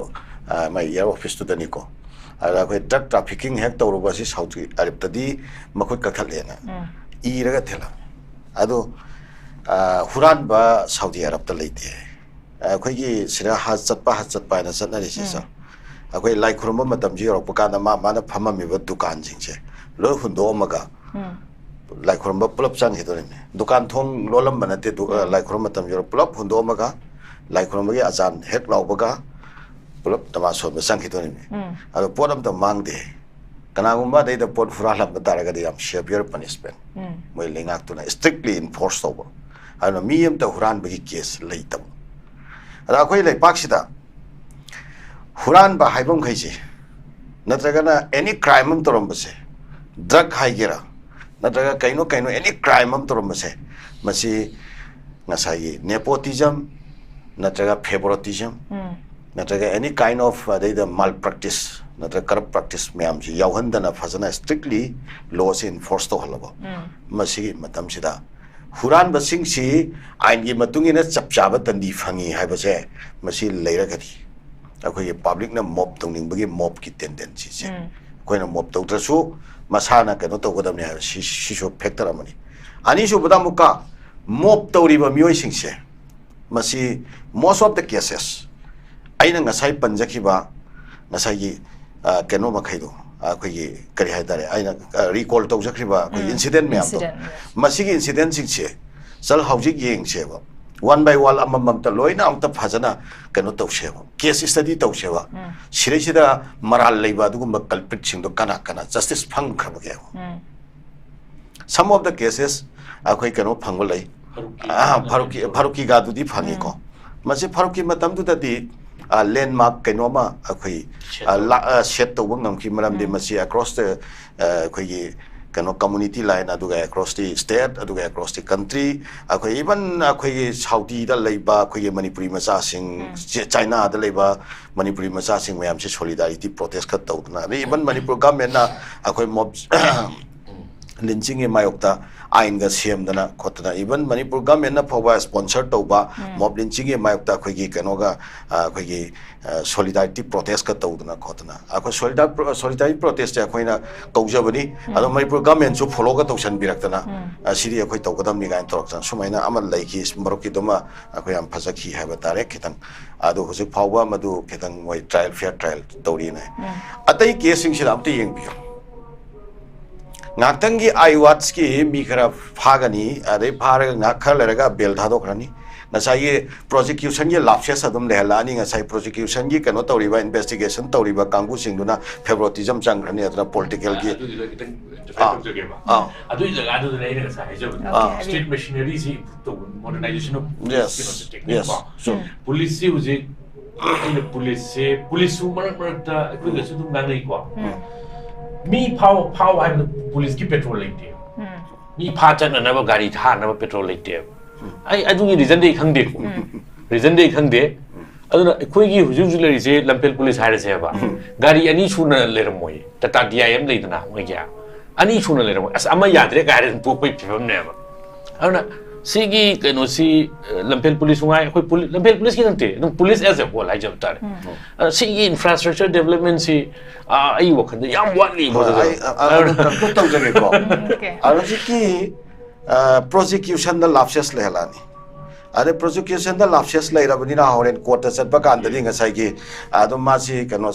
ꯑ, ꯃꯥꯏ air officeꯇꯨꯗꯅꯤꯀꯣ꯫ ꯑꯗ ꯑꯩꯈꯣꯏ drug trafficking ꯍꯦꯛ ꯇꯧꯔꯨꯕ ꯑꯁꯤ ꯁꯥꯎꯗꯤ ꯑꯔꯕꯇꯗꯤ ꯃꯈꯨꯠ ꯀꯛꯊꯠꯂꯦꯅ ꯎꯝ꯫ ꯏꯔꯒ ꯊꯦꯠꯂꯝꯃꯦ꯫ ꯑꯗꯣ, ꯑ, ꯍꯨꯔꯥꯟꯕ ꯁꯥꯎꯗꯤ ꯑꯔꯕꯇ ꯂꯩꯇꯦ꯫ ꯑ, ꯑꯩꯈꯣꯏꯒꯤ ꯁꯤꯗ ꯍꯖ ꯆꯠꯄ, ꯍꯖ ꯆꯠꯄ ꯍꯥꯏꯅ ꯆꯠꯅꯔꯤꯁꯦ, ꯎꯝ꯫ ꯁꯥꯔ꯫ ꯑꯩꯈꯣꯏ ꯂꯥꯏ ꯈꯨꯔꯨꯝꯕ ꯃꯇꯝꯁꯤ ꯌꯧꯔꯛꯄ ꯀꯥꯟꯗ ꯃꯥ ꯃꯥꯅ ꯐꯝꯃꯝꯃꯤꯕ ꯗꯨꯀꯥꯟꯁꯤꯡꯁꯦ ꯂꯣꯏ ꯍꯨꯟꯗꯣꯛꯑꯝꯃꯒ ꯎꯝ꯫ ꯂꯥꯏ ꯈꯨꯔꯨꯝꯕ ꯄꯨꯂꯞ ꯆꯪꯈꯤꯗꯣꯔꯤꯅꯦ꯫ ꯗꯨꯀꯥꯟ ꯊꯣꯡ ꯂꯣꯜꯂꯝꯕ ꯅꯠꯇꯦ, ꯗꯨ-, ꯑ, ꯎꯝ꯫ ꯂꯥꯏ ꯈꯨꯔꯨꯝꯕ ꯃꯇꯝ ꯌꯧꯔ ꯄꯨꯂꯞ ꯍꯨꯟꯗꯣꯛꯑꯝꯃꯒ ꯂꯥꯏ ꯈꯨꯔꯨꯝꯕꯒꯤ ꯑꯖꯥꯟ ꯍꯦꯛ ꯂꯥꯎꯕꯒ ꯄꯨꯂꯞ ꯅꯃꯥꯖ ꯁꯣꯟꯕ ꯆꯪꯈꯤꯗꯣꯔꯤꯅꯦ꯫ ꯎꯝ꯫ ꯑꯗꯣ ꯄꯣꯠ ꯑꯝꯇ ꯃꯥꯡꯗꯦ꯫ ꯀꯅꯥꯒꯨꯝꯕ ꯑꯗꯩꯗ ꯄꯣꯠ ꯍꯨꯔꯥꯜꯂꯝꯕ ꯇꯥꯔꯒꯗꯤ ꯌꯥꯝ severe punishment ꯎꯝ꯫ ꯃꯣꯏ ꯂꯩꯉꯥꯛꯇꯨꯅ strictly enforce ꯇꯧꯕ꯫ ꯑꯗꯨꯅ ꯃꯤ ꯑꯝꯇ ꯍꯨꯔꯥꯟꯕꯒꯤ case ꯂꯩꯇꯕ꯫ ꯑꯗ ꯑꯩꯈꯣꯏ ꯂꯩꯄꯥꯛꯁꯤꯗ ꯍꯨꯔꯥꯟꯕ ꯍꯥꯏꯕ ꯃꯈꯩꯁꯦ, ꯅꯠꯇ꯭ꯔꯒꯅ any crime ꯑꯃ ꯇꯧꯔꯝꯕꯁꯦ, drug ꯍꯥꯏꯒꯦꯔꯥ, ꯅꯠꯇ꯭ꯔꯒ ꯀꯩꯅꯣ ꯀꯩꯅꯣ any crime ꯑꯃ ꯇꯧꯔꯝꯕꯁꯦ, ꯃꯁꯤ ꯉꯁꯥꯏꯒꯤ nepotism ꯅꯠꯇ꯭ꯔꯒ favoritism ꯎꯝ꯫ ꯅꯠꯇ꯭ꯔꯒ any kind of ꯑꯗꯩꯗ malpractice ꯅꯠꯇ꯭ꯔꯒ corrupt practice ꯃꯌꯥꯝꯁꯤ ꯌꯥꯎꯍꯟꯗꯅ ꯐꯖꯅ strictly lawꯁꯦ enforce ꯇꯧꯍꯜꯂꯕ ꯎꯝ꯫ ꯃꯁꯤꯒꯤ ꯃꯇꯝꯁꯤꯗ ꯍꯨꯔꯥꯟꯕꯁꯤꯡꯁꯤ ꯑꯥꯏꯟꯒꯤ ꯃꯇꯨꯡ ꯏꯟꯅ ꯆꯞ ꯆꯥꯕ ꯗꯟꯗꯤ ꯐꯪꯉꯤ ꯍꯥꯏꯕꯁꯦ ꯃꯁꯤ ꯂꯩꯔꯒꯗꯤ ꯑꯩꯈꯣꯏꯒꯤ publicꯅ mob ꯇꯧꯅꯤꯡꯕꯒꯤ mobꯀꯤ tendencyꯁꯦ ꯎꯝ꯫ ꯑꯩꯈꯣꯏꯅ mob ꯇꯧꯗ꯭ꯔꯁꯨ ꯃꯁꯥꯅ ꯀꯩꯅꯣ ꯇꯧꯒꯗꯕꯅꯤ ꯍꯥꯏꯕ ꯁꯤ-, ꯁꯤꯁꯨ factor ꯑꯃꯅꯤ꯫ ꯑꯅꯤꯁꯨꯕꯗ ꯑꯃꯨꯛꯀ mob ꯇꯧꯔꯤꯕ ꯃꯤꯑꯣꯏꯁꯤꯡꯁꯦ ꯃꯁꯤ most of the cases ꯑꯩꯅ ꯉꯁꯥꯏ ꯄꯟꯖꯈꯤꯕ ꯉꯁꯥꯏꯒꯤ ꯑ, ꯀꯩꯅꯣ ꯃꯈꯩꯗꯣ, ꯑꯩꯈꯣꯏꯒꯤ ꯀꯔꯤ ꯍꯥꯏꯇꯥꯔꯦ, ꯑꯩꯅ ꯔꯤꯀꯣꯜ ꯇꯧꯖꯈ꯭ꯔꯤꯕ ꯑꯩꯈꯣꯏꯒꯤ ꯎꯝ. ꯏꯟꯁꯤꯗꯦꯟ ꯃꯌꯥꯝꯗꯣ, ꯏꯟꯁꯤꯗꯦꯟ, ꯌꯦꯁ. ꯃꯁꯤꯒꯤ ꯏꯟꯁꯤꯗꯦꯟꯁꯤꯡꯁꯦ ꯆꯜ ꯍꯧꯖꯤꯛ ꯌꯦꯡꯁꯦꯕ, ꯋꯥꯟ ꯕꯥꯏ ꯋꯥꯟ ꯑꯃꯃꯝꯇ ꯂꯣꯏꯅ ꯑꯝꯇ ꯐꯖꯅ ꯀꯩꯅꯣ ꯇꯧꯁꯦꯕ, ꯀꯦꯁ ꯁ꯭ꯇꯗꯤ ꯇꯧꯁꯦꯕ꯫ ꯎꯝ. ꯁꯤꯗꯩꯁꯤꯗ ꯃꯔꯥꯜ ꯂꯩꯕ ꯑꯗꯨꯒꯨꯝꯕ ꯀꯜꯄ꯭ꯔꯤꯠꯁꯤꯡꯗꯣ ꯀꯅꯥ ꯀꯅꯥ ꯖꯁꯇꯤꯁ ꯐꯪꯈ꯭ꯔꯕꯒꯦ? Um. Some of the cases ꯑꯩꯈꯣꯏ ꯀꯩꯅꯣ ꯐꯪꯕ ꯂꯩ꯫ ꯐꯥꯔꯨꯛꯀꯤ ꯑꯥ, ꯐꯥꯔꯨꯛꯀꯤ, ꯐꯥꯔꯨꯛꯀꯤ ꯒꯥꯗꯨꯗꯤ ꯐꯪꯉꯤꯀꯣ꯫ ꯎꯝ. ꯃꯁꯤ ꯐꯥꯔꯨꯛꯀꯤ ꯃꯇꯝꯗꯨꯗꯗꯤ, ꯑ, ꯂꯦꯟꯃꯥꯔꯛ ꯀꯩꯅꯣ ꯑꯃ ꯑꯩꯈꯣꯏ, ꯁꯦꯠ ꯑ, ꯇꯧ- ꯂꯥ-, ꯑ, ꯁꯦꯠ ꯇꯧꯕ ꯉꯝꯈꯤ, ꯃꯔꯝꯗꯤ ꯎꯝ. ꯃꯁꯤ across the, ꯑ, ꯑꯩꯈꯣꯏꯒꯤ ꯀꯩꯅꯣ community line, ꯑꯗꯨꯒ across the state, ꯑꯗꯨꯒ across the country, ꯑꯩꯈꯣꯏ even ꯑꯩꯈꯣꯏꯒꯤ ꯁꯥꯎꯗꯤꯗ ꯂꯩꯕ ꯑꯩꯈꯣꯏꯒꯤ ꯃꯅꯤꯄꯨꯔꯤ ꯃꯆꯥꯁꯤꯡ, ꯎꯝ. ꯆꯦ-, ꯆꯥꯏꯅꯥꯗ ꯂꯩꯕ ꯃꯅꯤꯄꯨꯔꯤ ꯃꯆꯥꯁꯤꯡ ꯃꯌꯥꯝꯁꯦ solidarity protest ꯈ ꯇꯧꯗꯅ, ꯑꯗꯩ even ꯃꯅꯤꯄꯨꯔ ꯒꯚꯔꯟꯃꯦꯟꯅ ꯑꯩꯈꯣꯏ ꯃꯣꯕ ꯂꯤꯟꯆꯤꯡꯒꯤ ꯃꯥꯌꯣꯛꯇ ꯑꯥꯏꯟꯒ ꯁꯦꯝꯗꯅ ꯈꯣꯠꯇꯅ, even ꯃꯅꯤꯄꯨꯔ ꯒꯚꯔꯟꯃꯦꯟꯅ ꯐꯥꯎꯕ sponsor ꯇꯧꯕ ꯎꯝ. ꯃꯣꯕ ꯂꯤꯟꯆꯤꯡꯒꯤ ꯃꯥꯌꯣꯛꯇ ꯑꯩꯈꯣꯏꯒꯤ ꯀꯩꯅꯣꯒ, ꯑ, ꯑꯩꯈꯣꯏꯒꯤ, ꯑ, solidarity protest ꯀ ꯇꯧꯗꯅ ꯈꯣꯠꯇꯅ, ꯑꯩꯈꯣꯏ solidarity pro-, solidarity protest ꯁꯦ ꯑꯩꯈꯣꯏꯅ ꯀꯧꯖꯕꯅꯤ꯫ ꯎꯝ. ꯑꯗꯣ ꯃꯅꯤꯄꯨꯔ ꯒꯚꯔꯟꯃꯦꯟꯁꯨ follow ꯒ ꯇꯧꯁꯟꯕꯤꯔꯛꯇꯅ, ꯎꯝ. ꯑ, ꯁꯤꯗꯤ ꯑꯩꯈꯣꯏ ꯇꯧꯒꯗꯕꯅꯤ ꯀꯥꯏꯅ ꯇꯧꯔꯛꯇꯅ ꯁꯨꯃꯥꯏꯅ ꯑꯃ ꯂꯩꯈꯤ꯫ ꯃꯔꯨꯞꯀꯤꯗꯨꯃ ꯑꯩꯈꯣꯏ ꯌꯥꯝ ꯐꯖꯈꯤ ꯍꯥꯏꯕ ꯇꯥꯔꯦ꯫ ꯈꯤꯇꯪ ꯑꯗꯣ ꯍꯧꯖꯤꯛ ꯐꯥꯎꯕ ꯃꯗꯨ ꯈꯤꯇꯪ ꯃꯣꯏ trial, fair trial ꯇꯧꯔꯤꯅꯦ꯫ ꯎꯝ. ꯑꯇꯩ ꯀꯦꯁꯁꯤꯡꯁꯤꯗ ꯑꯝꯇ ꯌꯦꯡꯕꯤꯌꯨ꯫ ꯉꯥꯏꯍꯥꯛꯇꯪꯒꯤ ꯑꯥꯏ ꯋꯥꯠꯆꯀꯤ ꯃꯤ ꯈꯔ ꯐꯥꯒꯅꯤ, ꯑꯗꯩ ꯐꯥꯔꯒ ꯉꯥꯏꯍꯥꯛ ꯈꯔ ꯂꯩꯔꯒ ꯕꯦꯜ ꯊꯥꯗꯣꯛꯈ꯭ꯔꯅꯤ꯫ ꯉꯁꯥꯏꯒꯤ ꯄ꯭ꯔꯣꯁꯤꯀ꯭ꯌꯨꯁꯟꯒꯤ ꯂꯥꯞꯁꯦꯁ ꯑꯗꯨꯝ ꯂꯩꯍꯜꯂꯛꯑꯅꯤ꯫ ꯉꯁꯥꯏ ꯄ꯭ꯔꯣꯁꯤꯀ꯭ꯌꯨꯁꯟꯒꯤ ꯀꯩꯅꯣ ꯇꯧꯔꯤꯕ, ꯏꯟꯚꯦꯁꯇꯤꯒꯦꯁꯟ ꯇꯧꯔꯤꯕ ꯀꯥꯡꯕꯨꯁꯤꯡꯗꯨꯅ ꯐꯦꯕꯣꯔꯇꯤꯖꯝ ꯆꯪꯈ꯭ꯔꯅꯤ, ꯑꯗꯨꯅ ꯄꯣꯂꯤꯇꯤꯀꯦꯜꯒꯤ ꯑꯗꯨꯒꯤꯗꯣ ꯈꯤꯇꯪ ꯗꯤꯐꯥꯏꯟ ꯑꯥ, ꯇꯧꯖꯒꯦꯕ꯫ ꯑꯥ꯫ ꯑꯗꯨꯒꯤ ꯖꯒꯥꯗꯨꯗꯅꯦ ꯑꯩꯅ ꯉꯁꯥꯏ ꯍꯥꯏꯖꯕꯗꯣ꯫ ꯑꯣꯀꯦ, ꯑꯥ. ꯍꯥꯏꯕꯤꯌꯨ꯫ ꯁ꯭ꯇꯦꯠ ꯃꯦꯁꯤꯅꯔꯤꯁꯤ ꯏꯝꯄ꯭ꯔꯨꯚ ꯇꯧꯕ, ꯃꯣꯗꯔꯅꯥꯏꯖꯦꯁꯟ ꯑꯣꯐ ꯄꯨꯂꯤꯁ ꯌꯦꯁ, ꯀꯩꯅꯣꯁꯦ, ꯌꯦꯁ, ꯇꯦꯛꯅꯤꯛꯀꯣ꯫ ꯆꯨꯝ. ꯎꯝ. ꯄꯨꯂꯤꯁꯁꯤ ꯍꯧꯖꯤꯛ ꯑꯩꯅ ꯄꯨꯂꯤꯁꯁꯦ, ꯄꯨꯂꯤꯁꯁꯨ ꯃꯔꯛ ꯃꯔꯛꯇ ꯑꯩꯈꯣꯏꯒꯁꯨ ꯑꯗꯨꯝ ꯉꯥꯡꯅꯩꯀꯣ꯫ ꯎꯝ. ꯃꯤ ꯐꯥꯎ, ꯐꯥꯎ ꯍꯥꯏꯕꯗ ꯄꯨꯂꯤꯁꯀꯤ ꯄꯦꯇ꯭ꯔꯣꯜ ꯂꯩꯇꯦ꯫ ꯎꯝ. ꯃꯤ ꯐꯥ ꯆꯠꯅꯅꯕ ꯒꯥꯔꯤ ꯊꯥꯅꯕ ꯄꯦꯇ꯭ꯔꯣꯜ ꯂꯩꯇꯦꯕ꯫ ꯎꯝ. ꯑꯩ ꯑꯗꯨꯒꯤ ꯔꯤꯖꯟꯗꯤ ꯑꯩ ꯈꯪꯗꯦꯀꯣ꯫ ꯎꯝ. ꯔꯤꯖꯟꯗꯤ ꯑꯩ ꯈꯪꯗꯦ꯫ ꯎꯝ. ꯑꯗꯨꯅ ꯑꯩꯈꯣꯏꯒꯤ ꯍꯧꯖꯤꯛ ꯍꯧꯖꯤꯛ ꯂꯩꯔꯤꯁꯦ ꯂꯝꯐꯦꯜ ꯄꯨꯂꯤꯁ ꯍꯥꯏꯔꯁꯦꯕ꯫ ꯎꯝ. ꯒꯥꯔꯤ ꯑꯅꯤ ꯁꯨꯅ ꯂꯩꯔꯝꯃꯣꯏ꯫ ꯇꯥꯇꯥ ꯗꯤ ꯑꯥꯏ ꯑꯦꯝ ꯂꯩꯗꯅ ꯃꯣꯏꯒꯤ꯫ ꯑꯅꯤ ꯁꯨꯅ ꯂꯩꯔꯝꯃꯣꯏ꯫ ꯑꯁ, ꯑꯃ ꯌꯥꯗ꯭ꯔꯦ ꯀꯥꯏꯔꯦ ꯑꯗꯨꯝ ꯇꯣꯛꯄꯩ ꯐꯤꯕꯝꯅꯦꯕ꯫ ꯑꯗꯨꯅ ꯁꯤꯒꯤ ꯀꯩꯅꯣꯁꯤ, ꯑ, ꯂꯝꯐꯦꯜ ꯄꯨꯂꯤꯁꯁꯨ ꯉꯥꯏ, ꯑꯩꯈꯣꯏ ꯄꯨꯂꯤ-, ꯂꯝꯐꯦꯜ ꯄꯨꯂꯤꯁꯀꯤ ꯅꯠꯇꯦ, ꯑꯗꯨꯝ ꯄꯨꯂꯤꯁ as a whole ꯍꯥꯏꯖꯕ ꯇꯥꯔꯦ꯫ ꯎꯝ. ꯑ, ꯁꯤꯒꯤ ꯏꯟꯐ꯭ꯔꯥꯁ꯭ꯇ꯭ꯔꯛꯆꯔ ꯗꯦꯕꯂꯞꯃꯦꯟꯁꯤ, ꯑ, ꯑꯩ ꯋꯥꯈꯜꯗ ꯌꯥꯝ ꯋꯥꯠꯂꯤꯕ꯫ ꯍꯣꯏ, ꯑꯗꯨꯗꯣ꯫ ꯑꯩ, ꯑ, ꯑ, ꯑꯗꯨꯅ conclude ꯇꯧꯖꯒꯦꯀꯣ꯫ ꯎꯝ, ꯑꯣꯀꯦ. ꯑꯗꯣ ꯍꯧꯖꯤꯛꯀꯤ, ꯑ, ꯄ꯭ꯔꯣꯁꯤꯀ꯭ꯌꯨꯁꯟꯗ ꯂꯥꯞꯁꯦꯁ ꯂꯩꯍꯜꯂꯛꯑꯅꯤ꯫ ꯑꯗꯩ ꯄ꯭ꯔꯣꯁꯤꯀ꯭ꯌꯨꯁꯟꯗ ꯂꯥꯞꯁꯦꯁ ꯂꯩꯔꯕꯅꯤꯅ ꯍꯣꯔꯦꯟ ꯀꯣꯔꯠꯇ ꯆꯠꯄ ꯀꯥꯟꯗꯗꯤ ꯉꯁꯥꯏꯒꯤ ꯑꯗꯨꯝ ꯃꯥꯁꯤ ꯀꯩꯅꯣ,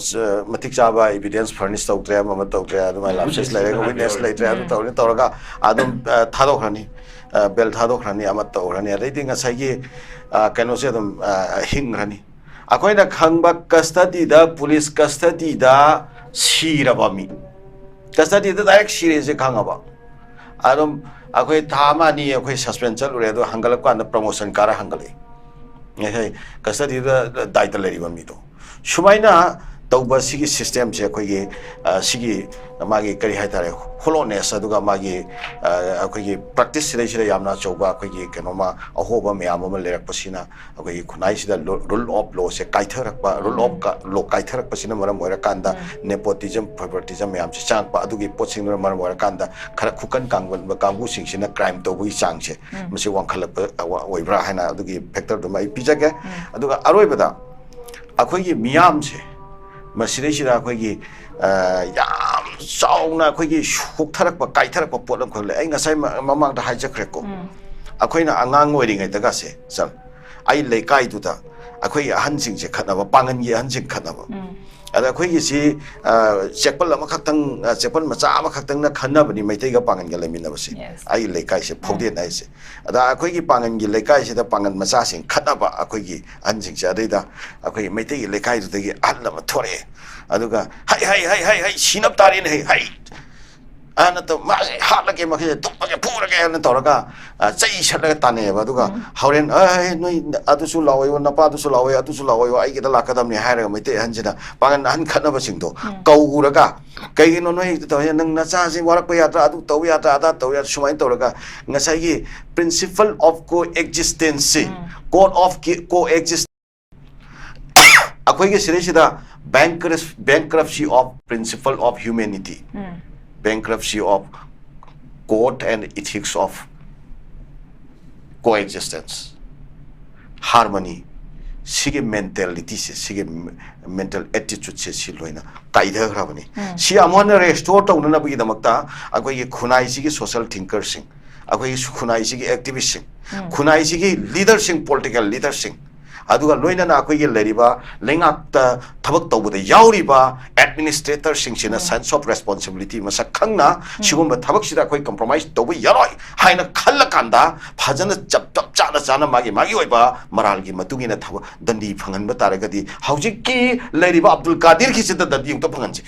ꯃꯇꯤꯛ ꯆꯥꯕ ꯏꯕꯤꯗꯦꯟꯁ ꯐꯔꯅꯤꯁ ꯇꯧꯗ꯭ꯔꯦ, ꯑꯃ ꯑꯃ ꯇꯧꯗ꯭ꯔꯦ, ꯑꯗꯨꯃꯥꯏꯅ ꯂꯥꯞꯁꯦꯁ ꯂꯩꯔꯒ ꯋꯤꯠꯅꯦꯁ ꯂꯩꯇ꯭ꯔꯦ, ꯑꯗꯨ ꯇꯧꯔꯦ ꯇꯧꯔꯒ ꯑꯗꯨꯝ ꯊꯥꯗꯣꯛꯈ꯭ꯔꯅꯤ, ꯕꯦꯜ ꯊꯥꯗꯣꯛꯈ꯭ꯔꯅꯤ, ꯑꯃ ꯇꯧꯈ꯭ꯔꯅꯤ, ꯑꯗꯩꯗꯤ ꯉꯁꯥꯏꯒꯤ ꯀꯩꯅꯣꯁꯦ ꯑꯗꯨꯝ ꯍꯤꯡꯈ꯭ꯔꯅꯤ꯫ ꯑꯩꯈꯣꯏꯅ ꯈꯪꯕ ꯀꯁꯇꯗꯤꯗ, ꯄꯨꯂꯤꯁ ꯀꯁꯇꯗꯤꯗ ꯁꯤꯔꯕ ꯃꯤ, ꯀꯁꯇꯗꯤꯗ ꯗꯥꯏꯔꯦꯛ ꯁꯤꯔꯦꯁꯦ ꯈꯪꯉꯕ, ꯑꯗꯨꯝ ꯑꯩꯈꯣꯏ ꯊꯥ ꯑꯃ ꯑꯅꯤ ꯑꯩꯈꯣꯏ ꯁꯁꯄꯦꯟ ꯆꯠꯂꯨꯔꯦ, ꯑꯗꯣ ꯍꯪꯒꯠꯂꯛꯄ ꯀꯥꯟꯗ ꯄ꯭ꯔꯃꯣꯁꯟ ꯀꯥꯔ ꯍꯪꯒꯠꯂꯛꯏ꯫ ꯉꯁꯥꯏ ꯀꯁꯇꯗꯤꯗ ꯗꯥꯏꯇ ꯂꯩꯔꯤꯕ ꯃꯤꯗꯣ꯫ ꯁꯨꯃꯥꯏꯅ ꯇꯧꯕ ꯁꯤꯒꯤ ꯁꯤꯁꯇꯦꯝꯁꯦ ꯑꯩꯈꯣꯏꯒꯤ, ꯑ, ꯁꯤꯒꯤ ꯃꯥꯒꯤ ꯀꯔꯤ ꯍꯥꯏꯇꯥꯔꯦ, ꯍꯣꯂꯣꯅꯦꯁ, ꯑꯗꯨꯒ ꯃꯥꯒꯤ, ꯑ, ꯑꯩꯈꯣꯏꯒꯤ ꯄ꯭ꯔꯦꯛꯇꯤꯁ ꯁꯤꯗꯩꯁꯤꯗ ꯌꯥꯝꯅ ꯑꯆꯧꯕ ꯑꯩꯈꯣꯏꯒꯤ ꯀꯩꯅꯣꯃ ꯑꯍꯣꯕ ꯃꯌꯥꯝ ꯑꯃ ꯂꯩꯔꯛꯄꯁꯤꯅ ꯑꯩꯈꯣꯏꯒꯤ ꯈꯨꯟꯅꯥꯏꯁꯤꯗ ꯔꯨꯜ ꯑꯣꯐ ꯂꯣꯁꯦ ꯀꯥꯏꯊꯔꯛꯄ, ꯔꯨꯜ ꯑꯣꯐ ꯂꯣ ꯀꯥꯏꯊꯔꯛꯄꯁꯤꯅ ꯃꯔꯝ ꯑꯣꯏꯔꯀꯥꯟꯗ ꯅꯦꯄꯣꯇꯤꯖꯝ, ꯐꯦꯚꯔꯇꯤꯖꯝ ꯃꯌꯥꯝꯁꯦ ꯆꯪꯉꯛꯄ, ꯑꯗꯨꯒꯤ ꯄꯣꯠꯁꯤꯡꯗꯨꯅ ꯃꯔꯝ ꯑꯣꯏꯔꯀꯥꯟꯗ ꯈꯔ ꯈꯨꯀꯟ ꯀꯥꯡꯕ ꯀꯥꯡꯕꯨꯁꯤꯡꯁꯤꯅ ꯀ꯭ꯔꯥꯏꯝ ꯇꯧꯕꯒꯤ ꯆꯥꯡꯁꯦ ꯃꯁꯤ ꯋꯥꯡꯈꯠꯂꯛꯄ ꯑꯣꯏꯕ꯭ꯔꯥ ꯍꯥꯏꯅ ꯑꯗꯨꯒꯤ ꯐꯦꯛꯇꯔꯗꯨꯃ ꯑꯩ ꯄꯤꯖꯒꯦ꯫ ꯑꯗꯨꯒ ꯑꯔꯣꯏꯕꯗ ꯑꯩꯈꯣꯏꯒꯤ ꯃꯤꯌꯥꯝꯁꯦ ꯃꯁꯤꯗꯩꯁꯤꯗ ꯑꯩꯈꯣꯏꯒꯤ, ꯑ, ꯌꯥꯝ ꯆꯥꯎꯅ ꯑꯩꯈꯣꯏꯒꯤ ꯁꯣꯛꯊꯔꯛꯄ, ꯀꯥꯏꯊꯔꯛꯄ ꯄꯣꯠ ꯑꯃꯈꯛ ꯂꯩ꯫ ꯑꯩ ꯉꯁꯥꯏ ꯃ-, ꯃꯃꯥꯡꯗ ꯍꯥꯏꯖꯈ꯭ꯔꯦꯀꯣ꯫ ꯑꯩꯈꯣꯏꯅ ꯑꯉꯥꯡ ꯑꯣꯏꯔꯤꯉꯩꯗꯒꯁꯦ, ꯁꯝ, ꯑꯩ ꯂꯩꯀꯥꯏꯗꯨꯗ ꯑꯩꯈꯣꯏꯒꯤ ꯑꯍꯟꯁꯤꯡꯁꯦ ꯈꯠꯅꯕ, ꯄꯥꯡꯒꯟꯒꯤ ꯑꯍꯟꯁꯤꯡ ꯈꯠꯅꯕ꯫ ꯑꯗ ꯑꯩꯈꯣꯏꯒꯤꯁꯤ, ꯑ, ꯆꯦꯛꯄꯜ ꯑꯃꯈꯛꯇꯪ, ꯑ, ꯆꯦꯛꯄꯜ ꯃꯆꯥ ꯑꯃꯈꯛꯇꯪꯅ ꯈꯟꯅꯕꯅꯤ ꯃꯩꯇꯩꯒ ꯄꯥꯡꯒꯟꯒ ꯂꯩꯃꯤꯟꯅꯕꯁꯦ꯫ Yes. ꯑꯩꯒꯤ ꯂꯩꯀꯥꯏꯁꯦ, ꯐꯥꯎꯗꯦꯟ ꯍꯥꯏꯁꯦ꯫ ꯑꯗ ꯑꯩꯈꯣꯏꯒꯤ ꯄꯥꯡꯒꯟꯒꯤ ꯂꯩꯀꯥꯏꯁꯤꯗ ꯄꯥꯡꯒꯟ ꯃꯆꯥꯁꯤꯡ ꯈꯠꯅꯕ ꯑꯩꯈꯣꯏꯒꯤ ꯑꯍꯟꯁꯤꯡꯁꯦ꯫ ꯑꯗꯩꯗ ꯑꯩꯈꯣꯏꯒꯤ ꯃꯩꯇꯩꯒꯤ ꯂꯩꯀꯥꯏꯗꯨꯗꯒꯤ ꯑꯍꯜ ꯑꯃ ꯊꯣꯔꯛꯑꯦ꯫ ꯑꯗꯨꯒ "ꯍꯩ, ꯍꯩ, ꯍꯩ, ꯍꯩ, ꯍꯩ, ꯁꯤꯅꯕ ꯇꯥꯔꯦꯅꯦ, ꯍꯩ, ꯍꯩ!" ꯑꯅ ꯇꯧ-, "ꯃꯥꯁꯦ ꯍꯥꯠꯂꯒꯦ, ꯃꯈꯣꯏꯁꯦ ꯇꯨꯞꯄꯒꯦ, ꯐꯨꯔꯒꯦ" ꯍꯥꯏꯅ ꯇꯧꯔꯒ, ꯑ, ꯆꯩ ꯁꯠꯂꯒ ꯇꯥꯟꯅꯩꯑꯕ꯫ ꯑꯗꯨꯒ ꯍꯣꯔꯦꯟ, "ꯑꯦ, ꯅꯣꯏ ꯑꯗꯨꯁꯨ ꯂꯥꯛꯑꯣꯌꯣ, ꯅꯄꯥꯗꯨꯁꯨ ꯂꯥꯛꯑꯣꯌꯣ, ꯑꯗꯨꯁꯨ ꯂꯥꯛꯑꯣꯌꯣ, ꯑꯩꯒꯤꯗ ꯂꯥꯛꯀꯗꯕꯅꯤ" ꯍꯥꯏꯔꯒ ꯃꯩꯇꯩ ꯑꯍꯟꯁꯤꯅ ꯄꯥꯡꯒꯟ ꯑꯍꯟ ꯈꯠꯅꯕꯁꯤꯡꯗꯣ ꯀꯧꯔꯒ, "ꯀꯩꯒꯤꯅꯣ ꯅꯣꯏ ꯍꯦꯛꯇ ꯇꯧꯔꯤꯁꯦ? ꯅꯪ ꯅꯆꯥꯁꯤ ꯋꯥꯔꯛꯄ ꯌꯥꯗ꯭ꯔꯥ? ꯑꯗꯨ ꯇꯧꯕ ꯌꯥꯗ꯭ꯔꯥ? ꯑꯗꯥ ꯇꯧꯕ ꯌꯥꯗ꯭ꯔꯥ?" ꯁꯨꯃꯥꯏꯅ ꯇꯧꯔꯒ ꯉꯁꯥꯏꯒꯤ principle of coexistence, code of coexistence, ꯑꯩꯈꯣꯏꯒꯤ ꯁꯤꯗꯩꯁꯤꯗ bankruptcy of principle of humanity, bankruptcy of code and ethics of coexistence, harmony, ꯁꯤꯒꯤ ꯃꯦꯟꯇꯦꯂꯤꯇꯤꯁꯦ, ꯁꯤꯒꯤ ꯃꯦꯟꯇꯦꯜ ꯑꯦꯇꯤꯆꯨꯠꯁꯦ ꯁꯤ ꯂꯣꯏꯅ ꯀꯥꯏꯊꯈ꯭ꯔꯕꯅꯤ꯫ ꯁꯤ ꯑꯃꯨꯛ ꯍꯟꯅ ꯔꯦꯁꯇꯣꯔ ꯇꯧꯅꯅꯕꯒꯤꯗꯃꯛꯇ ꯑꯩꯈꯣꯏꯒꯤ ꯈꯨꯟꯅꯥꯏꯁꯤꯒꯤ ꯁꯣꯁꯦꯜ ꯊꯤꯡꯀꯔꯁꯤꯡ, ꯑꯩꯈꯣꯏꯒꯤ ꯈꯨꯟꯅꯥꯏꯁꯤꯒꯤ ꯑꯦꯛꯇꯤꯚꯤꯁꯁꯤꯡ, ꯈꯨꯟꯅꯥꯏꯁꯤꯒꯤ ꯂꯤꯗꯔꯁꯤꯡ, ꯄꯣꯂꯤꯇꯤꯀꯦꯜ ꯂꯤꯗꯔꯁꯤꯡ, ꯑꯗꯨꯒ ꯂꯣꯏꯅꯅ ꯑꯩꯈꯣꯏꯒꯤ ꯂꯩꯔꯤꯕ ꯂꯩꯉꯥꯛꯇ ꯊꯕꯛ ꯇꯧꯕꯗ ꯌꯥꯎꯔꯤꯕ ꯑꯦꯗꯃꯤꯅꯤꯁꯇ꯭ꯔꯦꯇꯔꯁꯤꯡꯁꯤꯅ ꯁꯦꯟꯁ ꯑꯣꯐ ꯔꯦꯁꯄꯣꯟꯁꯤꯕꯤꯂꯤꯇꯤ ꯃꯁꯛ ꯈꯪꯅ ꯁꯤꯒꯨꯝꯕ ꯊꯕꯛꯁꯤꯗ ꯑꯩꯈꯣꯏ ꯀꯝꯄ꯭ꯔꯣꯃꯥꯏꯁ ꯇꯧꯕ ꯌꯥꯔꯣꯏ ꯍꯥꯏꯅ ꯈꯜꯂꯀꯥꯟꯗ ꯐꯖꯅ ꯆꯞ ꯆꯞ ꯆꯥꯅ ꯆꯥꯅ ꯃꯥꯒꯤ ꯃꯥꯒꯤ ꯑꯣꯏꯕ ꯃꯔꯥꯜꯒꯤ ꯃꯇꯨꯡ ꯏꯟꯅ ꯊꯕꯛ ꯗꯟꯗꯤ ꯐꯪꯍꯟꯕ ꯇꯥꯔꯒꯗꯤ ꯍꯧꯖꯤꯛꯀꯤ ꯂꯩꯔꯤꯕ ꯑꯕꯗꯨꯜ ꯀꯥꯗꯤꯔꯒꯤꯁꯤꯗ ꯗꯟꯗꯤ ꯑꯃꯨꯛꯇ ꯐꯪꯍꯟꯁꯤ꯫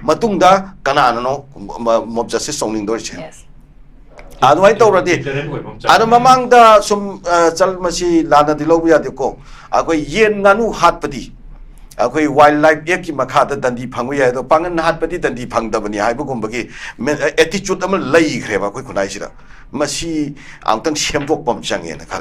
ꯃꯇꯨꯡꯗ ꯀꯅꯥꯅꯅꯣ ꯃꯣꯕ ꯖꯁꯇꯤꯁ ꯇꯧꯅꯤꯡꯗꯣꯔꯤꯁꯦ? ꯑꯗꯨꯃꯥꯏꯅ ꯇꯧꯔꯗꯤ ꯑꯗꯣ ꯃꯃꯥꯡꯗ ꯁꯨꯝ ꯆꯜ ꯃꯁꯤ ꯂꯥꯟꯅꯗꯤ ꯂꯧꯕ ꯌꯥꯗꯦꯀꯣ꯫ ꯑꯩꯈꯣꯏ ꯌꯦꯟ ꯉꯥꯅꯨ ꯍꯥꯠꯄꯗꯤ ꯑꯩꯈꯣꯏ ꯋꯥꯏꯜ ꯂꯥꯏꯐ ꯑꯦꯛꯀꯤ ꯃꯈꯥꯗ ꯗꯟꯗꯤ ꯐꯪꯕ ꯌꯥꯏ, ꯑꯗꯣ ꯄꯥꯡꯒꯟ ꯍꯥꯠꯄꯗꯤ ꯗꯟꯗꯤ ꯐꯪꯗꯕꯅꯤ ꯍꯥꯏꯕꯒꯨꯝꯕꯒꯤ ꯑꯦꯇꯤꯆꯨꯠ ꯑꯃ ꯂꯩꯈ꯭ꯔꯦꯕ ꯑꯩꯈꯣꯏ ꯈꯨꯟꯅꯥꯏꯁꯤꯗ꯫ ꯃꯁꯤ ꯑꯃꯨꯛꯇꯪ ꯁꯦꯝꯗꯣꯛꯄ ꯑꯃ ꯆꯪꯉꯦꯅ ꯈꯜꯂꯦ꯫